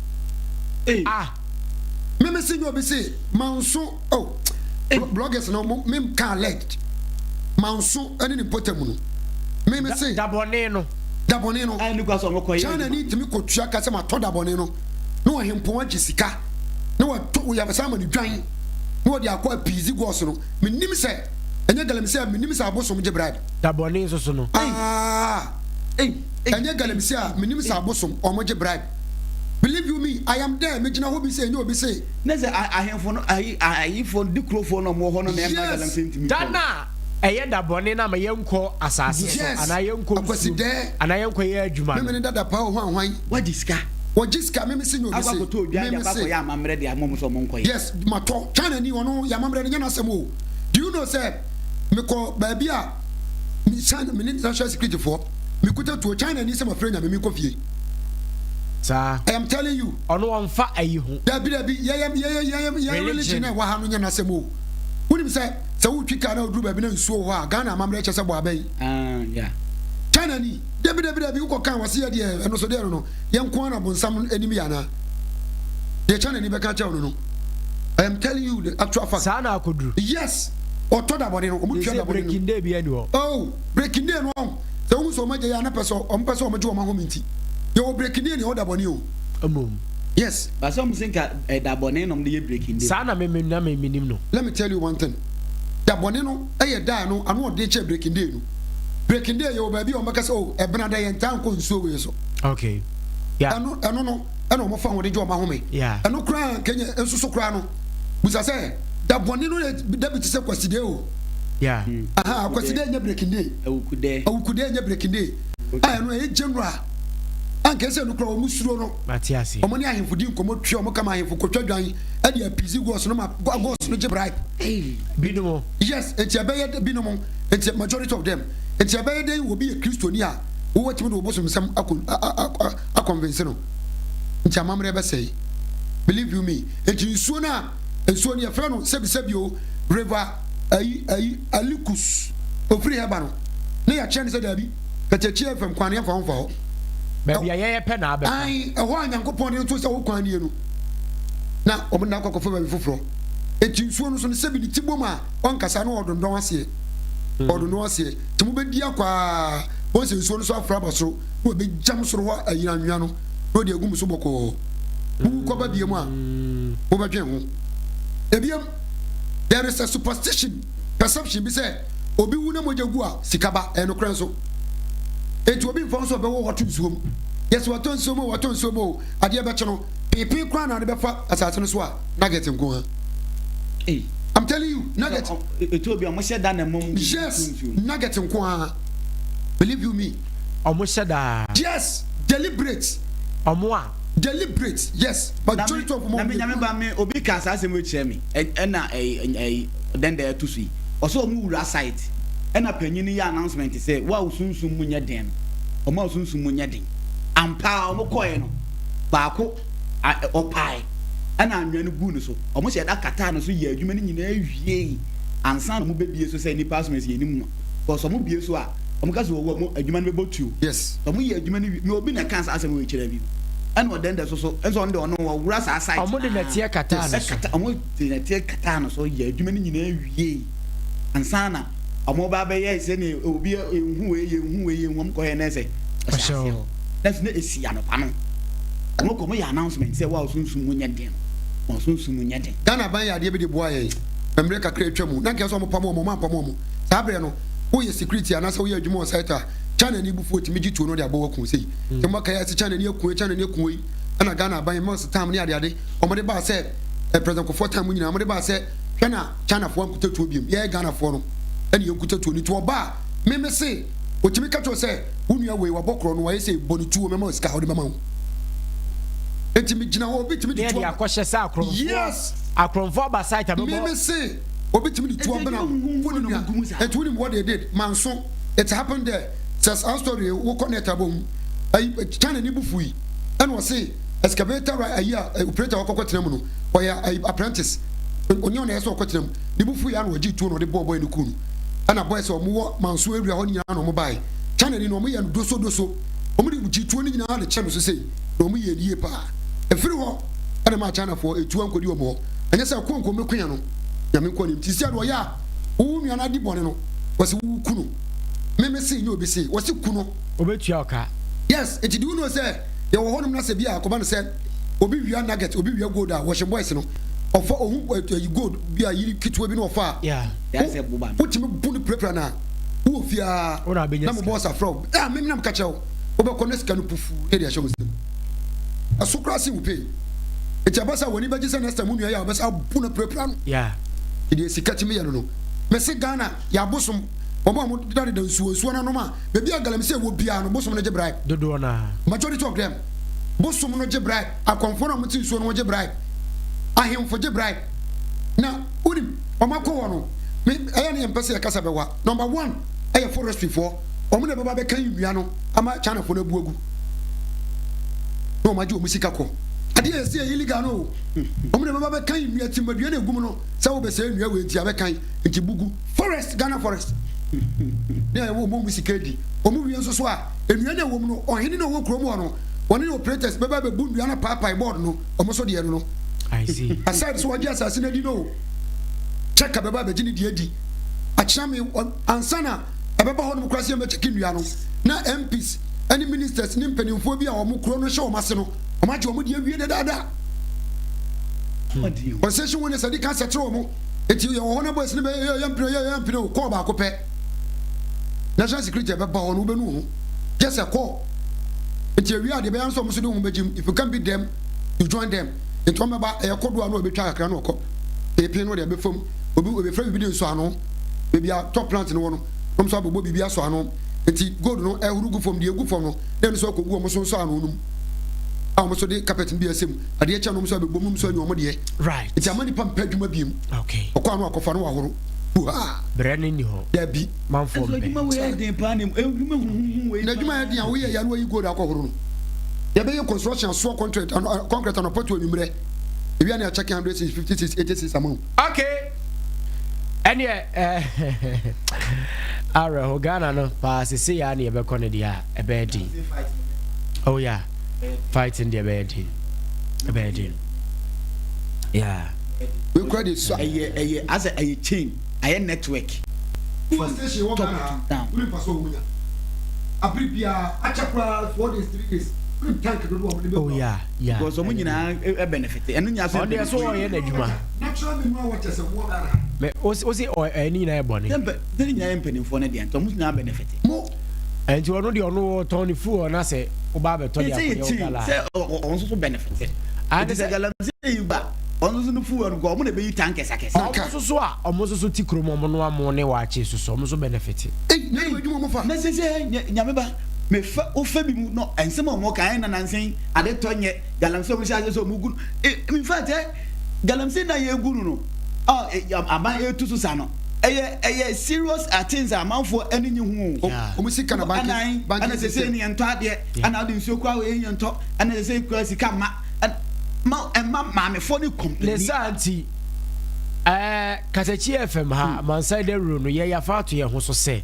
Hey. Ah. Meme se nyɛ obi se manso oh bloggers no mo mem ka alleged manso ɛne ne mpɔtam no meme se. Da bɔne no. Da bɔne no. China ni tumi kɔ tua ka sɛ ma tɔ da bɔne no. na ɔhempɔn agye sika na wato yabasa ama no dwan na wɔde akɔ apiizi gɔs no menim sɛ ɛnyɛ galamsey a menim sɛ abosom gye bribe. Da bɔne nso so no. Ah, ɛnyɛ galamsey a menim sɛ abosom ɔmo gye bribe. Believe you me, I am there megyina hɔ bi sɛ ɛnyɛ obi se. Ne sɛ ahemfo no ayi ayifo di kurofoɔ no ɔmo wɔ hɔ no na ɛma galamsey ntumi. Da no a ɛyɛ da bɔne no ama yɛnkɔ asase so anaa yɛnkɔ nsuom anaa yɛnkɔ yɛ adwuma no. Memene dada paa o hwan hwan. Wagye sika. Wɔgye sika meme se nyɛ obi se. Akɔ akɔtɔ odwan de Meme akɔ se. akɔyɛ amammerɛ de ama wɔn sɛ wɔn nkɔyɛ. Yes matɔ. China ni ɔno yɛ amammerɛ no nyɛ n'asɛm o. Do you know sɛ mekɔ baabi a me China me ne national security foɔ mekuta tuo China ni sɛ mafrɛ nyame menkɔ fie. Saa. I am telling you. Ɔno ɔnfa ayi ho. Dabi dabi yɛyɛ yɛyɛ yɛyɛ yɛyɛ religion a ɛwɔ ha no nyɛ n'asɛm o. Wonim sɛ sɛ wotwi kaa na woduru baabi na nsuo wɔ hɔ a Ghana amammerɛ kyɛ sɛ bɔ abɛn. Ah yeah. China ni. Dabi dabi dabi wokɔ kan wɔse yɛ deɛ ɛno so deɛ no no yɛ nko ara na bonsam anim yɛ anaa deɛ China ni bɛka kyɛw no no I am telling you the actual fact. Saa na akɔduru. Yes ɔtɔ da bɔne no ɔmo tua da bɔne no. Breaking day bi ani hɔ. Oh breaking day no ɔn sɛ wohu sɛ ɔmo agya yɛ anapɛ sɛ ɔmo pɛ sɛ ɔmo gye ɔmo ahome nti yɛwɔ breaking day ne ɛwɔ da bɔne o. Mmom. Yes. Ba sɛ ɔmo se nka ɛda bɔne na ɔmo de yɛ breaking day. Saa na me me na me menim no. Let me tell you one thing da bɔne no yɛ da a no ano ɔden kyɛn breaking day no. Breaking day yɛwɔ baabi a wɔbɛka sɛ oh ɛbena dɛ yɛntaa nkɔ nsuo wei so. Okay. Yeah. Ɛno ɛno no ɛna wɔn fa wɔde gye wɔn ahome. Yeah. Ɛno koraa kenya nso so koraa no busa sɛ da bɔne no yɛ da bi te sɛ kwasidee o. Yeah. Aha kwasidee nyɛ breaking day. Awukudɛ. Awukudɛ nyɛ breaking day. A ɛno ɛyɛ general. Anka ɛsɛ no koraa wɔn suro no. Mate ase. Wɔn ne ahemfo di nkɔmɔ tua wɔn kama ahemfo kotwa dwan ɛde appease gods no ma gods no gye bribe. Binom. Yes, enti ɛbɛyɛ binom. Nti majority of them nti ɛbɛyɛ dɛn obi yɛ kristoni a wowatumi de wo bosomsɛm akɔ akɔnvinse no nti amammerɛ bɛsɛe believe you me nti nsuo no a nsuo no yɛfrɛ no sɛbisɛbi o river ayi ayi alikus ofiri hɛba no ne yɛkyerɛ no sɛ daabi kɛkyɛkyi fam kwan no yɛmfa ho mfa hɔ baabi a yɛyɛ pɛ na abɛfa ae ɛhɔ a nyankopɔn de no to sɛ wo kwan nie no na wɔn na akɔkɔfa baabi foforɔ nti nsuo no so no sɛbi ne ti bom a ɔnkasa na ɔdondɔn aseɛ ɔdondɔn aseɛ nti mobɛdi akɔ a wɔn sɛ nsuo no so afra aba soro na wɔbɛgyam soro hɔ ayina anwea no na ɔde agu mu so bɔkɔɔ muwu kɔba bie mu a mobɛdwen ho ebiem there is a superstition perception bi sɛ obi wu na mogya gu a sika ba ɛyɛ nokorɛ nso enti obi mfa nso ɔbɛwɔ wɔto nsuo mu yɛsɛ wɔtɔ nsuo mu wɔtɔ nsuo mu o adeɛ bɛkye no peepee koraa na ade bɛfa asase no so a nugget nko ha. Hey. I'm telling you, nugget. Etu obi ɔmo hyɛ da na ɛmɔ mu. Yes, nugget nko ara. Believe you me. Ɔmo hyɛ da. Yes, deliberate. Ɔmo a. Deliberate, yes. Majority of Na me nyame ba me obi ka saa asɛm kyerɛ me ɛna ɛyi ɛyi dɛn da ɛto so yi. Ɔsɛ ɔmo wura site. Ɛna panyin no yɛ announcement sɛ wo a wo sunsum mu nyɛ den no, ɔma wo sunsum mu nyɛ den. Ampa ara wɔn kɔɛ no, baako a ɔpae ɛna anwea no guu ne so. Wɔn hyɛ da kataa ne so yɛɛ adwuma no nyinaa wiei ansa na wɔn bɛbie so sɛ nnipa asomasi yɛn nim no. Because wɔn bie so a, wɔn ka sɛ wɔwu a, wɔn adwuma no bɛbɔ tuo. Yes. Wɔn yɛ adwuma no wie, me obi na ɛkaa saa asɛm wei kyerɛɛ me. Ɛna ɔdɛndɛ so so, nso ɔno deɛ ɔno wɔwura saa site Wɔn de naa. nɛteɛ kataa ne so. Ɛkata, wɔn de nɛteɛ kataa ne so yɛ adwuma no nyinaa wiei ansa na wɔn ba abɛyɛ sɛnea obi nhu wei, yɛnhu wei, yɛnhu, wɔn kɔyɛ na ɛsɛ ɔhyɛ Ɔhyɛ aseɛ hɔ. hɔ. Nanso na esi anɔpa no. Wɔn kɔ wɔn yɛ announcement sɛ wo a ɔsunsum mu nyɛ den no, ma ɔsunsum mu nyɛ den. Ghana aban yɛ adeɛ bi de boa yɛn ma mmerɛ kakra atwa mu na nka ɛsɛ wɔn pam wɔn, wɔn ampam wɔn. Saa berɛ no woyɛ security anaasɛ woyɛ adwuma wɔ site a China ni bufuo tumi gye tuo no de abɔ wo aku sei. Sɛ mobɛkae a ɛsɛ China ni aku wei, China ni aku wei ɛna Ghana aban Mills tam ne adeade wɔn de baa sɛ eh, President Kufuor tam mu nyinaa wɔn de baa sɛ hwɛ na China foɔ ankuta tuo biom yɛyɛ Ghana foɔ no ɛne yɛnkuta tuo no nti ɔba a me me se ɔtumi ka kyerɛ sɛ wo nua wei wabɔ korɔ no wayɛ sɛ bɔ ne tuo mɛma wo sika wode bɛma wo nti megyina hɔ obi tumi de tuo akɔhyɛ sɛ akorɔmfoɔ yes akorɔmfoɔ aba site abɛbɔ me me se obi tumi de tuo abena wo ne nua nti wonim what they did manso it happened there sɛ saa story wokɔ net abɔ hu ayi China ni bufu yi ɛna ɔse excavator right ayi a operator ɔkɔkɔ tena mu no ɔyɛ ayi apprentice onye ɔna ɛsɛ ɔkɔ tena mu ne bufu yi ana ɔgye tuo na ɔde bɔɔ bɔɔ ne kuu no ɛna boys a wɔn wɔ manso area hɔ nyinaa na wɔn bae China ni na wɔn yɛ no doso doso wɔn de gye tuo no nyinaa de kyɛ no so sei na wɔn yɛ no yie paa efiri hɔ ɛna maa China foɔ etuo ankɔdi wɔn hɔ ɛnyɛ sɛ ɛko nko mɛko no nyame nko anim ti sɛ ɔyɛ a wo nua no adi bɔne no wɔsi wo ku no meme se nyɛ obi se wɔsi ku no obetua ɔka yes nti do you know sɛ yɛwɔ hɔnom na sɛ bi a akɔba no sɛ obi wia nugget obi wia gold a wɔhyɛ boys no ɔfa ohu ɛyi gold bi a yiri ketewa bi na ɔfa a wotumi bu no pirapira na wowɔ fie a na mo bɔs afrɛ wo a meme na meka kyerɛ wo wobɛkɔ ne sika no pufu ne de ahyɛ wo nsam ɛso koraa sen wo pay nti ɛba sɛ w'ani bɛgye sɛ next time wo nua yɛ a wobɛsa abu no pirapira no deɛ sika tumi yɛ no no mese Ghana yɛ abosom wɔn a wɔdedadeda nsuo nsuo no anom a baabi a galamsey wɔ biara no bosom no gye bribe dodoɔ no a majority of them bosom no gye bribe akɔmfoɔ no a wɔte nsuo no gye bribe ahemfo gye bribe na wonim wɔn akɔ hɔ no me ɛyɛ ne yɛn mpɛ sɛ yɛkasa bɛwa number one ɛyɛ forestry foɔ wɔn na ɛbɛba bɛka nnua no ama China foɔ no abu agu na wɔn agye wɔn sika kɔ adeɛ yɛ sɛ illegal no o wɔn na ɛbɛba bɛka nnua timadua na egum no sɛ wobɛsɛ nnua wei nti abɛkan nti bugu forest Ghana forest ne a ɛwɔ wɔn mu sika di wɔn wie nso so a nnua na ɛwɔ mu no ɔhene na ɔwɔ kurom hɔ no wɔne ne operators bɛba bɛbu nnua no paapae board no wɔn nso deɛ no no aside so wɔgye asase no adi no kyɛka bɛba bɛgye ne deɛ adi akyerɛ me ansa na ɛbɛba hɔ nom koraa sɛ yɛmbɛkyɛke nnua no na MPs ne ministers ne mpanimfoɔ bi a wɔn kuro no hyɛ wɔn ase no wɔn agye wɔn deɛ awie dadaada concession wɔn sɛ de ka sɛkyerɛ wɔn eti yɛ wɔ hɔ na boys no bɛ yɛ yɛ mpene yɛ yɛ mpene o kɔɔ baako pɛ national security ɛbɛba hɔ no wobɛnu ho gye sɛ kɔɔ nti awia adeɛ bɛyɛ nso wɔn nso de ho bɛgyim if you can beat them you join them nti wɔn bɛba ɛyɛ kɔdoɔ a na wɔbɛtwa kakra na ɔkɔ eepin no deɛ ɛbɛfam obi obɛfrɛ biribi de nsɔ ano baabi a top plant no wɔ no wɔn nso abobɔ biribi asɔ ano nti gold no ɛhoro gu fam deɛ egu fam no na ɛno nso akɔgu wɔn nso nsɔ ano no mu a wɔn nso de carpet no bi asɛ mu adeɛ kyɛ no wɔn nso abɛbɔ mu nso anya wɔn deɛ right nti ama nipa mpɛ adwuma biem okay ɔkɔ ano akɔfa no wahoro buha brɛ no ni hɔ dabi manfoɔ mpɛ adwuma wei yɛ den paa ne adwuma huhuhu wei na adwuma yɛ den a woyɛ yɛ no wayi gold akɔhoro no yɛbɛyɛ construction asoɔ concrete concrete anɔpa to anwummerɛ ewia ne akyɛke 100 56 86 ama wo okay ɛneɛ awerɛho Ghana no paa sese yɛ a ne yɛbɛkɔ no deɛ a ɛbɛyɛ den oh yeah fighting deɛ ɛbɛyɛ den ɛbɛyɛ den yeah wekura de sua ɛyɛ ɛyɛ asɛ ɛyɛ chain ayɛ network fuel station wɔ Ghana ha wuli nfa so wɔn nya abiri biara akyɛ koraa 4 days 3 days wuli tank dodo wɔn de bɛ oh yeah yeah because wɔn nyinaa ɛ benefit ɛno nyinaa so ɔno deɛ so ɔyɛ n'adwuma natural mineral water sɛ wɔ Ghana ha mɛ o si ɛni nyinaa yɛ bɔne ne nyinaa yɛ mpanimfoɔ no deɛ nti wɔn nyinaa benefit mo nti ɔno deɛ ɔno ɔtɔn ne fuel na sɛ ɔba abɛtɔ de akɔyɛ sɛ ɔgala sɛ ɔno nso so benefit nti sɛ galamsey yi ba ɔno nso no fuel no kɔ ɔmo na ɛbɛyi tankers akɛse ɔmo nso so a ɔmo nso so ti kurom ɔmo no amo ne waakye so so ɔmo nso benefit ei na ɛyɛ adwuma mo fa na sɛ sɛ nyame ba mefa wofa bi mu no nsɛm a ɔmo ka ɛna nansen ade tɔ nyɛ galamsey ɔmo hyɛ ase sɛ ɔmo gu no in fact ɛ galamsey na yɛ gu no no a aban etu so sa no. Ɛyɛ ɛyɛ serious things a amanfoɔ ani nye ho o. Wɔn sika na banking Ɛna banking ɛna sese system. ne yɛntɔ adeɛ ɛna ɔde nsuo kura wɔ yɛn yɛntɔ ɛna sese kura sika ma ɛma ɛma maamefoɔ ne Ne complain. saa nti, ɛɛ Katakyi FM ha, Amansan Dawuro no, yɛ yɛafa ato yɛn ho so sɛ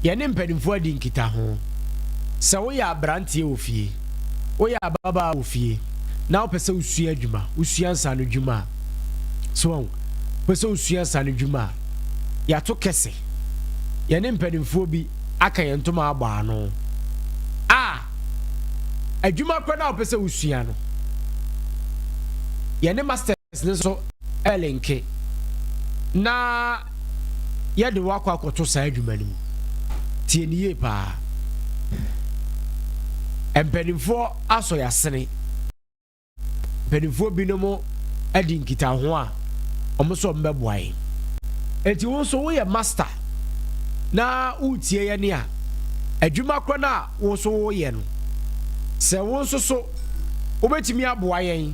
yɛne mpanimfoɔ adi nkitaho. Sɛ woyɛ aberanteɛ wɔ fie, woyɛ ababaawa wɔ fie, na wopɛ sɛ wosua adwuma, wosua nsaanodwuma a, so wahu, wopɛ sɛ wosua nsaanodwuma a, yɛato kɛse. Yɛne mpanimfoɔ bi aka yɛn ntoma abɔ ano a, adwuma korɔ no a wopɛ sɛ wosua no, yɛne masters no nso ɛrelinke na yɛde wo akɔ akɔto saa adwuma no mu. Tie no yie paa. Mpanimfoɔ asɔ yɛn asene. Mpanimfoɔ binom adi nkitaho a wɔn nso wɔbɛboa yɛn. Enti wo nso woyɛ master na woretie yɛn a, adwuma korɔ no a wo nso woreyɛ no, sɛ wo nso so wobɛtumi aboa yɛn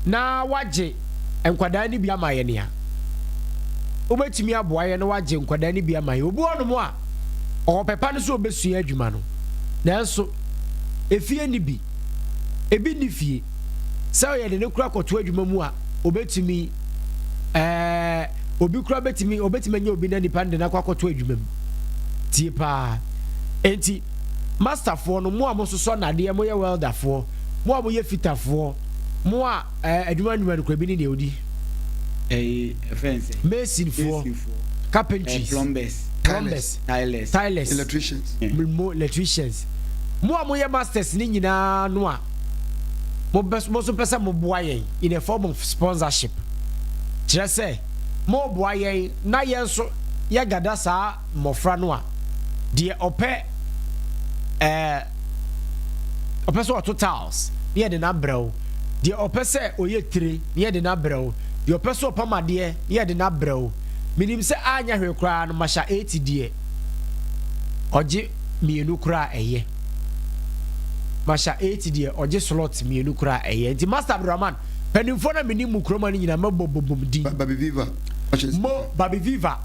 na woagye nkwadaa no bi ama yɛn a, wobɛtumi aboa yɛn na woagye nkwadaa no bi ama yɛn. Obi wɔ nom a, ɔwɔ pɛ pa no sɛ ɔbɛsua adwuma no, nanso efie nni bi. Ebi nni fie. Sɛ yɛde no kora kɔto adwuma mu a, obetumi ɛɛ obi kora betumi obetumi anya obi na nipa no de no akɔ akɔto adwuma mu. Tie paa. Enti masterfoɔ no, mo a mososɔ nnadeɛ, moyɛ welderfoɔ, mo a moyɛ fitafoɔ, mo a ɛɛ adwuma nnwuma no kora ebi ne deɛ odi. Ɛyi ɛfɛn sɛ. Masonfoɔ, Masonfoɔ. carpentries, Ɛɛ plumbers. plumbers, Tilers. tilers, Electricians. mo electricians. Mo a moyɛ masters no nyinaa no a mobɛ mo nso pɛ sɛ moboa yɛn in a form of sponsorship, kyerɛ sɛ moboa yɛn na yɛn nso yɛgada saa mmɔfra no a deɛ ɔpɛ ɛɛ ɔpɛ sɛ ɔto tiles ne yɛde no abrɛ wo, deɛ ɔpɛ sɛ ɔyɛ tire ne yɛde no abrɛ wo, deɛ ɔpɛ sɛ ɔpam adeɛ ne yɛde no abrɛ wo. Menim sɛ anyɛ hwee koraa no Masha 80 deɛ ɔgye mmienu koraa ɛyɛ. Masha 80 deɛ ɔgye slot mmienu koraa ɛyɛ. Nti Master Abdulrahman, mpanimfoɔ na menim mu kuroma no nyinaa mɛbɔ bobom din. Baby Viva. Mo Baby Viva.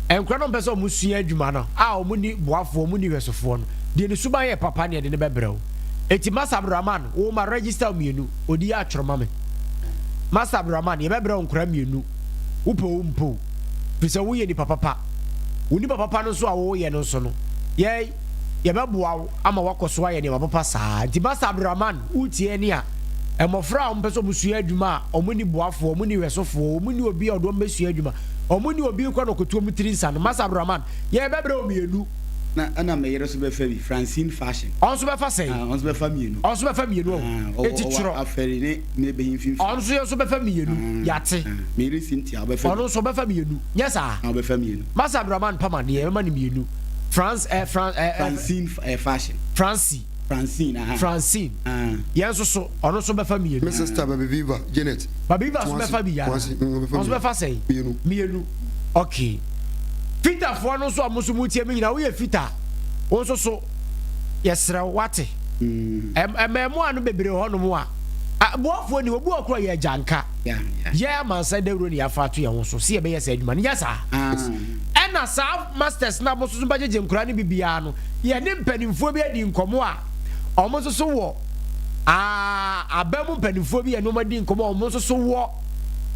Nkora no mpɛ sɛ ɔmo sua adwuma no a ɔmo ni boafoɔ, ɔmo ni hwɛsofoɔ no, deɛ ne suban yɛ papa ne yɛde no bɛbrɛ wo. Enti Master Abdulrahman, wo ma register mmienu, odi yɛ atwerɛ ma me. Master Abdulrahman, yɛbɛbrɛ wo nkora mmienu, wopɛ o wompɛ o, firi sɛ woyɛ nipa papa. Wo nipa papa no nso a woyɛ no nso no, yɛ yɛbɛboa wo ama woakɔ so ayɛ nneɛma papa saa. Nti Master Abdulrahman, woretie yɛn a, mmɔfra a wɔpɛ sɛ wɔsua adwuma a wɔnni boafoɔ, wɔnni hwɛsofoɔ, wɔnni obi a ɔde wɔn bɛsua adwuma, wɔnni obi kɔ na ɔkɔtu wɔn tiri nsa no, Master Abdulrahman, yɛbɛbrɛ wo mmienu. Na ɛna me yere nso bɛfa bi, Francine Fashion. Ɔno nso bɛfa sɛn? Ah, ɔno nso bɛfa mmienu. Ɔno nso bɛfa mmienu ɔho. Ah, ɔwɔ Eti ɔwɔ twerɛ. afɛri ne ne bɛyi mfimfini. Ɔno nso yɛn nso bɛfa mmienu, Ah, yɛate. ah, me yere Cynthia ɔbɛfa bi. Ɔno nso ɔbɛfa mmienu, nyɛ saa? Ah, ɔbɛfa mmienu. Master Abdulrahman pam adeɛ, yɛbɛma no mmienu. France, eh, Fran, eh, eh, Francine eh, Fashion. Francie. Francine, aha. Francine. Ah. Yɛn nso so, ɔno nso bɛfa mmienu. Me sister Baby Viva, Janet. Baby Viva nso bɛfa bi ana? Kumasi, mm, ɔbɛfa Ɔno nso bɛfa sɛn? Mmienu. Mmienu. Okay. Fitafoɔ no nso a mo nso mo tie me nyinaa, woyɛ fita, wo nso so yɛsrɛ wo wate. Mmaamua no bebree hɔ nom a, boafoɔ ni, obi wɔ korɔ yɛ agyanka. Yɛ amansan dawuro ne yɛafa ato yɛn ho so sɛ yɛbɛyɛ saa adwuma no, nyɛ saa. Ɛna saa masters no a mo nso so bɛgyegye nkora no bi biara no, yɛne mpanimfoɔ bi adi nkɔmmɔ a wɔn nso so wɔ aba mu mpanimfoɔ bi yɛne wɔn adi nkɔmmɔ a wɔn nso so wɔ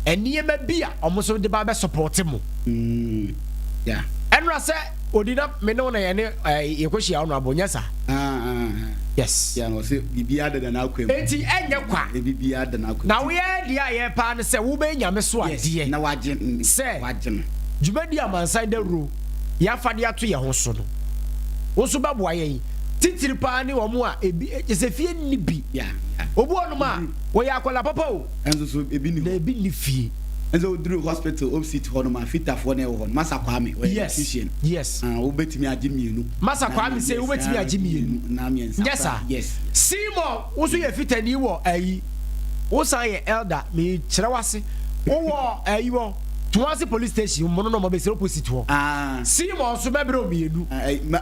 nneɛma bi a wɔn nso de ba bɛ support mo. Ɛnora sɛ odi na me ne wo na yɛne yɛkɔhyia wo no abo nyɛ saa. Yes. Enti ɛnyɛ kwa. Na woyɛ deɛ a yɛpaa no sɛ wobɛyɛ Nyame so adeɛ sɛ dwumadi amansan dawuro yɛafa de ato yɛn ho so no, wo nso bɛboa yɛn. Titiri paa ne wɔn a ebi kyɛ sɛ fie nni bi. Obi wɔ nom a wɔyɛ akwadaa papa o. Ɛnso so ebi nni hɔ. Na ebi nni fie. Ɛnso woduru hospital opposite hɔ nom a fitafoɔ na ɛwɔ hɔ no. Masa Kwame ɔyɛ electrician. Yes. Ah, wobɛtumi agye mmienu. Masa Kwame sɛ wobɛtumi agye mmienu. Na mmiɛnsa. Nyɛ saa. Yes. Seymour wo nso yɛ fitani wɔ ayi. Wosan yɛ elder mekyerɛ wase. Wowɔ ayi wɔ. Toase police station mono no ɔmo bɛsi opposite hɔ. Ah. Simon nso bɛbrɛ mmienu.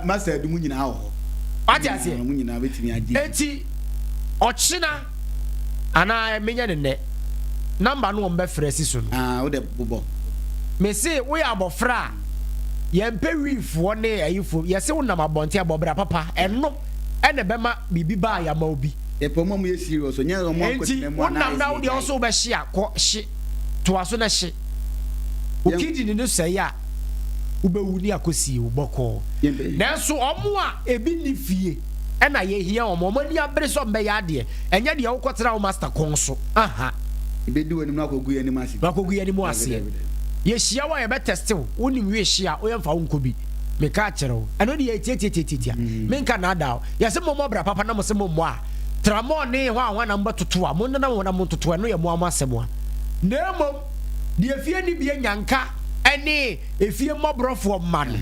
Masa edu mu nyinaa wɔ hɔ. Wate aseɛ? Ɔmo nyinaa bɛtumi agye. Eti ɔkyena anaa menya ne nnɛ number no wɔn bɛfrɛ si so no. Ah, wo de bobɔ. Mese woyɛ abɔfra a, yɛmpɛ wiifoɔ ne ayifoɔ, yɛse wonam abɔnten a, bɔ bra papa, ɛno na ɛbɛma biribi ba a yɛama wo bi. Yɛpɛ wɔn a wɔyɛ serious, nyɛ wɔn a Enti wɔkɔtena mu wonam anaa na wodeɛ wo so wobɛhye a, kɔ hye, toa so na hye. Wo kidney no sɛe a, wobɛwu ne akɔsie wo bɔkɔɔ. Nanso wɔn a ebi nni fie na yɛhia wɔn, wɔn ani abere sɛ wɔbɛyɛ adeɛ, ɛnyɛ deɛ wokɔtena wo master kɔn so, aha. Ɛbɛdi w'anim na wakɔgu yɛn anim ase. Na wakɔgu yɛn anim aseɛ. Yɛhyia wo a yɛbɛtɛste wo, wonim wehye a, woyɛ mfa wo nkɔ bi. Meka akyerɛ wo. Ɛno deɛ tiatiatiatia. Menka naadaa wo. Yɛse mommɔ bra papa na mose mommɔ a, tramɔɔ ne hwanhwan na mobɛtoto a, monnana mo ho na montoto, ɛno yɛ moa mo asɛm a. Na mmom, deɛ fie nni bi anya nka ne efie mmɔborɔfoɔ mma no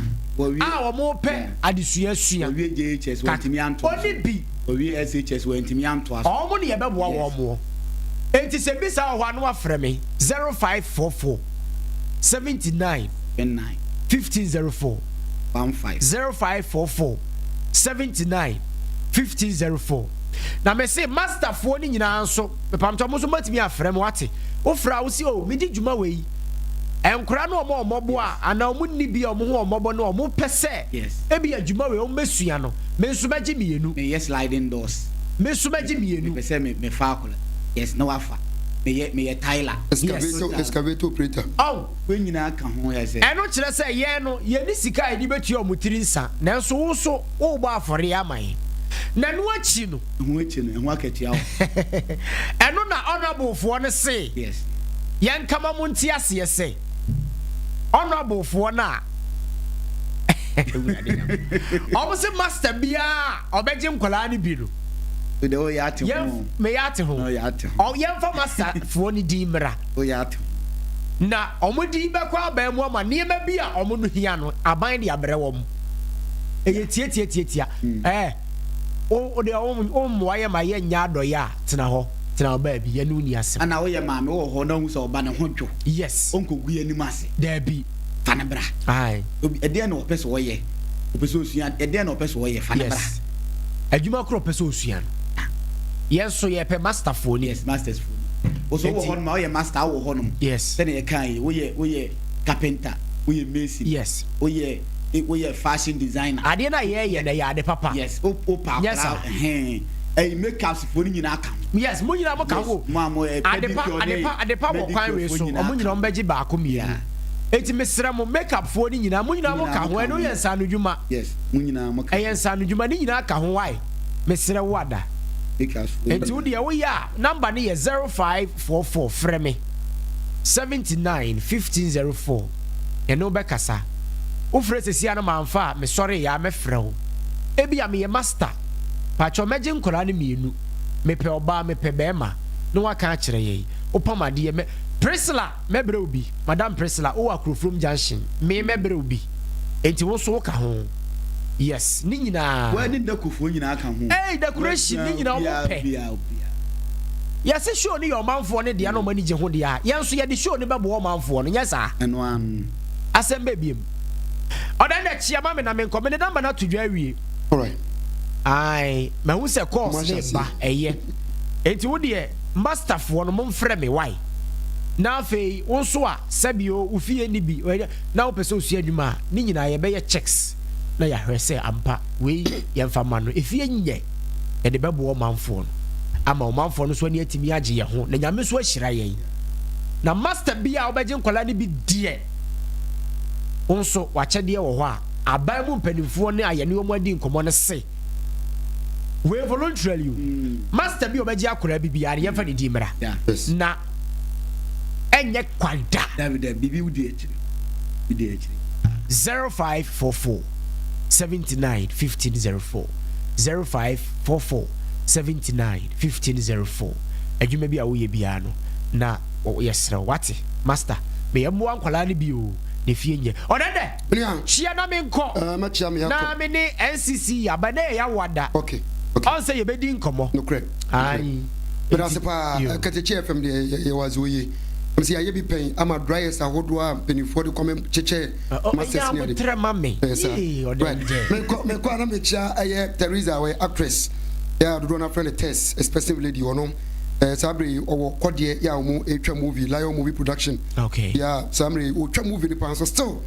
a wɔrepɛ adesua sua. Wɔwie JHS wɔntumi antoa so. Ɔne bi. Wɔwie SHS wɔntumi antoa so. Wɔn ne yɛbɛboa wɔn moɔ. Enti sɛ bi saa wɔ hɔ a na wafrɛ me 0544 79 1504 0544 79 1504. Na mese masterfoɔ no nyinaa nso mepamkyɛw mo nso moatumi afrɛ me wate. Wofrɛ a wose oh medi dwuma wei. Nkora no ɔmo a ɔmo boa anaa ɔmo nni bi a ɔmo ho ɔmɔbɔ no ɔmo pɛ sɛ ebia adwuma wei ɔmo bɛsua no, me nso mɛgye mienu. Meyɛ sliding doors. Me nso mɛgye mienu. Mepɛ sɛ me mefa akwadaa. Yes, na wafa. Meyɛ meyɛ tiler. Excavator excavator operator. Oh. Wei nyinaa ka ho yɛ sɛ. Ɛno kyerɛ sɛ yɛn no yɛnni sika a yɛde bɛtua wɔn tiri nsa, nanso wo nso worebɔ afɔreɛ ama yɛn. Na ɛno akyi no. Ɛho akyi no, ɛho akatua wɔ hɔ. Ɛno na honourable foɔ no se. Yes. Yɛnka ma mo nte aseɛ sɛ, honourable foɔ no a, Awurade Nyame. Wɔn se master biara a ɔbɛgye nkwadaa no bi no. Wode woyɛ ate ho. Meyɛ ate ho. Woyɛ ate ho. Yɛmfa master foɔ no din mmra. Woyɛ ate ho. Na wɔn din bɛkɔ aban mu ama nneɛma bi a wɔn no hia no, aban de abrɛ wɔn. Ɛyɛ tiatiatiatia. Ɛɛ, wo deɛ wo mmoa yɛ ma yɛnyɛ adɔeɛ a, tena hɔ. Tena wo baabi, yɛne wo nni asɛm. Ana woyɛ maame wowɔ hɔ na wohu sɛ ɔba ne ho dwo. Yes. Ɔnkɔgu yɛn anim ase. Daabi. Fa no bra. Aye. Obi, ɛdeɛn na ɔpɛ sɛ ɔyɛ? Ɔpɛ sɛ ɔsua, ɛdeɛn na ɔpɛ sɛ ɔyɛ? Fa no bra. Yes. Adwuma korɔ ɔpɛ sɛ ɔsua no. Yɛn nso yɛpɛ masterfoɔ ni. Yes, mastersfoɔ ni. Wo nso wowɔ hɔnom a, woyɛ master, wowɔ hɔnom. Yes. Sɛdeɛ yɛkaa yi, woyɛ, woyɛ carpenter, woyɛ mason. Yes. Woyɛ, woyɛ fashion designer. Adeɛ no a yɛreyɛ no, ɛyɛ ade papa. Yes, wo, wopɛ Nyɛ saa. akwadaa, ɛhɛn, ɛyi makeups foɔ no nyinaa ka ho. Yes, mo nyinaa mo ka ho. Mo a mo yɛ Adepa, pedicure ne adepa, adepa wɔ kwan wei manicure so. foɔ nyinaa Ɔmo nyinaa ka ɔmo ho. bɛgye baako mmienu. Yeah. Enti mesrɛ mo, makeup foɔ no nyinaa, mo nyinaa mo ka ho, ɛno yɛ nsaanodwuma. Yes, mo nyinaa mo ka Ɛyɛ nsaanodwuma, ne nyinaa ka ho, why? Mesrɛ wo ada. Makeup foɔ Enti wo deɛ woyɛ a, number no yɛ 0544, frɛ me, 79 1504, yɛne wo bɛkasa. Wofrɛ seesei a na mamfa a, mesɔreeɛ a mɛfrɛ wo. Ebia meyɛ master, pakyɛw mɛgye nkwadaa no mienu, mepɛ ɔbaa, mepɛ bɛɛma, na waka akyerɛ yɛn. Wopam adeɛ, mɛ, Priscilla! Mɛbrɛ wo bi, Madam Priscilla, wowɔ Akurofurom junction, me mɛbrɛ wo bi, enti wo nso woka ho. Yes, ne nyinaa. Wo ne Dakofoɔ nyinaa ka ho. Ei, decoration ne nyinaa ɔmo pɛ. Obiara, obiara. Yɛse show no yɛ ɔmanfoɔ no dea na ɔmo ani gye ho deɛ a, yɛn nso yɛde show no bɛboa ɔmanfoɔ no, nyɛ saa? Ɛno ara no. Asɛm bɛɛ biom. Ɔda nnɛ kyia ma me na menkɔ, mede number no ato dwa awie. Alright. Ae, mahu sɛ calls Mo no ahyɛ aseɛ. reba, ɛyɛ. Enti wo deɛ, masterfoɔ no momfrɛ me, wai? Na afei wo nso a sɛbi o wo fie nni bi na wopɛ sɛ osua adwuma a, ne nyinaa yɛbɛyɛ checks na yɛahwɛ sɛ ampa wei yɛmfa mma no. Efie nyɛ yɛde bɛboa ɔmanfoɔ no ama ɔmanfoɔ no nso ani atumi agye yɛn ho na Nyame nso ahyira yɛn. Na master bi a wobɛgye nkwadaa no bi deɛ wo nso w'akyɛdeɛ wɔ hɔ a aban mu mpanimfoɔ ne a yɛne wɔn adi nkɔmmɔ no se wei voluntarily o master bi a ɔbɛgye akwadaa bi biara no yɛmfa ne din mmra na ɛnyɛ kwa da. Dabi dabi biribi di akyire bi di akyire. 0544 79 1504 0544 79 1504 Adwuma bi a woyɛ biara no na yɛsrɛ wo wate master meyɛ mmoa nkwadaa no bi o na efie nyɛ ɔdɛ dɛ. Nua. Kyia na menkɔ. Ɛɛ mɛkyia me akɔ. Na me ne NCC aba na ɛyɛ awada. Okay. Okay. Ɔn sɛ yɛbɛdi nkɔmɔ. Nokorɛ. Ayi. Meda ase paa. Kɛtɛkye FM deɛ yɛwɔ adze oye. Ɛm sɛ yɛayɛ bi pɛn ama dryers ahodoɔ a mpanimfoɔ de kɔmɛ kyekyɛ masters ne ade. Ɛnyɛ ma me. Ɛyɛ saa. Right. Mekɔ mekɔ a na mekyia ɛyɛ Teresa ɔyɛ actress. Yɛ a dodoɔ no afrɛ no Tess expressive lady ɔno. Eh, saa bere yi ɔwɔ kɔdeɛ yɛ a wɔn retwa movie, Lion Movie Production. Okay. Yeah, saa mmerɛ yi ɔtwa movie no paa nso still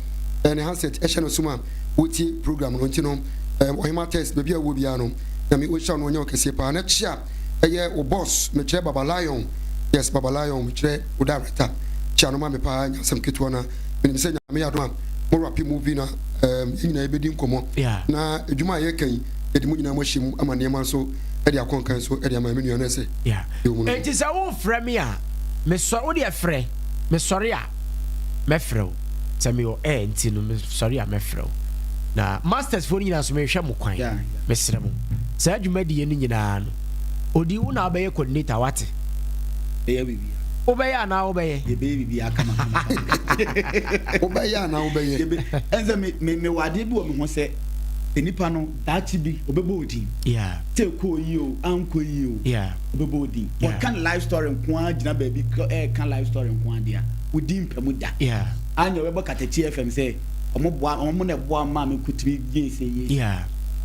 eh, ne handset ɛhyɛ no som a wɔtie program no nti no eh, Ɔhema Test baabi a wɔ biara no Nyame ɔnhyira no ɔnyɛ wo kɛseɛ paa na kyea ɛyɛ wo boss mekyerɛ Baba Lion yes Baba Lion mekyerɛ wo director kyea no ma me paa nyɛ asɛm ketewa na menim sɛ Nyame yɛ adom a mo rape movie na um, yɛn nyinaa yɛbɛdi nkɔmmɔ Yeah. na adwuma a yɛka yi yɛde mo nyinaa mo ahyɛ mu ama nneɛma nso de akɔ nkan so de ama me nua no ɛsɛ Yeah. yɛwɔ mu no. Enti sɛ wofrɛ me a, mesɔre, wo deɛ frɛ, mesɔre a mɛfrɛ wo. Sɛ mewɔ air nti no, mesɔre a mɛfrɛ wo. Na masters foɔ no nyinaa nso mehwɛ mo kwan. Yeah. Mesrɛ mo. Saa dwumadie no nyinaa no, Odi wo na wobɛyɛ coordinator wate? Bɛyɛ biribiara. Wobɛyɛ anaa wobɛyɛ? Yɛbɛyɛ biribiara kama kama kama. Wobɛyɛ anaa wobɛyɛ? Yɛbɛ ɛnsɛ me me mewɔ adeɛ bi wɔ me ho sɛ nipa no daakye bi ɔbɛbɔ wo din. Yeah. Sɛ ɛkɔɔ yie o ankɔ yie o. Yeah. Ɔbɛbɔ wo din. Yeah. Wɔka ne life story nko ara gyina baabi ɛɛka life story nko ara deɛ a, wo din mpɛ mu da. Yeah. Anyɛ ɔbɛbɔ Katakyi FM sɛ ɔmo boa ɔmo na ɛboa maa me kotumi gyee sɛ yie. Yeah.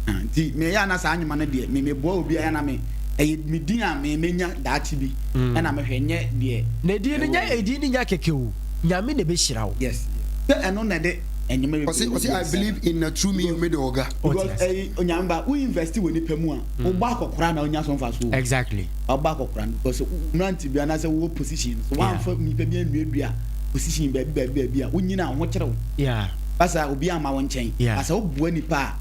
Ah, nti meyɛ a na saa nnwuma no deɛ me meboa obi a yɛ na me ɛyɛ me din a me menya daakye bi ɛna mehwɛ nyɛ deɛ. Na edin no nyɛ edin no nya kɛkɛ o, Nyame na ɛbɛhyira wo. Yes. Sɛ ɛno na ɛde ɛnyɛma bebree. Ɔse ɔse I believe in na true me me de ɔga. Because ɛyi onyame ba wo invest wɔ nipa mu a wo bɔ akɔkora na onya so nfa so. Exactly. Ɔbɔ akɔkora no because mmerante bi anaasɛ wowɔ position so wɔamfa nipa bi anuadua position baabi baabi baabi a wonyina ho kyerɛw. Yeah. Basa obi ama wo nkyɛn. Yeah. Basa woboa nipa a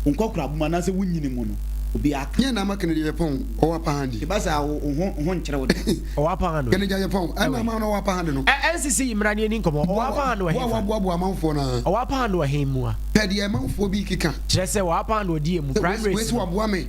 wo nkɔkora bom anaasɛ wonyini mu no obi aka. Nyɛ na ama Kennedy Agyapong ɔwɔ upper hand yi. Basa wo ho ho nkyerɛw de. Ɔwɔ upper hand. Kennedy Agyapong ɛna ama no ɔwɔ upper hand no. Ɛ NCC yi mmra ne yɛni nkɔmmɔ. Ɔwɔ upper hand wɔ Boa hefa? waboaboa amanfoɔ no ara. Ɔwɔ upper hand wɔ he mua? Pɛ deɛ amanfoɔ bi keka. Kyerɛ sɛ wɔ upper hand wɔ die mu. Sɛ wei Primaries wei sɛ no. waboa me.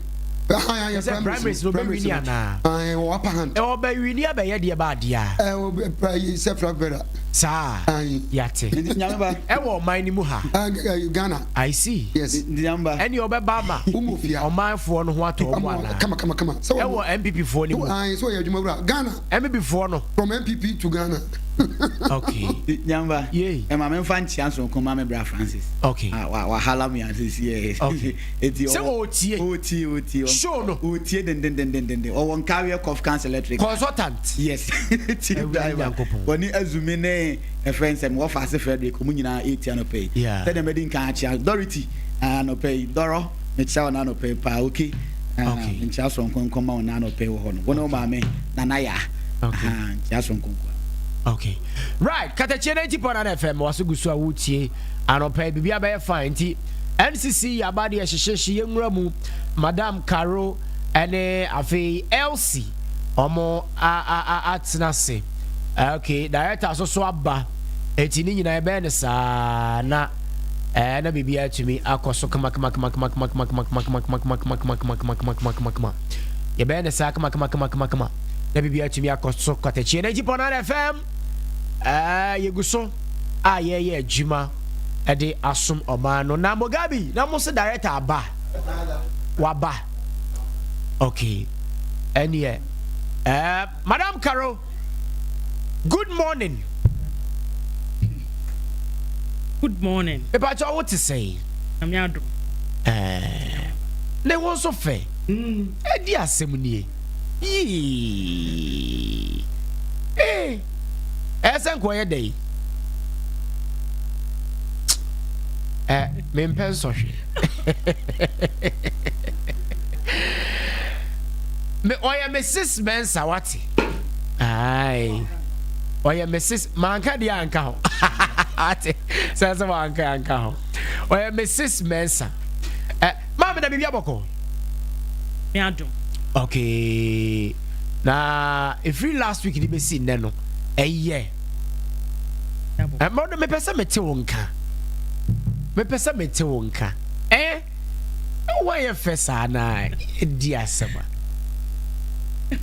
Ahan ayɛ Kyerɛ sɛ primaries primaries no no primaries ɔbɛwini no. anaa? Ahan ɔwɔ upper hand. Ɛ ɔbɛwini abɛyɛ deɛ ba adeɛ a. Ɛ ɔbɛ pra yi sɛ flag bearer. Saa. Ahan. Yɛate. Nti nyame ba. Ɛwɔ ɔman no mu ha. Ah, Ghana. I see. Yes. Nti nyame ba. Ɛneɛ ɔbɛba ama Wo mu fia. ɔmanfoɔ no ho atɔ wɔn anaa? Kama kama kama. Sɛ wɔn. Ɛwɔ NPP foɔ no mu. Ahan sɛ ɔyɛ adwuma wura. Ghana. NPP foɔ no. From NPP to Ghana. Okay. Nyamba. Yay. Ɛma me nfa nkyia nsonko ma me bra Francis. Okay. Ah, wa wa hala me asisi eh. Okay. Eti Sɛ ɔtie. Ɔtie ɔtie. Show no. Ɔtie den den den den den den. Ɔwɔ Nkawie Cough Council Electric. Consultant. Yes. Ti Awurade driver. Nyankopɔn. Wɔne Azumi ne ɛfrɛ nsɛm wɔfa ase Frederick ɔmo nyinaa etia no pɛ yi. Yeah. Sɛdeɛ mɛdi nkan akyia Dorothy anɔpɛ yi Dɔrɔ mekyia wɔn anɔpɛ yi paa okay. Ah, Okay. Nkyia soronko nkɔma wɔn anɔpɛ yi wɔ hɔ no. Wɔne wo maame Nana Yaa. Okay. Aha, nkyia soronko nkoa. Okay. Right, Katakyie 90.9 FM waso gu so a wotie anɔpa yi biribi abɛyɛ fine nti NCC yaba deɛ hyehyehye yɛnwura mu Madam Caro ɛne afei Elsie ɔmo a a a atena ase. Okay, director so so aba eti ne nyinaa ɛbɛyɛ ne saa na ɛɛ na biribi atumi akɔ so kama kama kama kama kama kama kama kama kama kama kama kama kama kama kama kama kama kama yɛbɛyɛ ne saa kama kama kama kama kama na biribi atumi akɔ so Katakyie 90.9 FM ɛɛ yɛgu so a yɛyɛ adwuma ɛde asom ɔman no na Mugabe na mo se director aba waba okay ɛneɛ ɛɛ Madam Caro good morning. Good morning. Mepakyɛ wo te sɛn? Nyame adom. Ɛɛ ne ho nso fɛ. Ɛdi asɛm nie. Yii. Ee. Ɛyɛ sɛ nka ɔyɛ dɛn? Ɛ mempɛ nsɔhwɛ. Me ɔyɛ Mrs. Mensah wate. Aye. Ɔyɛ Mrs. Manka deɛ anka ho. Ate. Sɛ sɛ wanka anka ho. Ɔyɛ Mrs. Mensah. Ɛ maame na biribi abɔkɔ. Me adom. Okay. Na ɛfiri last week de bɛsi nnɛ no ɛyɛ. Ɛmɔ no mepɛ sɛ mete wo nka. Mepɛ sɛ mete wo nka. Eh? Woayɛ fɛ saa na ɛdi asɛm a.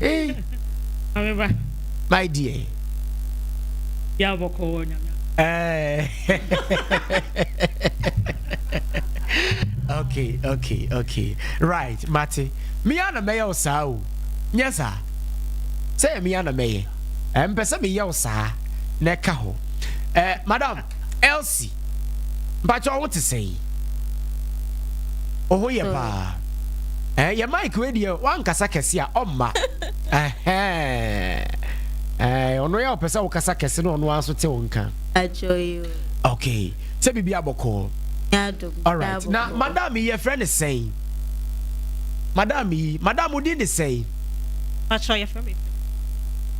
Eh? Maame ba. My dear. Ya bɔkɔ wɔ nyame. Eh. okay, okay, okay. Right, mate. Me ara na mɛyɛ wo saa o. Nyɛ saa. Sɛ yɛ me ara na mɛyɛ. Eh, mpɛ sɛ meyɛ wo saa na ɛka hɔ. Eh, madam Elsie, mpakyɛ wo te sɛn? Wo ho yɛ paa. Eh, yɛ mic wei deɛ wankasa kɛse a ɔmma. Ɛhɛn. Ɛɛ, ɔno yɛ ɔpɛ sɛ wokasa kɛse na ɔno ara nso te wo nka. Okay. Sɛ biribi abɔkɔɔ. Alright. Na madam yi yɛfrɛ no sɛn? Madam yi, madam wo din de sɛn? Pacho yɛfrɛ me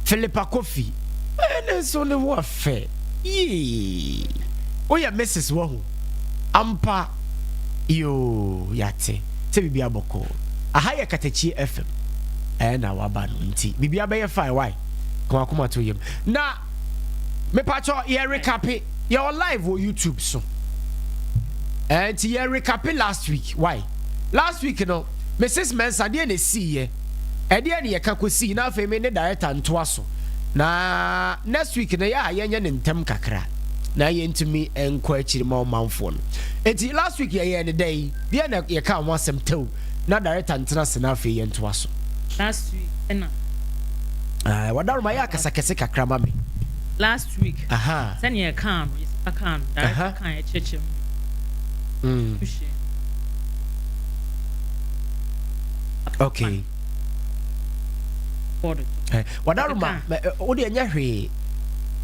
Philippa Kofi. Ɛne nso ne ho afɛ. Yee. Woyɛ Mrs. Wahu. Ampa. Yoo, yɛate. Sɛ biribi abɔkɔɔ. Aha yɛ Katakyie FM. Ɛna waba no nti biribi abɛyɛ fine why? Ka wakoma to yam. Na mepakyɛ yɛ rekape yɛwɔ live wɔ YouTube so. Ɛɛ nti yɛ rekape last week why? Last week no Mrs Mensah deɛ na esiiɛ. Ɛdeɛ na yɛka kɔsii na afei me ne director ntoa so. Na next week no yɛ a yɛnyɛ ne ntɛm kakra na yɛntumi nkɔ akyiri ma ɔmanfoɔ no. Nti last week yɛyɛɛ ne dɛn? Deɛ na yɛka ho asɛm tɛw na director ntena ase na afei yɛntoa so. Last week ɛna. Ah, wadaroma yɛ akasa kɛse kakra ma me. Last week. Aha. Sɛnea yɛkaa no, yɛsipa kaa no, director kaa yɛkyerɛkyerɛ mu. Okay. Eh, wadaroma, wo deɛ nyɛ hwee.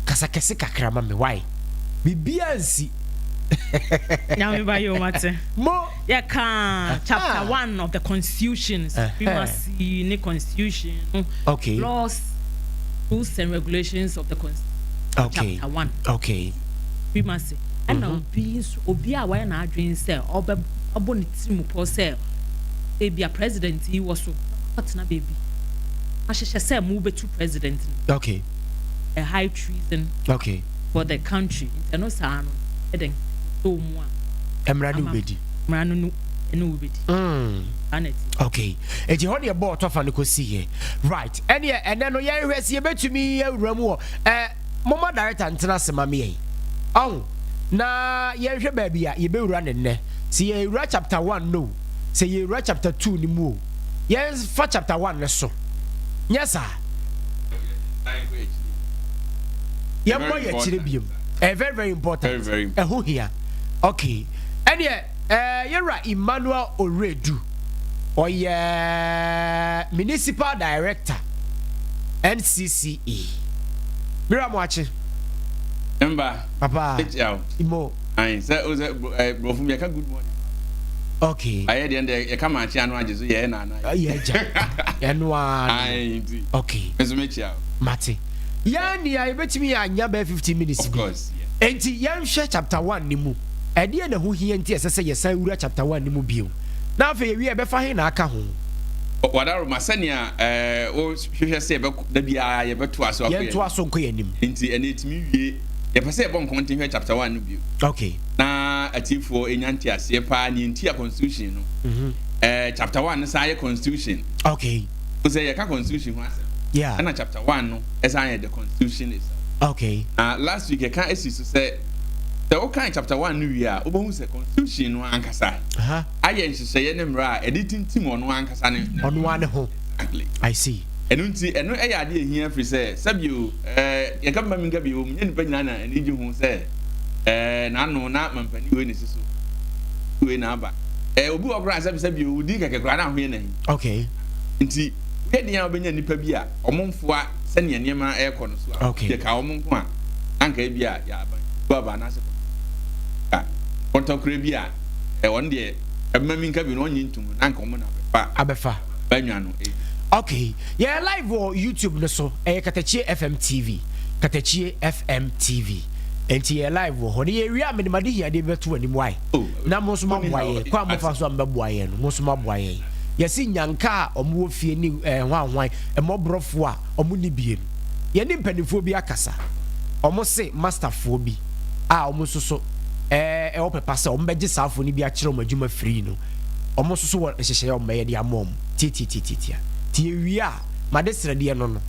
Kasa kɛse kakra ma me, why? Biribiara nsi. Nyame ba yɛ mate. Mo. Yɛka chapter 1 of the constitution, supremacy ne constitution no. Okay. Laws, rules and regulations of the constitution. Okay. Chapter 1. Okay. Supremacy. Ɛna obi nso obi a wayɛ n'adwene sɛ ɔbɛ ɔbɔ ne tirim pɔ sɛ ebi a president yi wɔ so ɔtena baabi ahyehyɛ sɛ mo bɛtu president no. Okay. A high treason. Okay. For the country. Nti ɛno saa no ɛdɛn ɛwɔ mu a. Mmara no wobɛdi. Mmara no no ɛne wobɛdi. Saa na ɛte. Okay. Eti hɔ deɛ bɔɔl tɔfa no kɔsi yɛ. Right. Ɛneɛ ɛnɛ no yɛnhwɛ sɛ yɛbɛtumi awura mu wɔ ɛ moma director ntena ase ma me yɛn. Ɔho na yɛnhwɛ baabi a yɛbɛwura ne nnɛ. Sɛ yɛwura chapter 1 no, sɛ yɛwura chapter 2 no mu o. Yɛnfa chapter 1 no so. Nyɛ saa. Yɛmmɔ yɛ akyire biom. Ɛyɛ very very important. Ɛho hia. Okay. Ɛneɛ ɛɛ yɛwura Emmanuel Oredu. Ɔyɛ municipal director NCCE. Mira mo akye. Mba. Papa. Ekyia o. Imo. Ayi sɛ o sɛ ɛ brɔfo mi yɛka good morning. Okay. Ayɛ deɛ deɛ yɛka maakye ano agye so yɛ na ana. Yɛ agya. Ɛno ara. Ayi nti. Okay. Nso mekyia o. Mate. Yɛn nea yɛbɛtumi yɛ anya bɛyɛ 15 minutes Of bi. course. Yeah. Enti yɛnhwɛ chapter 1 ne mu. Ɛdeɛ na ɛho hia nti ɛsɛ sɛ yɛsan wura chapter 1 ne mu bio. Na afei yɛwie a yɛbɛfa he na aka ho? Wadaroma sɛnea ɛɛ wohwehwɛ sɛ yɛbɛ da biara yɛbɛtoa so akɔ yɛn. Yɛntoa so nkɔ yɛn anim. Nti ɛnna etumi wie. Yɛpɛ sɛ yɛbɔ nkɔnten hwɛ chapter 1 no bio. Okay. Na atiefoɔ enya nteaseɛ paa nea nti a constitution no. Ɛɛ chapter 1 no san yɛ constitution. Okay. Sɛ yɛka constitution ho asɛm. Yeah. Ɛna chapter 1 no ɛsan yɛ the constitution itself. Okay. Na last week yɛka esi so sɛ sɛ wokan chapter 1 no wie a wobɛhu sɛ constitution no ankasa ayɛ nhyehyɛeɛ ne mmara a ɛde tintim ɔno ankasa ne ɔno ara ne ho. Exactly. I see. Ɛno nti ɛno ɛyɛ adeɛ ehia firi sɛ sɛbio ɛɛ yɛka mma mi nka bi wɔ mu nyɛ nipa nyinaa na ani gye ho sɛ ɛɛ n'ano na mampanin wei na esi so wei na aba ɛɛ obi wɔ koraa sɛbi sɛbi odi kɛkɛ koraa na ahoyɛ n'ahi. Okay. Nti woyɛ den a wobɛnya nipa bi a ɔmo mfoa sɛnea nneɛma ɛrekɔ no so a Okay. yɛ ka ɔmo nko a anka ebi a yɛ aban bu aba anaasɛ ka kɔntɔkorɛ bi a ɛ ɔno deɛ ɛbɛma mi nka bi no ɔnye ntum na anka ɔmo na abɛfa Abɛfa. bɛnwa no ebi. Okay. Yɛ live wɔ YouTube no so. Ɛyɛ Katakyie FM TV. Katakyie FM TV. Enti yɛ live wɔ hɔ. Ne yɛwie a mede made hiadeɛ bi bɛto w'anim wae. Oh, Na mo nso moaboa yɛn. Kwan a mofa so a mobɛboa yɛn no, mo nso moaboa yɛn. Yɛse nyanka a ɔmo wɔ fie ne eh, hwanhwan, mmɔborɔfoɔ a ɔmo nni bie no. Yɛne mpanimfoɔ bi akasa. Ɔmo se masterfoɔ bi a ɔmo nso so eh, ɛwɔ pɛpa sɛ ɔmo bɛgye saa afoɔ no bi akyerɛ ɔmo adwuma free no. Ɔmo nso so wɔ nhyehyɛeɛ a ɔmo bɛyɛ de ama ɔmo. Tiatiatiatia. Nti yɛwie a, made srɛdeɛ no no.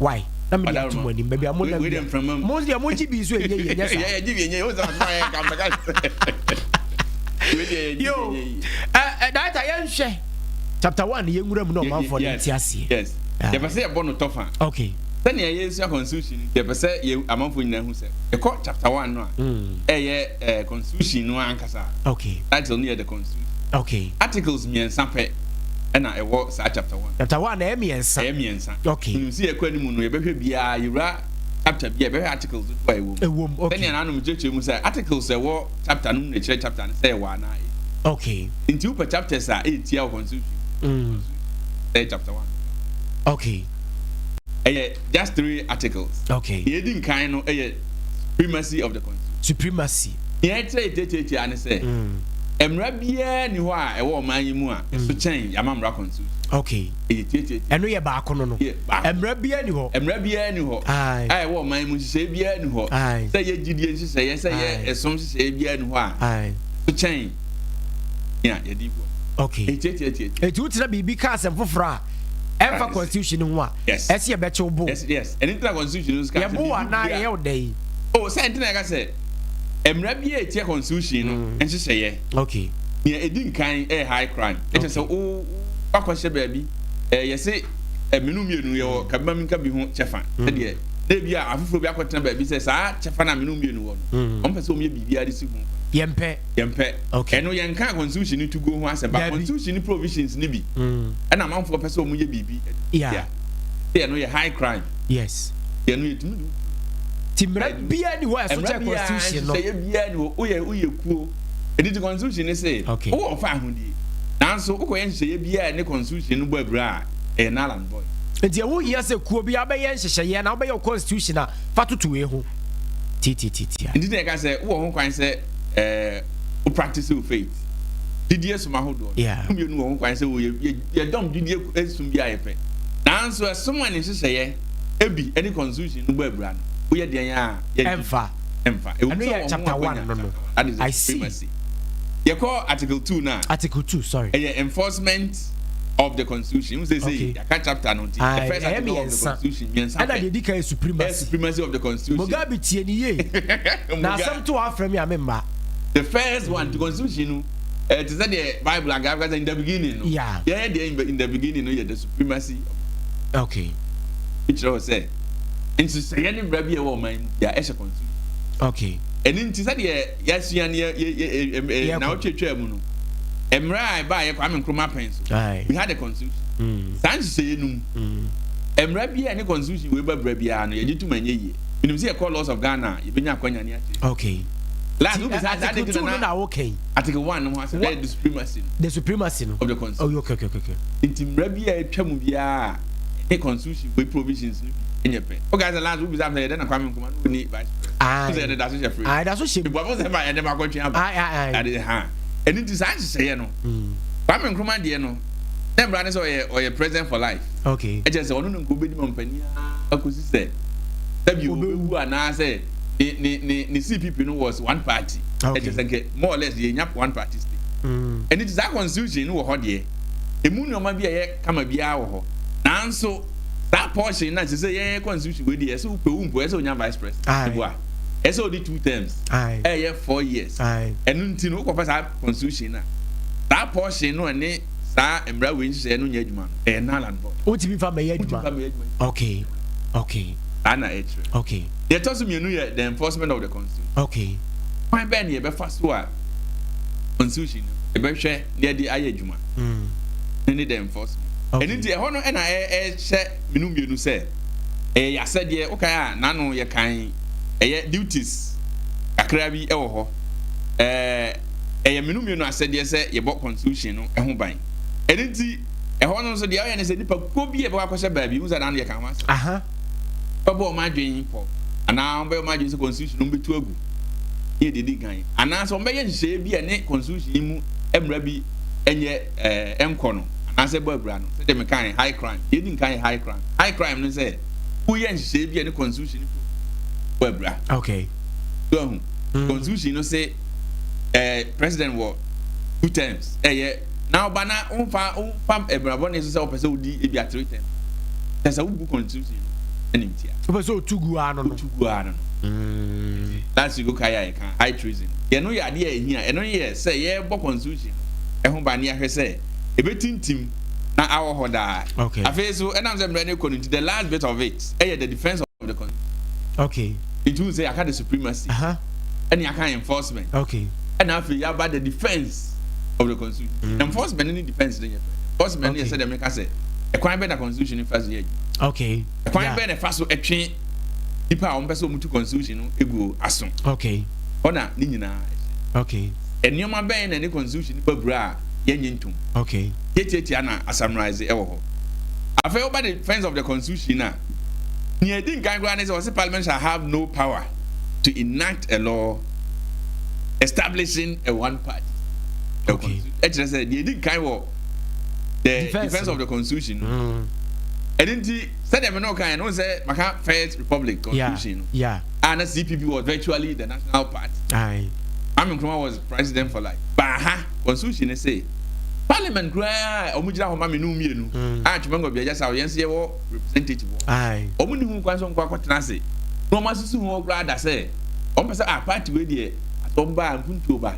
Why? Na mede ato mo anim. Baabi a mo nam Wei deɛ bia. mframa mu. Mo deɛ mogye bi nso ɛnyɛ yie, nyɛ saa. Yɛ gye bi ɛnyɛ yie. O sɛ asoma yɛ ka mbɛka sɛ. Wei deɛ yɛ gye bi Yo, ɛnyɛ yie. eh, eh, director yɛnhwɛ chapter 1 yɛnwura mu na ɔmanfoɔ no Yes, nte aseɛ. Yes. Ah. Yɛpɛ sɛ yɛbɔ no tɔfa. Okay. Sɛnea yɛsua constitution no, yɛpɛ sɛ yɛ amanfoɔ nyinaa hu sɛ yɛkɔ chapter 1 no a ɛyɛ eh, constitution no ankasa. Okay. Title no yɛ the constitution. Okay. Articles mmiɛnsa pɛ. Ɛna ɛwɔ saa chapter 1. Chapter 1 ɛyɛ mmiɛnsa. Ɛyɛ mmiɛnsa. Okay. Menim sɛ yɛkɔ anim no yɛbɛhwɛ biara yɛwura chapter bi a yɛbɛhwɛ articles dodoɔ a ɛwɔ mu. Ɛwɔ mu, okay. Sɛnea n'anom kyerɛkyerɛ mu sɛ articles ɛwɔ chapter no mu na ɛkyerɛ chapter no sɛ ɛwɔ anaa ɛnni. Okay. Nti wopɛ chapters a ɛretia wɔ constitution mu. Ɛyɛ chapter 1. Okay. Ɛyɛ just three articles. Okay. Nea edi nkan no yɛ supremacy of the constitution. Supremacy. Nea ɛkyerɛ tiatiatia ne sɛ mmara biara ni hɔ a ɛwɔ ɔman yi mu a ɛso kyɛn yɛn amammara constitution. Okay. Ɛyɛ tiatiatia. Ɛno yɛ baako no no. Yɛ baako. Mmara biara ni hɔ. Mmara biara ni hɔ. Aye. A ɛwɔ ɔman yi mu nhyehyɛe biara ni hɔ. Aye. Sɛ yɛ gyidie nhyehyɛeɛ, sɛ yɛ ɛsom nhyehyɛeɛ biara ni hɔ a. Aye. So kyɛn nea yɛde bu. Okay. Etiatiatia. Eti wotena biribi ka asɛm foforɔ a ɛmfa constitution ho a. Yes. Ɛsɛ yɛbɛkye wo bo. Yes. Ɛne ntina constitution no sika. Yɛbo wo anaa yɛyɛ wo dɛ yi. Oh, sɛ ntina yɛka sɛ mmara bi a etia constitution no nhyehyɛeɛ. Okay. Nea edi nkan ɛyɛ high crime. Ɛkyɛ sɛ wo wakɔhyɛ baabi ɛɛ yɛse mmienu mmienu yɛwɔ kabima mi nka bi ho kyɛfa. Sɛdeɛ na ebi a afoforɔ bi akɔtena baabi sɛ saa kyɛfa na mmienu mmienu wɔ no. Wɔn pɛ sɛ wɔn yɛ biribiara de si ho. Yɛmpɛ. Yɛmpɛ. Okay. Ɛno yɛnka constitution no tuguo ho asɛm ba constitution no provisions no bi. Ɛna amanfoɔ pɛ sɛ wɔn yɛ biribi. Yeah. Sɛ ɛno yɛ high crime. Yes. Ɛno yɛtumi de. Ti mmara biara ni hɔ a ɛso kyɛn constitution no. Mmara biara nhyehyɛeɛ biara ni hɔ. Woyɛ woyɛ kuo. Ɛdi ti constitution no se. Okay. Wowɔ ɔfa ahodie. Nanso wokɔyɛ nhyehyɛeɛ biara a ɛne constitution no bɔ abira a, ɛyɛ null and void. Nti ɛho hia sɛ kuo biara bɛyɛ nhyehyɛeɛ na wobɛyɛ wo constitution a fa toto wei ho. Tiatiatia. Nti na yɛka sɛ wowɔ ho kwan sɛ ɛɛ wo practice wo faith. Gyidie som ahodoɔ no. Yeah. Wo mmienu wɔ ho kwan sɛ wo yɛ yɛ yɛdɔm gyidie som bi a yɛpɛ. Nanso ɛsom a ne nhyehyɛeɛ ebi ɛne constitution no bɔ abira no, woyɛ deɛn a yɛngye. Ɛmfa. Ɛmfa. Ɛwom Ɛno sɛ yɛ wɔ ho chapter akwanya. 1 no no. That is the I see. supremacy. Yɛkɔ article 2 no a. Article 2, sorry. Ɛyɛ enforcement of the constitution. N sɛ Okay. sɛ yɛaka chapter no nti. The Aye, first ɛyɛ article of the mmiɛnsa. constitution mmiɛnsa Ɛna pɛ. deɛ edi kan yɛ Ɛyɛ supremacy. supremacy of the constitution. Mugabe tie ni yie. Na Mugabe. asɛm to afrɛ mi a me mma. The first one, the constitution no, te sɛ deɛ Bible anka afika sɛ in the beginning no. Yeah. Yɛyɛ deɛ in the beginning no yɛ the supremacy. Okay. Kyerɛ wɔ sɛ nhyehyɛeɛ ne mmara bi a ɛwɔ ɔman mu bia ɛhyɛ constitution. Okay. Ɛno nti sɛdeɛ yɛasua ne yɛ yɛ yɛ Yɛkɔ. na ɔtwetwaa mu no, mmara a ɛbaa yɛ Kwame Nkrumah pɛn so. Aye. We had a constitution. Saa nhyehyɛeɛ no mu, mmara bi a ɛne constitution wei ba bra biara no yɛgye tom ɛnyɛ yie. Menim sɛ yɛkɔ laws of Ghana a yɛbɛnya akwanya ne akyerɛ. Okay. Last Ti, wobisa saa Article ade 2 no na na woka yi. Article 1 no ho asɛm ɛyɛ the supremacy no. The supremacy no. Of the constitution. Oh, okay. Nti mmara bi a atwa mu biara a ɛne constitution wei provisions no bi nyɛ pɛ. Woka sɛ last wobisa sɛ yɛdɛ na Kwame Nkrumah no ni vice president. Aye. Wo sɛ yɛde da so hyɛ free. Aye, da so hyɛ mu. Ebuafo sɛ ma yɛde ma akɔtwe aba. Aye, aye, aye. Ade ha. Ɛno nti saa nhyehyɛeɛ no. Kwame Nkrumah deɛ no, na mmara ne sɛ ɔyɛ ɔyɛ president for life. Okay. Ɛkyerɛ sɛ ɔno ne nka obɛdi ma mpanin akɔsi sɛ sɛbi obewu anaasɛ ne ne ne ne CPP no was one party. Okay. Ɛkyerɛ sɛ nkɛ more or less yɛnya one party state. Ɛno nti saa constitution no wɔ hɔ deɛ, emu nneɛma bi a ɛyɛ kama biara wɔ hɔ. Nanso saa portion na kyerɛ sɛ yɛn constitution wei deɛ ɛsɛ wopɛ wo mpo ɛsɛ onya vice president. Aye. Ɛboa. Ɛsɛ odi 2 terms. Aye. Ɛyɛ 4 years. Aye. Ɛno nti no wokɔfa saa constitution na saa portion no ɛne saa mmara wei nhyehyɛeɛ no nyɛ adwuma no ɛyɛ null and void. Wontumi mfa mmɛyɛ Wontumi adwuma. mfa mmɛyɛ adwuma. Okay. Okay. Saa na ɛkyerɛ. Okay. Deɛ ɛtɔ so mmienu yɛ the enforcement of the constitution. Okay. Kwan bɛn na yɛbɛfa so a constitution no yɛbɛhwɛ na yɛde ayɛ adwuma. Ne ne the enforcement. Okay. Ɛno nti ɛhɔ no ɛna ɛhyɛ mmienu mmienu sɛ ɛyɛ yasɛdeɛ wokae a n'ano yɛ kan ɛyɛ duties kakra bi ɛwɔ hɔ. Ɛyɛ mmienu mmienu asɛdeɛ sɛ yɛbɔ constitution no ɛho ban. Ɛno nti ɛhɔ no nso deɛ ɔyɛ ne sɛ nipa kuo bi a ɛbɛkɔ akɔhyɛ baabi n sɛ n'ano yɛ kan ho asɛm. Aha. Bɛbɔ ɔmo adwene pɔ anaa ɔmo bɛyɛ ɔmo adwene sɛ constitution no bɛtu agu yɛ deɛ di kan anaasɛ ɔmo bɛyɛ nhyehyɛeɛ bi a ne constitution yi mu mmara bi ɛnyɛ ɛnkɔ no anaasɛ bɔ abira no sɛdeɛ meka high crime deɛ di nkan yɛ high crime. High crime no sɛ woyɛ nhyehyɛeɛ bi a ne constitution bɔ abira. Okay. So ahu constitution no sɛ president wɔ 2 terms ɛyɛ na ɔba na womfa womfa mmara ne so sɛ wopɛ sɛ wodi ebi a 3 terms kyɛ sɛ wobu constitution no anim tia. Wopɛ sɛ otu gu ano no. Otu gu ano no. Last week wokae a yɛka high treason. Yɛno yɛ adeɛ a ɛhia. Ɛno yɛ sɛ yɛbɔ constitution no ɛho ba ne ahwɛ sɛ ɛbɛtintim na awɔ hɔ daa. Okay. Afei so ɛnam sɛ mmerɛ no kɔ no nti the last bit of it ɛyɛ the defence of the constitution. Okay. Nti wohu sɛ yɛaka the supremacy. Ɛne yɛaka enforcement. Okay. Ɛna afei yɛaba the defence of the constitution. Enforcement ne defence no nyɛ pɛ. Enforcement no yɛ sɛdeɛ meka sɛ ɛkwan bɛn na constitution no fa so yɛ adwuma. Okay. Ɛkwan bɛn na ɛfa so ɛtwe nipa a wɔn pɛ sɛ wɔn tu constitution no egu aso. Okay. Hɔ na ne nyinaa ɛhyɛ. Okay. Nneɛma bɛn na ɛne constitution no ba bura a yɛnyɛ ntom. Okay. Tiatiatia na asamrise ɛwɔ hɔ. Afei woba defence of the constitution a, nea edi nkan koraa ne sɛ wɔsi parliament shall have no power to enact a law establishing a one party. Okay. Ɛkyerɛ sɛ deɛ edi nkan wɔ the defense, defense of the constitution no. Ɛno nti sɛdeɛ me ne wo kan no sɛ maka first republic constitution no. Yeah. A na CPP was virtually the national party. Aye. Kwame Nkrumah was president for life. Baaha constitution no say parliament koraa a wɔn gyina hɔ ma me no mmienu. A Twemangwa Biagya Saw yɛn nso yɛwɔ representative wɔ. Aye. Wɔn ni ho kwan sɛ wɔn kɔ akɔtena ase na wɔn asusu ho koraa da sɛ wɔn pɛ sɛ ah party wei deɛ asɔm ba mpuntuo ba.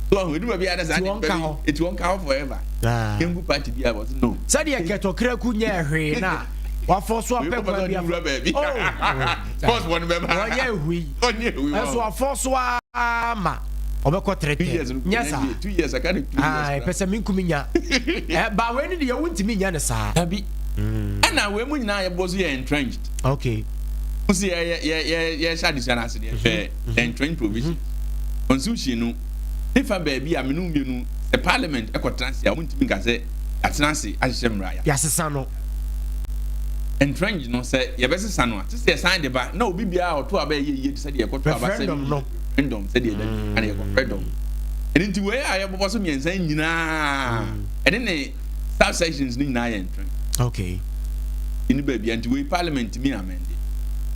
So ɔho edu baabi a na saa Eti wɔn ka hɔ. Eti wɔn ka hɔ forever. Yɛngu party bi a wɔsi no. Sɛdeɛ kɛtɔkraku nyɛɛ hwee na wafɔ so apɛ kwan bi afa. Baabi. Oh. Force wɔn bɛba. Wɔnyɛ ehui. Ɔnyɛ ehui. Ɛnso wafɔ so ara ma ɔbɛkɔ tɛrɛtɛ. Nyɛ saa. 2 years aka ne 2 years. Ah, pɛ sɛ minkumi nya. Ɛ ba wei ni deɛ wuntumi nya ne saa. Dabi. Ɛna wei mu nyinaa yɛbɔ so yɛ entrenched. Okay. Nsi yɛ yɛ yɛ yɛ hyɛ adesua n'ase deɛ hwɛ entrenched provision. Constitution no ne fa baabi a menu mmienu sɛ parliament ɛkɔtena ase a wɔntumi nka sɛ yɛatena ase ahyehyɛ mmara yɛ. Yɛasesa no. Entrenched no sɛ yɛbɛsesa no a te sɛ yɛsan de ba na obi biara a ɔto aba ɛyɛ yie te sɛ deɛ yɛkɔto aba sɛ Referendum no. Referendum sɛdeɛ ɛda ana yɛkɔ referendum. Ɛno nti wei a yɛbobɔ so mmiɛnsa yi nyinaa ɛne ne subsections no nyinaa yɛ entrenched. Ɛni baabi a nti wei parliament mi amend.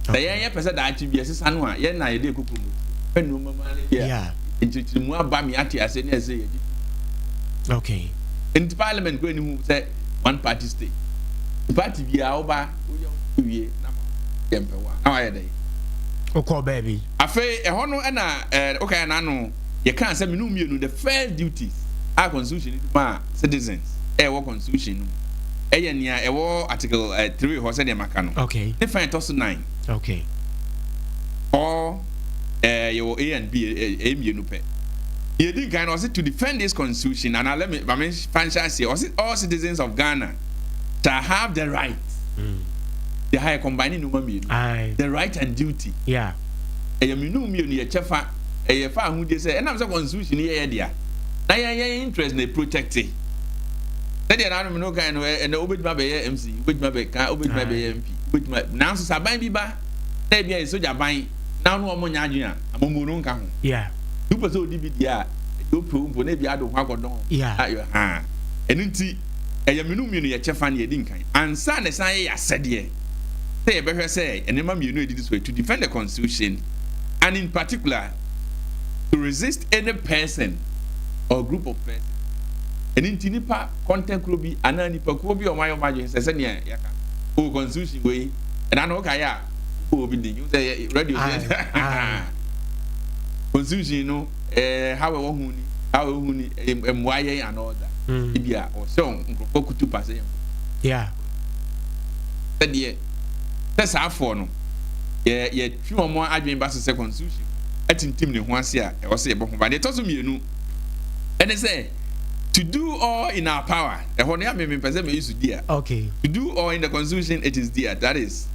Sɛ yɛn yɛpɛ sɛ daakye bi ɛsesa no a yɛn na yɛde ɛkɔ promote. Pɛ nneɛma mu ara yɛ. Nkyerɛkyerɛmu aba mi ate ase ne ɛsɛ yɛgye. Nti parliament kɔ ani hu sɛ one party state. Party biara woba woyɛ wo wie na ma yɛ mpɛ wa na wayɛ dɛ. Wokɔ baabi. Afei ɛhɔ no ɛna ɛɛ wokae n'ano yɛkaa sɛ menu mmienu the first duties a constitution no de maa citizens ɛwɔ constitution no mu ɛyɛ nea ɛwɔ article 3 hɔ sɛdeɛ maka no. Ne fa ɛtɔ so 9. Or yɛwɔ A and B ɛyɛ mmienu pɛ. Yɛdi nkan no ɔse to defend this constitution and let me ma me fa nhyɛ aseɛ ɔse all citizens of Ghana shall have the right. The higher combine nneɛma mmienu. The right and duty. Ɛyɛ mmienu mmienu yɛ kyɛfa ɛyɛ fa ahodie sɛ ɛnam sɛ constitution yɛ yɛ dea na yɛn yɛn interest na protect sɛdeɛ n'anom no kan no ɛnɛ wobɛtumi abɛyɛ MC, wobɛtumi abɛka, wobɛtumi abɛyɛ MP, wobɛtumi nanso sɛ aban bi ba na ebi ayɛ sogya ban na ɔno ɔmo nya adwene a amammuo no nka ho. Wopɛ sɛ odi bi deɛ a ɛdeɛ wopɛ wo mpo na ebi ado ho akɔdɔn. Ha ɛno nti ɛyɛ mmienu mmienu yɛ kyɛfa ne yɛdi nkan ansa na ɛsan yɛ yɛ asɛdeɛ sɛ yɛbɛhwɛ sɛ nneɛma mmienu a ɛdidi so to defend the constitution and in particular to resist any person or group of persons. Ɛno nti nipa kɔntɛnkuro bi anaa nipakuo bi a wɔn ayɛ wɔn adwene sɛ sɛnea yɛka o constitution wei ɛna no woka yɛ a wobɔ obi din sɛ radio sɛ constitution no how ɛwɔ ho ni how ɛwɔ ho ni mmoa yɛn and all that ebi a ɔhyɛ nkurɔfoɔ kutu pa sɛ yɛn sɛdeɛ sɛ saa afoɔ no yɛ yɛtwe wɔn adwene ba so sɛ constitution atintim ne ho ase a ɛwɔ sɛ yɛbɔ ho ban. Deɛ ɛtɔ so mmienu ɛne sɛ to do all in our power. Ɛhɔ no yɛ mímí pɛ sɛ mɛ use dear. To do all in the constitution it is dear, that is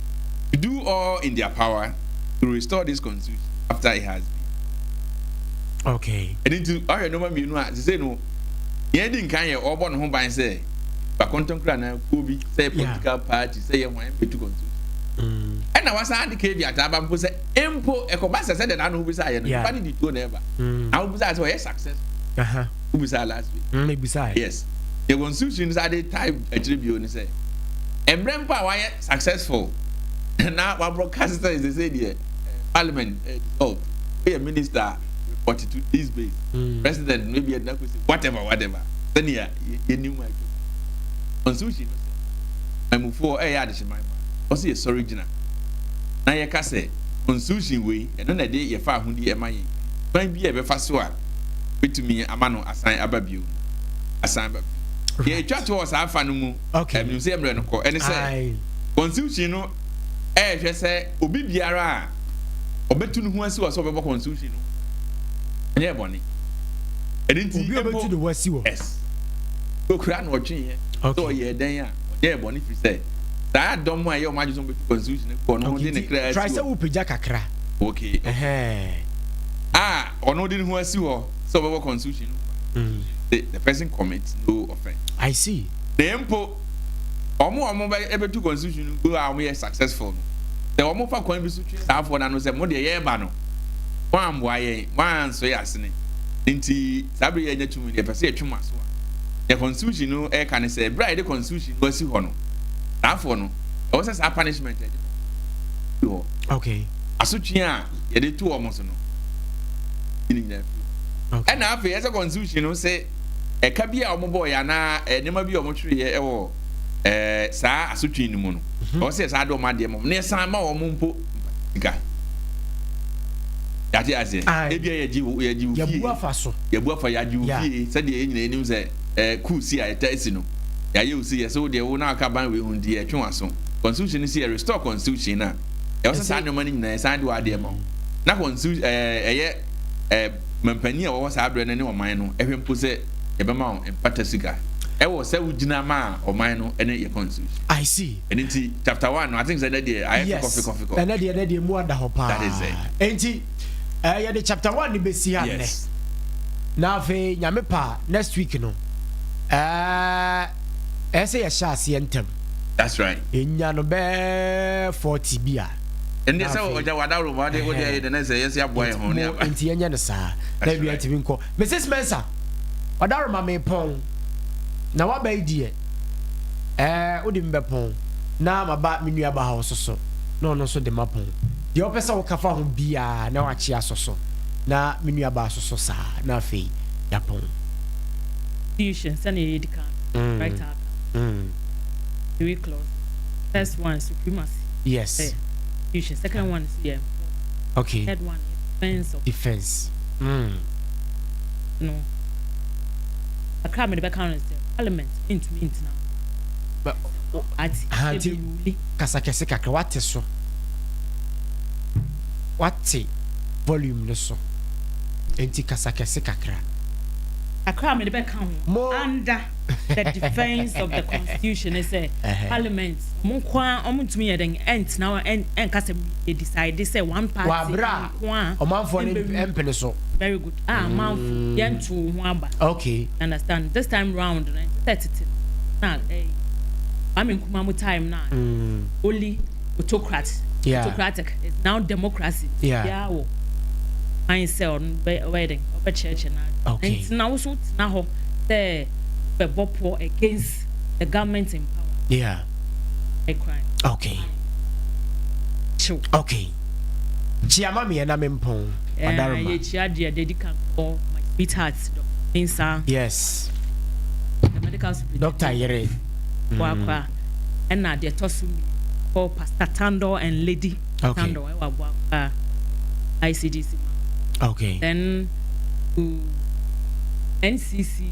to do all in their power to restore this constitution after it has been. Ɛne nti ɔhwɛ nneɛma mmienu a sise no yɛn di nkan yɛ ɔbɔ ne ho ban sɛ bakɔntɔnkura na kuo bi sɛ political party sɛ yɛ hwan bɛtu constitution ɛna wasan de caveat aba mpo sɛ mpo ɛkɔba sɛ sɛ de n'ano bisa yɛ no nipa ne di tuo na ɛba na wobisa sɛ ɔyɛ successful wobisa last week. Ebisa. Yes, the constitution sɛ ade type akyire bio ne sɛ mmerɛ mpo a wayɛ successful na wabroadcast sɛ ɛsɛ sɛ deɛ parliament dissolved, woyɛ minister, report to this base, president no ebi ɛdina kosi whatever whatever sɛnea yɛnim atwa constitution no sɛ mamufoɔ ɛyɛ adehyeman ma ɔsɛ yɛsɔre gyina na yɛka sɛ constitution wei ɛno na ɛde yɛfa ahodie ɛma yɛn kwan bi a yɛbɛfa so a bɛtumi ama no asan aba bio, asan aba bio. Deɛ ɛtwa to wɔ saa afa no mu ɛnim sɛ mmerɛ no kɔ ɛne sɛ constitution no ɛɛhwɛ sɛ obi biara a ɔbɛtu ne ho asi wɔ sɛ ɔbɛbɔ constitution no ɛnyɛ bɔne. Ɛne nti obi a ɔbɛtu ne ho asi wɔ yes okura na ɔtwe yɛ. Sɛ ɔyɛɛ dɛn a, ɔnyɛɛ bɔne firi sɛ saa dɔm a ɛyɛ wɔn adwene sɛ wɔbɛtu constitution agu hɔ no de ne kra asi hɔ. Try sɛ wopagya kakra. Okay. A ɔno de ne ho asi hɔ sɛ ɔbɛbɔ constitution no ho ban. The person commits no offence. I see. Na mpo wɔn a wɔn bɛtu constitution no gu a wɔyɛ successful no, sɛ wɔn fa kwan bi so twe saa afoɔ no ano sɛ mo deɛ yɛreba no, mo amboa yɛn, mo ansɔ yɛn asene, nti saa bere yɛanya tumi no yɛpɛ sɛ yɛtwe mo aso a, nea constitution no ɛreka ne sɛ bere a yɛde constitution no asi hɔ no, saa afoɔ no, ɛwɔ sɛ saa punishment a yɛde ma wɔn firi hɔ. Okay. Asotwe a yɛde to wɔn so no, ne nyinaa firi hɔ. Okay. Ɛna afei ɛsɛ constitution no sɛ ɛka bi a wɔbɔeɛ anaa nneɛma bi a wɔtwereeɛ wɔ ɛɛ saa asotwe no mu no, ɛwɔ sɛ yɛsan de wɔn adeɛ ma wɔn na yɛsan ma wɔn mpo sika. Yɛate aseɛ. Ebia yɛgye wo yɛgye wo fie. Yɛbu afa so. Yɛbu afa yɛagye wo fie sɛdeɛ yɛn nyinaa yɛnim sɛ ɛɛ kuu si a yɛtaa si no. Yɛayɛ wo si yɛsɛ wo deɛ wo na aka ban wei ho nti yɛtwe w'aso. Constitution no si yɛ restore constitution no a ɛwɔ sɛ saa nneɛma no nyinaa yɛsan de w'adeɛ ma wo. Na constitution ɛɛ ɛyɛ ɛɛ Mampanin a wɔwɔ saa berɛ no ne ɔman no hwɛ mpo sɛ yɛbɛma wo mpata sika ɛwɔ sɛ wogyina maa ɔman no ne yɛ constitution. I see. Ɛno nti chapter one no I think sɛ ɛnɛ deɛ ayɛ Yes. fikɔ fikɔ fikɔ. Ɛnɛ deɛ ɛnɛ deɛ mu ada hɔ paa. That is it. Enti eh, yɛde chapter one no bɛsi ha nnɛ. Yes. Na afei nyame pa next week no eh, ɛyɛ sɛ yɛhyɛ aseɛ ntɛm. That's right. Yɛnya no bɛɛ 40 bi a. Ɛnde sɛ ɔgya wadaworo ma wode wode ayɛ dɛ na sɛ yɛsɛ aboa yɛn ho ne aba. Nti yɛnyɛ no saa na wia ntumi nkɔ. Mrs Mensah, wadaworo ma mepɔn na waba yi deɛ ɛɛ wode me bɛpɔn na maba me nua ba ha ɔso so na ɔno nso de mapɔn. Deɛ ɔpɛ sɛ woka fa ho biara na wakye asɔ so na me nua ba aso so saa na afei yɛapɔn. Constitution sɛnea yɛdi kan right aka. Three clause. First one supremacy. Yes. Constitution. Second one is yeah. Okay. Third one defense of. Defense. No. Akra me de bɛka no sɛ parliament ntumi ntena. But ati. Ahanti kasa kɛse kakra wate so. Wate volume no so. Enti kasa kɛse kakra. Akra me de bɛka ho. Under the defense of the constitution ne sɛ parliament ɔmo nko ara ɔmo ntumi yɛ dɛn ɛntena hɔ ɛnka sɛ yɛ decide sɛ one party nko ara ɔmanfoɔ no mpene so. Very good a amanfo yɛn to ho aba. Okay. Understand this time round no ɛnte sɛ tete na ɛy Kwame Nkrumah mu time na only autocrat yeah. autocratic is now democracy. Yeah. Yeah, wɔ kwan sɛ ɔno bɛ ɔbɛyɛ dɛn ɔbɛkyerɛkyerɛ n'adwene. Okay. Nti na woso tena hɔ sɛ bɛbɔ pɔ against the government in power. Yeah. A crime. Okay. Kyew. Okay. Kyia ma meɛ na mempɔn. Ɔdaroma. Yɛkyia deɛ dedi kan kɔ my sweetheart Dr. Mensah. Yes. The medical superintendent. Doctor yere. Boakwa. Ɛna deɛ ɛtɔ so mmienu kɔ Pastor Tandor and Lady okay. Tandor ɛwɔ Aboakwa ICGC. Okay. Then to NCC.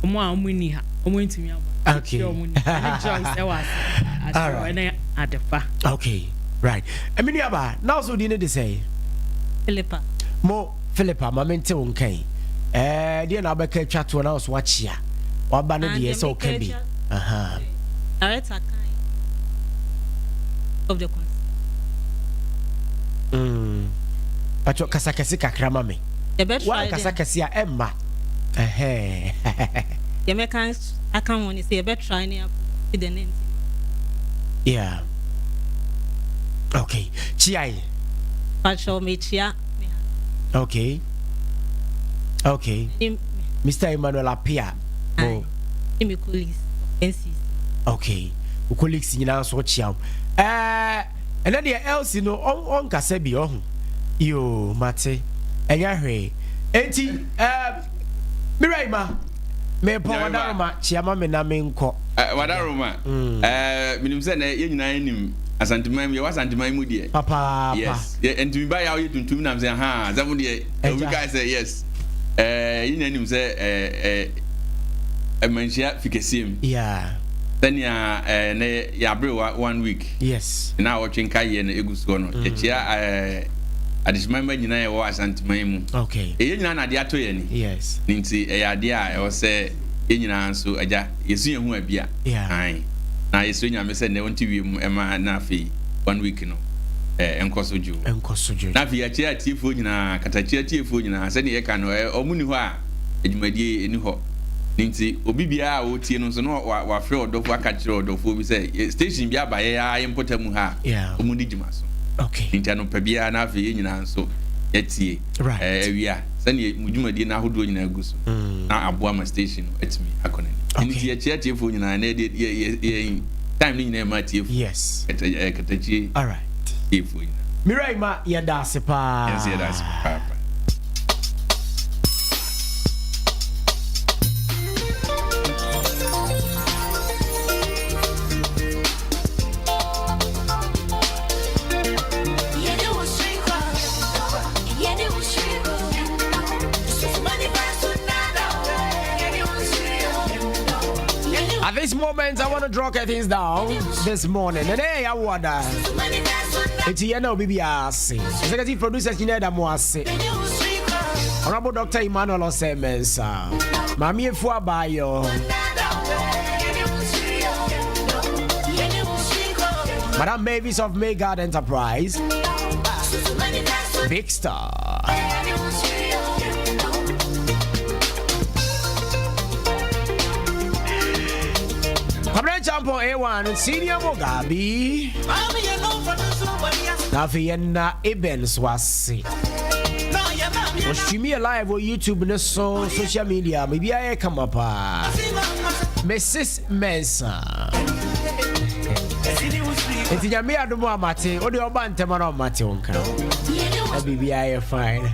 Ọmọ a ọmọ ni ha ọmọ ntumi aba. Okay. Ọmọ ni ɛne Joyce ɛwɔ ase. Ase ɛne Adepa. Okay. Right. Ɛmi ni aba na ɔsɔ di ne de sɛ. Philippa. Mo Philippa maame nte wo nkan. Ɛɛ deɛ na abɛka atwa toɔ na ɔsɔ wakyia. Waba no deɛ sɛ ɔka bi. Aha. Director kan of the constitution. Patro kasa kɛse kakra ma me. Yɛbɛtry Wa kasa kɛse a ɛmma. Ɛhɛn. Yɛbɛka aka ho ne sɛ yɛbɛtry ne approve the name. Yeah. Okay. Chiai. Patro mekyia. Okay. Okay. Mr. Emmanuel Apia. Oh. Me colleagues. NCC. Okay. Wo colleagues nyinaa nso kyia wo. Eh, ɛnɛ deɛ Elsie no ɔnkasa bi ɔho. Yo, mate. Ɛnyɛ hwee. Enti, eh, mewura yi ma. Mepɔ wadaroma kyia ma me na menkɔ. Wadaroma. Eh, menim sɛ nɛ yɛn nyinaa nim Asanteman mu, yɛwɔ Asanteman mu deɛ. Papaapa. Yes. Ntumi ba yɛ a woyɛ tuntum nam sɛ ha, sɛ mo deɛ, obi kae sɛ yes. Eh, yɛn nyinaa nim sɛ eh, eh, manhyia fi kɛseɛ mu. Yeah. Sɛnea eh, nɛ yɛaberewa one week. Yes. Na awɔtwe nkaeɛ no egu soɔ no, yɛkyia eh, adehyema mma nyinaa yɛwɔ Asanteman mu. Okay. Ɛyɛ nyinaa na adeɛ atɔ yɛn ani. Yes. Ne nti ɛyɛ adeɛ a ɛwɔ sɛ. Yɛn nyinaa nso, Agya, yɛsu yɛn ho abia. Ae. Na yɛsrɛ Nyame sɛ nnɛ ɔnte wiem mma na afei one week no eh, ɛnkɔ so dwo. Ɛnkɔ so dwo. Na afei yɛakyerɛ atiefoɔ nyinaa, katakyie atiefoɔ nyinaa, sɛdeɛ yɛka no, eh, wɔn nni hɔ a, adwumadie ɛnni hɔ. Ne nti, obi biara a ɔretie no nso, na wafrɛ ɔdɔfoɔ aka kyerɛ ɔdɔfoɔ bi sɛ, station bi aba yɛn ara yɛn mpɔtam ha a, wɔn di dwuma so. Okay. Nti anɔpa biara na afei yɛn nyinaa nso yɛatie. Right. Eh, awia, sɛdeɛ mo dwumadie no ahodoɔ nyinaa gu so, na aboa ma station no atumi akɔ n'anim. Okay. Nti yɛkyerɛ atiefoɔ nyinaa, na yɛde yɛ yɛ yɛn time no nyinaa ma atiefoɔ. Yes. Kata ɛɛ katakyie. All right. Atiefoɔ nyinaa. Mira Ima, yɛda ase paa. Yɛn nso yɛda ase papaapa. At this moment, I want to draw curtains down this morning. And hey, I wonder. It's here now, BBRC. Executive producers, you know, Mwase. Honorable Dr. Emmanuel Osemensa. Mami Efua Bayo. Madam Mavis of Maygard Enterprise. Big Star. Kwabena Champo A1 Senior Mugabe. Na afei yɛnna Eben so ase. Ɔstream yɛ live wɔ YouTube ne so social media biribiara yɛ kama paa. Mrs. Mensah. Nti nyame adom a mate wode ɔba ntɛm a na ɔmate wo nka. Na biribiara yɛ fine.